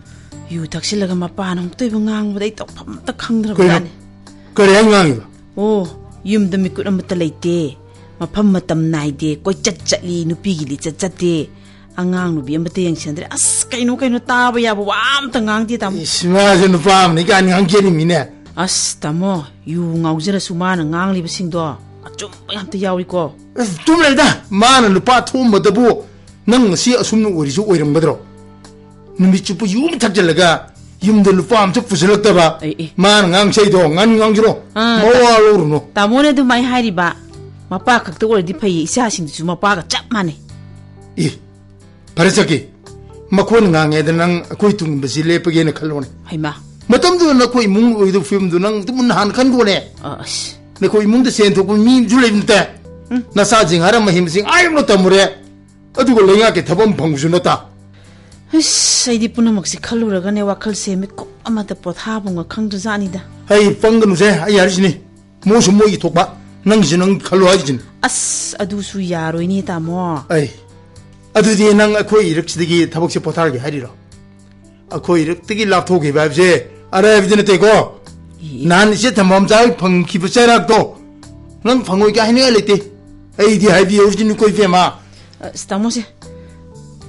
ꯌꯨ ꯊꯛꯆꯤꯜꯂꯒ ꯃꯄꯥꯅ ꯑꯃꯨꯛꯇ ꯑꯣꯏꯕ ꯉꯥꯡꯕꯗ ꯑꯩ ꯇꯧꯐꯝ ꯑꯃꯇ ꯈꯪꯗ꯭ꯔꯕ ꯀꯩꯅꯣ? ꯖꯥꯠꯅꯤ꯫ ꯀꯔꯤ ꯍꯥꯏ ꯉꯥꯡꯉꯤꯕ? ꯑꯣ, ꯌꯨꯝꯗ ꯃꯤꯀꯨꯠ ꯑꯃꯠꯇ ꯂꯩꯇꯦ, ꯃꯐꯝ ꯃꯇꯝ ꯅꯥꯏꯗꯦ, ꯀꯣꯏꯆꯠ ꯆꯠꯂꯤ, ꯅꯨꯄꯤꯒꯤ ꯂꯤꯆꯠ ꯆꯠꯇꯦ, ꯑꯉꯥꯡ ꯅꯨꯄꯤ ꯑꯃꯠꯇ ꯌꯦꯡꯁꯤꯟꯗ꯭ꯔꯦ꯫ ꯑꯁ, ꯀꯩꯅꯣ, ꯀꯩꯅꯣ, ꯇꯥꯕ ꯌꯥꯕ ꯋꯥ ꯑꯝꯇ ꯉꯥꯡꯗꯦ, ꯇꯥꯃꯣ꯫ ꯏꯁ, ꯃꯥꯁꯨ ꯅꯨꯄꯥ ꯑꯃꯅꯤ ꯀꯥꯏꯅ ꯉꯥꯡꯖꯔꯤꯃꯤꯅꯦ꯫ ꯑꯁ, ꯇꯥꯃꯣ, ꯌꯨ ꯉꯥꯎꯖꯔꯁꯨ ꯃꯥꯅ ꯉꯥꯡꯂꯤꯕꯁꯤꯡꯗꯣ ꯑꯆꯨꯝꯕ ꯉꯥꯛꯇ ꯌꯥꯎꯏꯀꯣ꯫ ꯑꯁ, ꯆꯨꯝ ꯂꯩꯗ, ꯃꯥꯅ ꯂꯨꯄꯥ ꯊꯣꯛꯑꯝꯕꯗꯕꯨ ꯅꯪ ꯉꯁꯤ ꯑꯁꯨꯝꯅ ꯑꯣꯏꯔꯤꯁꯨ ꯑꯣꯏꯔꯝꯒꯗ꯭ꯔꯣ? ꯅꯨꯃꯤꯠ ꯆꯨꯞꯄ ꯌꯨ ꯑꯃ ꯊꯛꯆꯜꯂꯒ ꯌꯨꯝꯗ ꯂꯨꯄꯥ ꯑꯃꯁꯨ ꯄꯨꯁꯤꯜꯂꯛꯇꯕ꯫ ꯑꯦ, ꯑꯦ꯫ ꯃꯥꯅ ꯉꯥꯡꯁꯩꯗꯣ ꯉꯥꯡ ꯉꯥꯡꯖꯔꯣ꯫ ꯑꯥ, ꯃꯋꯥ ꯂꯧꯔꯨꯅꯨ꯫ ꯇꯥꯃꯣꯅ ꯑꯗꯨꯃꯥꯏꯅ ꯍꯥꯏꯔꯤꯕ, ꯃꯄꯥ ꯈꯛꯇ ꯑꯣꯏꯔꯗꯤ ꯐꯩꯌꯦ, ꯏꯆꯥꯁꯤꯡꯗꯨꯁꯨ ꯃꯄꯥꯒ ꯆꯞ ꯃꯥꯟꯅꯩ꯫ ꯑꯦ, ꯐꯔꯦ ꯆꯠꯀꯦ꯫ ꯃꯈꯣꯏꯅ ꯉꯥꯡꯉꯦꯗ ꯅꯪ ꯑꯩꯈꯣꯏ ꯇꯨꯡꯕꯁꯤ ꯂꯦꯞꯄꯒꯦꯅ ꯈꯜꯂꯣꯅꯦ꯫ ꯍꯩꯃꯥ꯫ ꯃꯇꯝꯗꯨꯗ ꯅꯈꯣꯏ ꯏꯃꯨꯡ ꯑꯣꯏꯗꯧ ꯐꯤꯕꯝꯗꯨ ꯅꯪ ꯑꯗꯨꯝ ꯅꯍꯥꯟ ꯈꯟꯈꯣꯅꯦ꯫ ꯑꯁ꯫ ꯅꯈꯣꯏ ꯏꯃꯨꯡꯗ ꯁꯦꯟ ꯊꯣꯛꯄ ꯃꯤ ꯑꯃꯁꯨ ꯂꯩꯕ ꯅꯠꯇꯦ꯫ ꯎꯝ꯫ ꯅꯆꯥꯁꯤꯡ ꯍꯥꯏꯔ ꯃꯍꯩ ꯃꯁꯤꯡ ꯑꯥ ꯌꯧꯅ ꯇꯝꯃꯨꯔꯦ꯫ ꯑꯗꯨꯒ ꯂꯩꯉꯥꯛꯀꯤ ꯊꯕꯛ ꯑꯃ ꯐꯪꯕꯁꯨ ꯅꯠꯇ꯫ ꯑꯁ, ꯑꯩꯗꯤ ꯄꯨꯝꯅꯃꯛꯁꯦ ꯈꯜꯂꯨꯔꯒꯅꯦ ꯋꯥꯈꯜꯁꯦ ꯃꯤꯀꯨꯞ ꯑꯃꯇ ꯄꯣꯊꯥꯐꯝꯒ ꯈꯪꯗ꯭ꯔꯖꯥꯠꯅꯤꯗ꯫ ꯑꯩ ꯄꯪꯒꯅꯨꯁꯦ, ꯑꯩ ꯍꯥꯏꯔꯤꯁꯤꯅꯤ꯫ ꯃꯣꯏꯁꯨ ꯃꯣꯏꯒꯤ ꯊꯣꯛꯄ, ꯅꯪꯒꯤꯁꯨ ꯅꯪ ꯈꯜꯂꯣ ꯍꯥꯏꯁꯤꯅꯤ꯫ ꯑꯁ, ꯑꯗꯨꯁꯨ ꯌꯥꯔꯣꯏꯅꯦ, ꯇꯥꯃꯣ꯫ ꯑꯩ ꯑꯗꯨꯗꯤ ꯅꯪ ꯑꯩꯈꯣꯏ ꯏꯔꯛꯁꯤꯗꯒꯤ ꯊꯕꯛꯁꯦ ꯄꯣꯊꯥꯔꯒꯦ ꯍꯥꯏꯔꯤꯔꯣ? ꯑꯩꯈꯣꯏ ꯏꯔꯛꯇꯒꯤ ꯂꯥꯞꯊꯣꯛꯈꯤꯕ ꯍꯥꯏꯕꯁꯦ ꯑꯔꯥꯏꯕꯗꯤ ꯅꯠꯇꯦꯀꯣ꯫ ꯏ- ꯅꯍꯥꯟ ꯏꯆꯦ ꯊꯝꯕꯥꯝꯆꯥ ꯐꯪꯈꯤꯕ ꯆꯩꯔꯥꯛꯇꯣ ꯅꯪ ꯐꯪꯉꯣꯏ ꯀꯥꯏ ꯍꯥꯏꯅꯤꯡꯉꯥꯏ ꯂꯩꯇꯦ꯫ ꯑꯩꯗꯤ ꯍꯥꯏꯕꯤꯍꯧꯁꯤꯅꯤꯀꯣ, ꯏꯕꯦꯝꯃ꯫ ꯑꯁ, ꯇꯥꯃꯣꯁꯦ,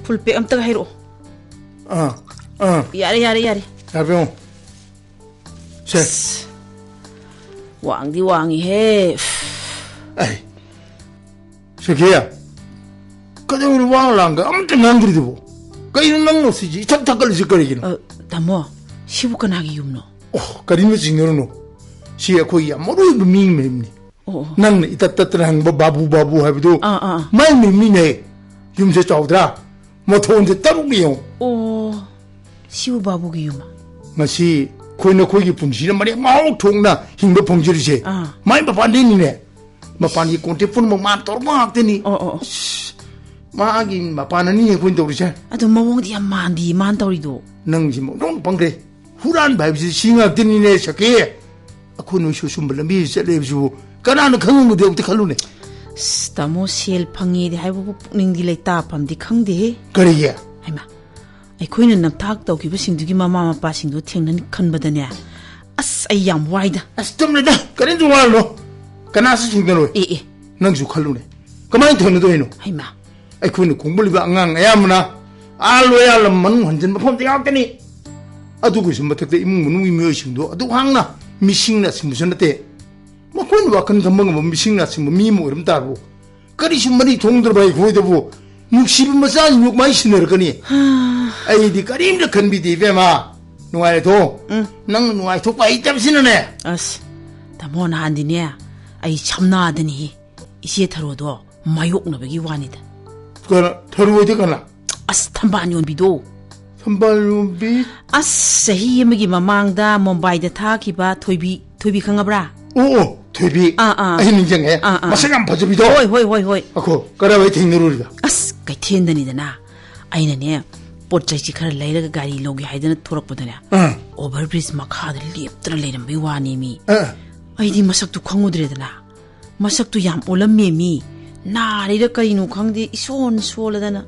ꯐꯨꯜ ꯄꯦꯛ ꯑꯝꯇꯒ ꯍꯥꯏꯔꯛꯑꯣ꯫ ꯑꯥ, ꯑꯥ, ꯌꯥꯔꯦ, ꯌꯥꯔꯦ, ꯌꯥꯔꯦ꯫ ꯌꯥꯕꯤꯌꯣ꯫ ꯁꯦ꯫ ꯋꯥꯡꯗꯤ ꯋꯥꯡꯉꯤꯍꯦ꯫ ꯑꯩ, ꯁꯈꯤꯌꯥ, ꯀꯩꯗꯧꯔꯤ ꯋꯥ ꯂꯥꯡꯒ ꯑꯝꯇ ꯉꯥꯡꯗ꯭ꯔꯤꯗꯨꯕꯨ? ꯀꯩꯅꯣ ꯅꯪꯅ ꯁꯤꯁꯤ ꯏꯊꯛ ꯊꯛꯀꯠꯂꯤꯁꯤ ꯀꯔꯤꯒꯤꯅꯣ? ꯑ, ꯇꯥꯃꯣ, ꯁꯤꯕꯨ ꯀꯅꯥꯒꯤ ꯌꯨꯝꯅꯣ? ꯑꯣ, ꯀꯔꯤꯝꯇ ꯆꯤꯡꯅꯔꯨꯅꯨ꯫ ꯁꯤ ꯑꯩꯈꯣꯏꯒꯤ ꯌꯥꯝ ꯃꯔꯨ ꯑꯣꯏꯕ ꯃꯤ ꯑꯃꯒꯤ ꯃꯌꯨꯝꯅꯤ꯫ ꯑꯣ, ꯑꯣ꯫ ꯅꯪꯅ ꯏꯇꯠ ꯇꯠꯇꯅ ꯍꯪꯕ ꯕꯥꯕꯨ ꯕꯥꯕꯨ ꯍꯥꯏꯕꯗꯨ ꯑꯥ, ꯑꯥ꯫ ꯃꯥꯏ ꯃꯌꯨꯝꯅꯤꯅꯦ꯫ ꯌꯨꯝꯁꯦ ꯆꯥꯎꯗ꯭ꯔꯥ? ꯃꯊꯣꯟꯁꯦ ꯇꯔꯨꯛ ꯌꯦꯡꯉꯨ꯫ ꯑꯣ, ꯁꯤꯕꯨ ꯕꯥꯕꯨꯒꯤ ꯌꯨꯝ? ꯉꯁꯤ ꯑꯩꯈꯣꯏ ꯅꯈꯣꯏꯒꯤ ꯄꯨꯟꯁꯤꯗ ꯃꯔꯦꯛ ꯃꯍꯥꯎ ꯊꯣꯛꯅ ꯍꯤꯡꯕ ꯐꯪꯖꯔꯤꯁꯦ ꯑꯥ꯫ ꯃꯥꯏ ꯃꯄꯥꯟꯗꯩꯅꯤꯅꯦ꯫ ꯃꯄꯥꯟꯒꯤ ꯀꯣꯟꯇꯦꯛ ꯄꯨꯝꯅꯃꯛ ꯃꯥꯅ ꯇꯧꯔꯛꯄ ꯉꯥꯛꯇꯅꯤ꯫ ꯑꯣ, ꯑꯣ, ꯑꯣ꯫ ꯑꯁ, ꯃꯥꯒꯤ ꯃꯄꯥꯟ ꯑꯅꯤ ꯑꯩꯈꯣꯏꯅ ꯇꯧꯔꯤꯁꯦ꯫ ꯑꯗꯣ ꯃꯑꯣꯡꯗꯤ ꯌꯥꯝ ꯃꯥꯟꯗꯤ ꯃꯥꯅ ꯇꯧꯔꯤꯗꯣ꯫ ꯅꯪꯁꯤ ꯃꯑꯣꯡ ꯄꯪꯈ꯭ꯔꯦ꯫ ꯍꯨꯔꯥꯟꯕ ꯍꯥꯏꯕꯁꯤ ꯁꯤ ꯉꯥꯛꯇꯅꯤꯅꯦ, ꯁꯈꯤ꯫ ꯑꯩꯈꯣꯏ ꯅꯣꯏꯁꯨ ꯑꯁꯨꯝꯕ ꯂꯝꯕꯤꯁꯤ ꯆꯠꯂꯦ ꯍꯥꯏꯕꯁꯤꯕꯨ ꯀꯅꯥꯅ ꯈꯪꯉꯝꯒꯗꯦ? ꯑꯝꯇ ꯈꯜꯂꯨꯅꯦ꯫ ꯑꯁ, ꯇꯥꯃꯣ, ꯁꯦꯜ ꯐꯪꯉꯦꯗꯤ ꯍꯥꯏꯕꯕꯨ ꯄꯨꯛꯅꯤꯡꯗꯤ ꯂꯩꯇꯥꯐꯝꯗꯤ ꯈꯪꯗꯦꯍꯦ꯫ ꯀꯔꯤꯒꯤ? ꯍꯩꯃꯥ, ꯑꯩꯈꯣꯏꯅ ꯅꯝꯊꯥꯛ ꯇꯧꯈꯤꯕꯁꯤꯡꯗꯨꯒꯤ ꯃꯃꯥ ꯃꯄꯥꯁꯤꯡꯗꯣ ꯊꯦꯡꯅꯅꯤ ꯈꯟꯕꯗꯅꯦ, ꯑꯁ, ꯑꯩ ꯌꯥꯝ ꯋꯥꯏꯗ꯫ ꯑꯁ, ꯇꯨꯝꯂꯦꯗ, ꯀꯔꯤꯝꯇ ꯋꯥꯔꯨꯅꯨ꯫ ꯀꯅꯥꯁꯨ ꯊꯦꯡꯅꯔꯣꯏ꯫ ꯑꯦ, ꯑꯦ꯫ ꯅꯪꯁꯨ ꯈꯜꯂꯨꯅꯦ꯫ ꯀꯃꯥꯏꯅ ꯊꯦꯡꯅꯗꯣꯏꯅꯣ? ꯍꯩꯃꯥ꯫ ꯑꯩꯈꯣꯏꯅ ꯈꯣꯡꯕꯜꯂꯤꯕ ꯑꯉꯥꯡ ꯑꯌꯥꯝꯕꯅ ꯑꯥ ꯂꯣꯌꯥ ꯂꯝ ꯃꯅꯨꯡ ꯍꯟꯖꯤꯟꯕ ꯃꯐꯝꯗ ꯉꯥꯛꯇꯅꯤ꯫ ꯑꯗꯨꯒꯤꯁꯨ ꯃꯊꯛꯇ ꯏꯃꯨꯡ ꯃꯅꯨꯡꯒꯤ ꯃꯤꯑꯣꯏꯁꯤꯡꯗꯣ ꯑꯗꯨ ꯍꯥꯡꯅ ꯃꯤꯁꯤꯡꯅ ꯁꯤꯡꯕꯁꯨ ꯅꯠꯇꯦ꯫ ꯃꯈꯣꯏꯅ ꯋꯥꯈꯜ ꯈꯟꯕ ꯉꯝꯕ ꯃꯤꯁꯤꯡꯅ ꯁꯤꯡꯕ ꯃꯤ ꯑꯃ ꯑꯣꯏꯔꯝ ꯇꯥꯔꯕꯨ ꯀꯔꯤꯁꯨ ꯃꯔꯤ ꯊꯣꯡꯗ꯭ꯔꯕ ꯑꯩꯈꯣꯏꯗꯕꯨ ꯅꯨꯡꯁꯤꯕ ꯃꯆꯥꯁꯤꯡ ꯌꯣꯛꯃꯥꯏ ꯁꯤꯟꯅꯔꯛꯀꯅꯤ꯫ ꯑꯩꯗꯤ ꯀꯔꯤꯝꯇ ꯈꯟꯕꯤꯗꯦ, ꯏꯕꯦꯝꯃ꯫ ꯅꯨꯡꯉꯥꯏꯔꯦ ꯊꯣ꯫ ꯎꯝ꯫ ꯅꯪ ꯅꯨꯡꯉꯥꯏꯊꯣꯛꯄ ꯍꯩꯇꯕꯁꯤꯅꯅꯦ꯫ ꯑꯁ, ꯇꯥꯃꯣ, ꯅꯍꯥꯟꯗꯤꯅꯦ, ꯑꯩ ꯁꯝꯅꯥꯗꯅꯤꯍꯦ꯫ ꯏꯆꯦ ꯊꯔꯣꯗꯣ ꯃꯥꯌꯣꯛꯅꯕꯒꯤ ꯋꯥꯅꯤꯗ꯫ ꯀꯅꯥ? ꯊꯔꯣꯗꯤ ꯀꯅꯥ? ꯑꯁ, ꯊꯝꯕꯥꯜ ꯌꯣꯟꯕꯤꯗꯣ꯫ ꯊꯝꯕꯥꯜ ꯌꯣꯟꯕꯤ? ꯑꯁ, ꯆꯍꯤ ꯑꯃꯒꯤ ꯃꯃꯥꯡꯗ ꯃꯨꯝꯕꯥꯏꯗ ꯊꯥꯈꯤꯕ ꯊꯣꯏꯕꯤ, ꯊꯣꯏꯕꯤ ꯈꯪꯉꯕ꯭ꯔꯥ? ꯑꯣ, ꯑꯣ, ꯊꯣꯏꯕꯤ꯫ ꯑꯥ, ꯑꯥ꯫ ꯑꯩ ꯅꯤꯡꯁꯤꯡꯉꯦ꯫ ꯑꯥ, ꯑꯥ꯫ ꯃꯁꯛ ꯌꯥꯝ ꯐꯖꯕꯤꯗꯣ꯫ ꯍꯣꯏ, ꯍꯣꯏ, ꯍꯣꯏ, ꯍꯣꯏ꯫ ꯑꯈꯣ, ꯀꯗꯥꯏꯋꯥꯏ ꯊꯦꯡꯅꯔꯨꯔꯤꯕ? ꯑꯁ, ꯀꯩꯊꯦꯜꯗꯅꯤꯗꯅ꯫ ꯑꯩꯅꯅꯦ, ꯄꯣꯠ ꯆꯩꯁꯤ ꯈꯔ ꯂꯩꯔꯒ ꯒꯥꯔꯤ ꯂꯧꯒꯦ ꯍꯥꯏꯗꯅ ꯊꯣꯔꯛꯄꯗꯅꯦ, ꯑꯥ꯫ ꯑꯣꯚꯔ ꯕ꯭ꯔꯤꯖ ꯃꯈꯥꯗ ꯂꯦꯞꯇꯅ ꯂꯩꯔꯝꯕꯩ ꯋꯥꯅꯦꯃꯤ꯫ ꯑꯥ꯫ ꯑꯩꯗꯤ ꯃꯁꯛꯇꯨ ꯈꯪꯉꯨꯗ꯭ꯔꯦꯗꯅ꯫ ꯃꯁꯛꯇꯨ ꯌꯥꯝ ꯑꯣꯜꯂꯝꯃꯦ ꯃꯤ꯫ ꯅꯥꯔꯤꯔ ꯀꯩꯅꯣ ꯈꯪꯗꯦ, ꯏꯁꯣꯟ ꯁꯣꯜꯂꯗꯅ꯫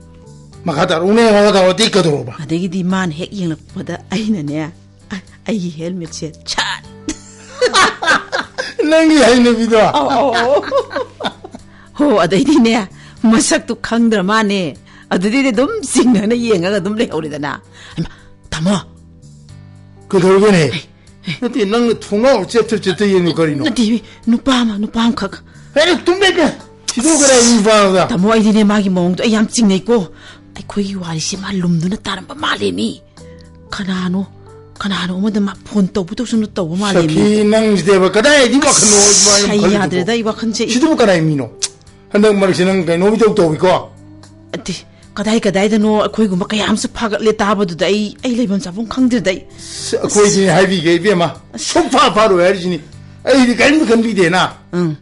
ꯃꯈꯥ ꯇꯥꯔꯛꯎꯅꯦ, ꯃꯈꯥ ꯇꯥꯔꯛꯑꯣ, ꯑꯇꯩ ꯀꯩꯗꯧꯔꯕ? ꯑꯗꯒꯤꯗꯤ ꯃꯥꯅ ꯍꯦꯛ ꯌꯦꯡꯂꯛꯄꯗ ꯑꯩꯅꯅꯦ, ꯑ- ꯑꯩꯒꯤ ꯍꯦꯜꯃꯦꯠꯁꯦ ꯁꯠ! ꯅꯪꯒꯤ ꯍꯩꯅꯕꯤꯗꯣ꯫ ꯍꯣ, ꯑꯗꯩꯗꯤꯅꯦ, ꯃꯁꯛꯇꯨ ꯈꯪꯗ꯭ꯔ ꯃꯥꯅꯦ꯫ ꯑꯗꯨꯗꯩꯗꯤ ꯑꯗꯨꯝ ꯆꯤꯡꯅꯅ ꯌꯦꯡꯉꯒ ꯑꯗꯨꯝ ꯂꯩꯍꯧꯔꯦꯗꯅ꯫ ꯍꯩꯃꯥ, ꯇꯥꯃꯣ! ꯀꯩꯗꯧꯔꯒꯦꯅꯦ? ꯅꯠꯇꯦ, ꯅꯪꯅ ꯊꯣꯡꯅꯥꯎ ꯆꯦꯠꯇ ꯆꯦꯠꯇ ꯌꯦꯡꯉꯨ ꯀꯔꯤꯅꯣ? ꯅꯠꯇꯦ, ꯅꯨꯄꯥ ꯑꯃ, ꯅꯨꯄꯥ ꯑꯃꯈꯛ꯫ ꯍꯦ, ꯇꯨꯝꯕ ꯏꯕꯦ! ꯁꯤꯗꯣꯛꯈ꯭ꯔꯦ ꯅꯨꯄꯥ ꯑꯃꯗ꯫ ꯇꯥꯃꯣ, ꯑꯩꯗꯤꯅꯦ, ꯃꯥꯒꯤ ꯃꯑꯣꯡꯗꯣ ꯑꯩ ꯌꯥꯝ ꯆꯤꯡꯅꯩꯀꯣ꯫ ꯑꯩꯈꯣꯏꯒꯤ ꯋꯥꯔꯤꯁꯦ ꯃꯥ ꯂꯨꯝꯗꯨꯅ ꯇꯥꯔꯝꯕ ꯃꯥꯜꯂꯦ ꯃꯤ꯫ ꯀꯅꯥꯅꯣ, ꯀꯅꯥꯅꯣ ꯑꯃꯗ ꯃꯥ ꯐꯣꯟ ꯇꯧꯕ ꯇꯧꯁꯅꯨ ꯇꯧꯕ ꯃꯥꯜꯂꯦ ꯃꯤ꯫ ꯁꯈꯤ, ꯅꯪꯁꯤꯗꯤꯕ ꯀꯗꯥꯏꯗꯒꯤ ꯋꯥꯈꯜꯅꯣ ꯑꯗꯨꯃꯥꯏꯅ ꯑꯩ ꯈꯜꯂꯤꯗꯨꯕꯣ? ꯌꯥꯗ꯭ꯔꯦꯗ, ꯑꯩ ꯋꯥꯈꯜꯁꯦ꯫ ꯁꯤꯗꯨꯕꯨ ꯀꯅꯥꯏ ꯃꯤꯅꯣ? ꯍꯟꯗꯛ ꯃꯔꯛꯁꯤ ꯅꯪ ꯀꯩꯅꯣꯝ ꯏꯇꯧ ꯇꯧꯏꯀꯣ? ꯑꯗꯤ, ꯀꯗꯥꯏ ꯀꯗꯥꯏꯗꯅꯣ ꯑꯩꯈꯣꯏꯒꯨꯝꯕ ꯀꯌꯥ ꯑꯃꯁꯨ ꯐꯥꯒꯠꯂꯦ ꯇꯥꯕꯗꯨꯗ ꯑꯩ, ꯑꯩ ꯂꯩꯐꯝ ꯆꯥꯐꯝ ꯈꯪꯗ꯭ꯔꯦꯗ ꯑꯩ꯫ ꯑꯁ, ꯑꯩꯈꯣꯏꯗꯤ ꯍꯥꯏꯕꯤꯒꯦ ꯏꯕꯦꯝꯃ, ꯁꯨꯡꯐꯥ ꯐꯥꯔꯣꯏ ꯍꯥꯏꯔꯤꯁꯤꯅꯤ꯫ ꯑꯩꯗꯤ ꯀꯔꯤꯝꯇ ꯈꯟꯕꯤꯗꯦꯅ꯫ ꯎꯝ,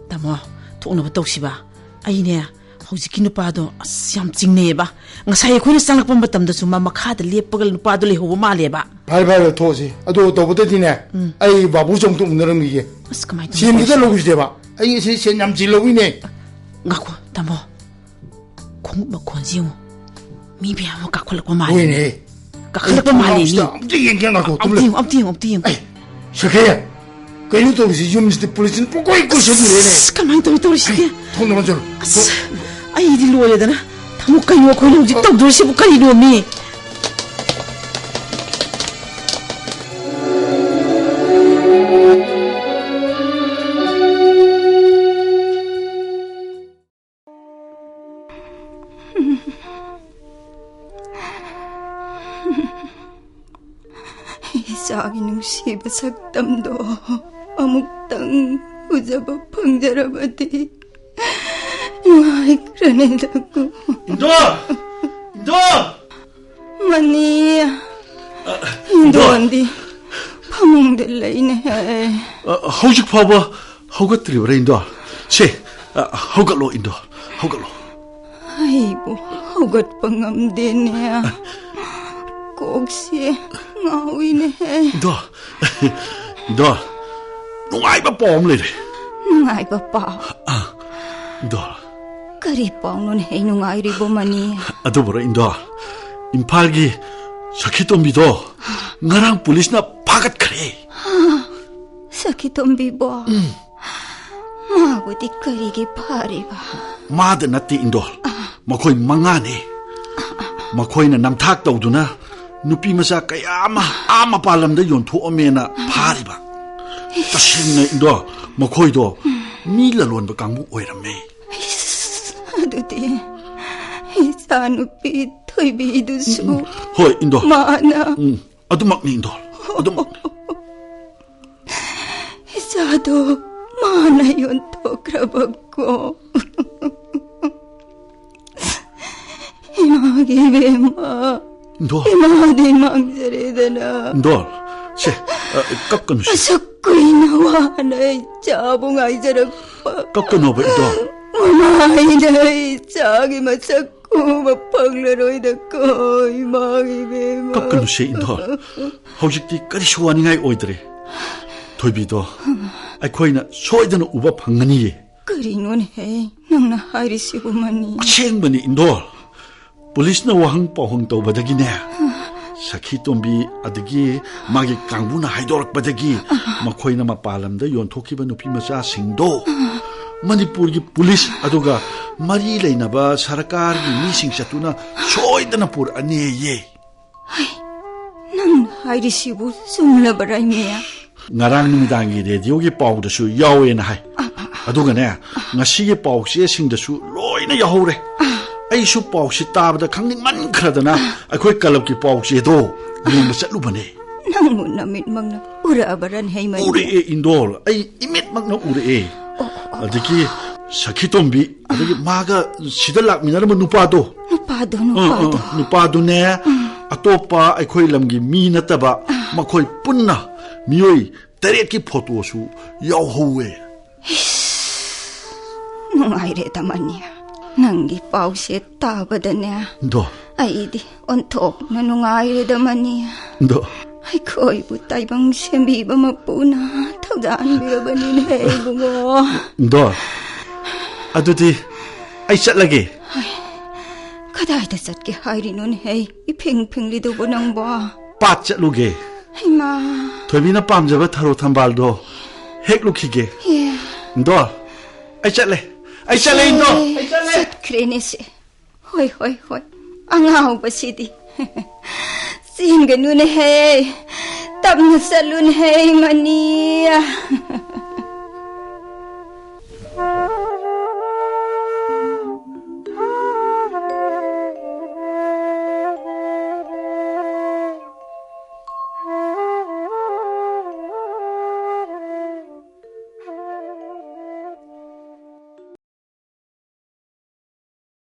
ꯇꯥꯃꯣ, ꯊꯣꯛꯅꯕ ꯇꯧꯁꯤꯕ꯫ ꯑꯩꯅꯦ, ꯍꯧꯖꯤꯛꯀꯤ ꯅꯨꯄꯥꯗꯣ ꯑꯁ ꯌꯥꯝ ꯆꯤꯡꯅꯩꯌꯦꯕ꯫ ꯉꯁꯥꯏ ꯑꯩꯈꯣꯏꯅ ꯆꯪꯂꯛꯄ ꯃꯇꯝꯗꯁꯨ ꯃꯥ ꯃꯈꯥꯗ ꯂꯦꯞꯄꯒ ꯅꯨꯄꯥꯗꯣ ꯂꯩꯍꯧꯕ ꯃꯥꯜꯂꯦꯕ꯫ ꯐꯔꯦ, ꯐꯔꯦ, ꯊꯣꯛꯑꯁꯤ꯫ ꯑꯗꯣ ꯇꯧꯕꯗꯗꯤꯅꯦ, ꯑꯩ ꯕꯥꯕꯨꯁꯨ ꯑꯃꯨꯛꯇ ꯎꯅꯔꯝꯈꯤꯒꯦ꯫ ꯑꯁ, ꯀꯃꯥꯏꯅ ꯁꯦꯟꯗꯨꯗ ꯇꯧꯕꯅꯣ? ꯂꯧꯈꯤꯁꯦꯕ꯫ ꯑꯩ ꯑꯁꯤ ꯁꯦꯟ ꯌꯥꯝ ꯆꯤꯜꯍꯧꯕꯤꯅꯦ꯫ ꯉꯥꯈꯣ, ꯇꯥꯃꯣ꯫ ꯈꯣꯡꯎꯞ ꯃꯈꯣꯟꯁꯤ ꯌꯦꯡꯉꯨ꯫ ꯃꯤ ꯃꯌꯥꯝ ꯑꯃ ꯀꯥꯈꯠꯂꯛꯄ ꯃꯥꯜꯂꯦ꯫ ꯍꯣꯏꯅꯦ꯫ ꯀꯥꯈꯠꯂꯛꯄ ꯃꯥꯜꯂꯦ ꯃꯤ꯫ ꯑꯝꯇ ꯌꯦꯡꯒꯦ, ꯉꯥꯏꯈꯣ, ꯑꯝꯇ ꯇꯨꯝꯂꯦ꯫ ꯌꯦꯡꯉꯨ, ꯑꯝꯇ ꯌꯦꯡꯉꯨ, ꯑꯝꯇ ꯌꯦꯡꯉꯨ꯫ ꯑꯩ, ꯁꯈꯦ, ꯀꯩꯅꯣ ꯇꯧꯔꯤꯁꯤ? ꯌꯨꯝꯁꯤꯗꯤ ꯄꯨꯂꯤꯁꯅ ꯄꯨꯡꯀꯣꯏ ꯀꯣꯏꯁꯤꯟꯕꯤꯔꯦꯅꯦ꯫ ꯑꯁ, ꯀꯃꯥꯏꯅ ꯇꯧꯔꯤ, ꯇꯧꯔꯤꯁꯤꯗꯤ? ꯊꯣꯡꯗ ꯂꯣꯟꯁꯤꯜꯂꯨ꯫ ꯑꯁ, ꯑꯩꯗꯤ ꯂꯣꯏꯔꯦꯗꯅ꯫ ꯇꯥꯃꯣ, ꯀꯩꯅꯣ ꯑꯩꯈꯣꯏꯅ ꯍꯧꯖꯤꯛ ꯇꯧꯗꯣꯔꯤꯁꯤꯕꯨ ꯀꯔꯤꯅꯣ ꯃꯤ? ꯏꯆꯥꯒꯤ ꯅꯨꯡꯁꯤꯕ ꯁꯛꯇꯝꯗꯣ ꯑꯃꯨꯛꯇꯪ ꯎꯖꯕ ꯐꯪꯖꯔꯕꯗꯤ ꯅꯨꯡꯉꯥꯏꯈ꯭ꯔꯅꯤꯗꯀꯣ꯫ ꯏꯟꯗꯣ! ꯏꯟꯗꯣ! ꯃꯅꯤ꯫ ꯏꯟꯗꯣꯟꯗꯤ ꯐꯃꯨꯡꯗ ꯂꯩꯅꯦ꯫ ꯑ, ꯍꯧꯖꯤꯛ ꯐꯥꯎꯕ ꯍꯧꯒꯠꯇ꯭ꯔꯤꯕ꯭ꯔꯥ, ꯏꯟꯗꯣ? ꯁꯦ, ꯑ, ꯍꯧꯒꯠꯂꯣ, ꯏꯟꯗꯣ, ꯍꯧꯒꯠꯂꯣ꯫ ꯑꯩꯕꯨ ꯍꯧꯒꯠꯄ ꯉꯝꯗꯦꯅꯦ꯫ ꯀꯣꯛꯁꯦ ꯉꯥꯎꯏꯅꯦ꯫ ꯏꯟꯗꯣ, ꯏꯟꯗꯣ, ꯅꯨꯡꯉꯥꯏꯕ ꯄꯥꯎ ꯑꯃ ꯂꯩꯔꯦ꯫ ꯅꯨꯡꯉꯥꯏꯕ ꯄꯥꯎ? ꯏꯟꯗꯣꯜ꯫ ꯀꯔꯤ ꯄꯥꯎꯅꯣꯅꯦ ꯍꯦ ꯅꯨꯡꯉꯥꯏꯔꯤꯕꯣ ꯃꯅꯤ? ꯑꯗꯨꯕꯨꯔꯣ ꯏꯟꯗꯣꯜ, ꯏꯝꯐꯥꯜꯒꯤ ꯁꯈꯤꯇꯣꯝꯕꯤꯗꯣ ꯉꯔꯥꯡ ꯄꯨꯂꯤꯁꯅ ꯐꯥꯒꯠꯈ꯭ꯔꯦ꯫ ꯁꯈꯤꯇꯣꯝꯕꯤꯕꯣ? ꯃꯥꯕꯨꯗꯤ ꯀꯔꯤꯒꯤ ꯐꯥꯔꯤꯕ? ꯃꯥꯗ ꯅꯠꯇꯦ ꯏꯟꯗꯣꯜ, ꯃꯈꯣꯏ ꯃꯉꯥꯅꯦ꯫ ꯃꯈꯣꯏꯅ ꯅꯝꯊꯥꯛ ꯇꯧꯗꯨꯅ ꯅꯨꯄꯤ ꯃꯆꯥ ꯀꯌꯥ ꯑꯃ ꯑꯥ ꯃꯄꯥꯟ ꯂꯝꯗ ꯌꯣꯟꯊꯣꯛꯑꯝꯃꯦꯅ ꯐꯥꯔꯤꯕ꯫ ꯇꯁꯦꯡꯅ ꯏꯟꯗꯣꯜ, ꯃꯈꯣꯏꯗꯣ ꯃꯤ ꯂꯂꯣꯟꯕ ꯀꯥꯡꯕꯨ ꯑꯣꯏꯔꯝꯃꯦ꯫ ꯏꯁ, ꯑꯗꯨꯗꯤ ꯏꯆꯥꯅꯨꯄꯤ ꯊꯣꯏꯕꯤꯗꯨꯁꯨ ꯎꯝ, ꯎꯝ꯫ ꯍꯣꯏ ꯏꯟꯗꯣꯜ꯫ ꯃꯥꯅ ꯎꯝ, ꯑꯗꯨꯃꯛꯅꯤ ꯏꯟꯗꯣꯜ, ꯑꯗꯨꯃꯛꯅꯤ꯫ ꯏꯆꯥꯗꯣ ꯃꯥꯅ ꯌꯣꯟꯊꯣꯛꯈ꯭ꯔꯕꯀꯣ꯫ ꯏꯃꯥꯒꯤ ꯏꯕꯦꯝꯃ, ꯏꯟꯗꯣꯜ꯫ ꯏꯃꯥꯗꯤ ꯃꯥꯡꯖꯔꯦꯗꯅ꯫ ꯏꯟꯗꯣꯜ, ꯁꯦ, ꯑ, ꯀꯞꯀꯅꯨ ꯁꯦ꯫ ꯑꯁꯨꯛ ꯀꯨꯏꯅ ꯋꯥꯅ ꯏꯆꯥꯕꯨ ꯉꯥꯏꯖꯔꯛꯄ ꯀꯞꯀꯅꯣꯕ ꯏꯟꯗꯣꯜ꯫ ꯃꯃꯥ ꯑꯩꯅ ꯏꯆꯥꯒꯤ ꯃꯁꯛ ꯎꯕ ꯐꯪꯂꯔꯣꯏꯗꯀꯣ, ꯏꯃꯥꯒꯤ ꯏꯕꯦꯝꯃ꯫ ꯀꯞꯀꯅꯨꯁꯦ ꯏꯟꯗꯣꯜ꯫ ꯍꯧꯖꯤꯛꯇꯤ ꯀꯔꯤꯁꯨ ꯋꯥꯅꯤꯡꯉꯥꯏ ꯑꯣꯏꯗ꯭ꯔꯦ꯫ ꯊꯣꯏꯕꯤꯗꯣ ꯑꯩꯈꯣꯏꯅ ꯁꯣꯏꯗꯅ ꯎꯕ ꯐꯪꯒꯅꯤꯌꯦ꯫ ꯀꯔꯤꯅꯣꯅꯦꯍꯦ ꯅꯪꯅ ꯍꯥꯏꯔꯤꯁꯤꯕꯨ ꯃꯅꯤ? ꯑꯁꯦꯡꯕꯅꯤ ꯏꯟꯗꯣꯜ꯫ ꯄꯨꯂꯤꯁꯅ ꯋꯥꯍꯪ ꯄꯥꯎꯍꯪ ꯇꯧꯕꯗꯒꯤꯅꯦ, ꯁꯈꯤ ꯇꯣꯝꯕꯤ ꯑꯗꯒꯤ ꯃꯥꯒꯤ ꯀꯥꯡꯕꯨꯅ ꯍꯥꯏꯗꯣꯔꯛꯄꯗꯒꯤ ꯃꯈꯣꯏꯅ ꯃꯄꯥꯟ ꯂꯝꯗ ꯌꯣꯟꯊꯣꯛꯈꯤꯕ ꯅꯨꯄꯤ ꯃꯆꯥꯁꯤꯡꯗꯣ ꯃꯅꯤꯄꯨꯔꯒꯤ ꯄꯨꯂꯤꯁ ꯑꯗꯨꯒ ꯃꯔꯤ ꯂꯩꯅꯕ ꯁꯔꯀꯥꯔꯒꯤ ꯃꯤꯁꯤꯡ ꯆꯠꯇꯨꯅ ꯁꯣꯏꯗꯅ ꯄꯨꯔꯛꯑꯅꯦꯌꯦ꯫ ꯍꯩ, ꯅꯪ ꯍꯥꯏꯔꯤꯁꯤꯕꯨ ꯆꯨꯝꯂꯕꯔꯥ, ꯏꯃꯦ? ꯉꯔꯥꯡ ꯅꯨꯃꯤꯗꯥꯡꯒꯤ ꯔꯦꯗꯤꯑꯣꯒꯤ ꯄꯥꯎꯗꯁꯨ ꯌꯥꯎꯋꯦꯅ ꯍꯥꯏ꯫ ꯑꯗꯨꯒꯅꯦ, ꯉꯁꯤꯒꯤ ꯄꯥꯎ ꯆꯦꯁꯤꯡꯗꯁꯨ ꯂꯣꯏꯅ ꯌꯥꯎꯍꯧꯔꯦ꯫ ꯑꯩꯁꯨ ꯄꯥꯎꯁꯤ ꯇꯥꯕꯗ ꯈꯪꯅꯤꯡꯃꯟꯈ꯭ꯔꯗꯅ ꯑꯩꯈꯣꯏ ꯀꯂꯕꯀꯤ ꯄꯥꯎ ꯆꯦꯗꯣ ꯌꯦꯡꯕ ꯆꯠꯂꯨꯕꯅꯦ꯫ ꯅꯪꯕꯨ ꯅꯃꯤꯠꯃꯛꯅ ꯎꯔꯛꯑꯕꯔꯅꯦ, ꯍꯩꯃꯟ? ꯎꯔꯛꯑꯦ ꯏꯟꯗꯣꯜ, ꯑꯩ ꯏꯃꯤꯠꯃꯛꯅ ꯎꯔꯛꯑꯦ꯫ ꯑꯣ, ꯑꯣ, ꯑꯣ꯫ ꯑꯗꯒꯤ ꯁꯈꯤꯇꯣꯝꯕꯤ, ꯑꯗꯒꯤ ꯃꯥꯒ ꯁꯤꯗ ꯂꯥꯛꯃꯤꯟꯅꯔꯝꯕ ꯅꯨꯄꯥꯗꯣ, ꯅꯨꯄꯥꯗꯣ, ꯑ, ꯑ, ꯅꯨꯄꯥꯗꯣ꯫ ꯅꯨꯄꯥꯗꯨꯅꯦ, ꯑꯇꯣꯞꯄ ꯑꯩꯈꯣꯏ ꯂꯝꯒꯤ ꯃꯤ ꯅꯠꯇꯕ, ꯃꯈꯣꯏ ꯄꯨꯟꯅ ꯃꯤꯑꯣꯏ ꯇꯔꯦꯠꯀꯤ ꯐꯣꯇꯣꯁꯨ ꯌꯥꯎꯍꯧꯋꯦ꯫ ꯏꯁ, ꯅꯨꯡꯉꯥꯏꯔꯦꯗ ꯃꯅꯤ꯫ ꯅꯪꯒꯤ ꯄꯥꯎꯁꯦ ꯇꯥꯕꯗꯅꯦ, ꯗꯣ꯫ ꯑꯩꯗꯤ ꯑꯣꯟꯊꯣꯛꯅ ꯅꯨꯡꯉꯥꯏꯔꯦꯗ ꯃꯅꯤ꯫ ꯗꯣ꯫ ꯑꯩꯈꯣꯏꯕꯨ ꯇꯥꯏꯕꯪ ꯁꯦꯝꯕꯤꯕ ꯃꯄꯨꯅ ꯊꯧꯖꯥꯟꯕꯤꯔꯕꯅꯤꯅꯦ ꯏꯕꯨꯡꯉꯣ꯫ ꯏꯟꯗꯣ, ꯑꯗꯨꯗꯤ ꯑꯩ ꯆꯠꯂꯒꯦ꯫ ꯀꯗꯥꯏꯗ ꯆꯠꯀꯦ ꯍꯥꯏꯔꯤꯅꯣꯅꯦ? ꯏꯐꯤꯡ ꯐꯤꯡꯂꯤꯗꯨꯕꯨ ꯅꯪꯕꯣ? ꯄꯥꯠ ꯆꯠꯂꯨꯒꯦ꯫ ꯍꯩꯃꯥ꯫ ꯊꯣꯏꯕꯤꯅ ꯄꯥꯝꯖꯕ ꯊꯔꯣ ꯊꯝꯕꯥꯜꯗꯣ ꯍꯦꯛꯂꯨꯈꯤꯒꯦ꯫ ꯑꯦ꯫ ꯏꯟꯗꯣ, ꯑꯩ ꯆꯠꯂꯦ꯫ ꯑꯩ ꯆꯠꯂꯦ, ꯏꯟꯗꯣ꯫ ꯑꯦ, ꯑꯩ ꯆꯠꯂꯦ꯫ ꯆꯠꯈ꯭ꯔꯦꯅꯦ ꯁꯦ꯫ ꯍꯣꯏ, ꯍꯣꯏ, ꯍꯣꯏ꯫ ꯑꯉꯥꯎꯕꯁꯤꯗꯤ꯫ ꯆꯦꯟꯒꯅꯨꯅꯦꯍꯦ꯫ ꯇꯞꯅ ꯆꯠꯂꯨꯅꯦꯍꯦ, ꯃꯅꯤ꯫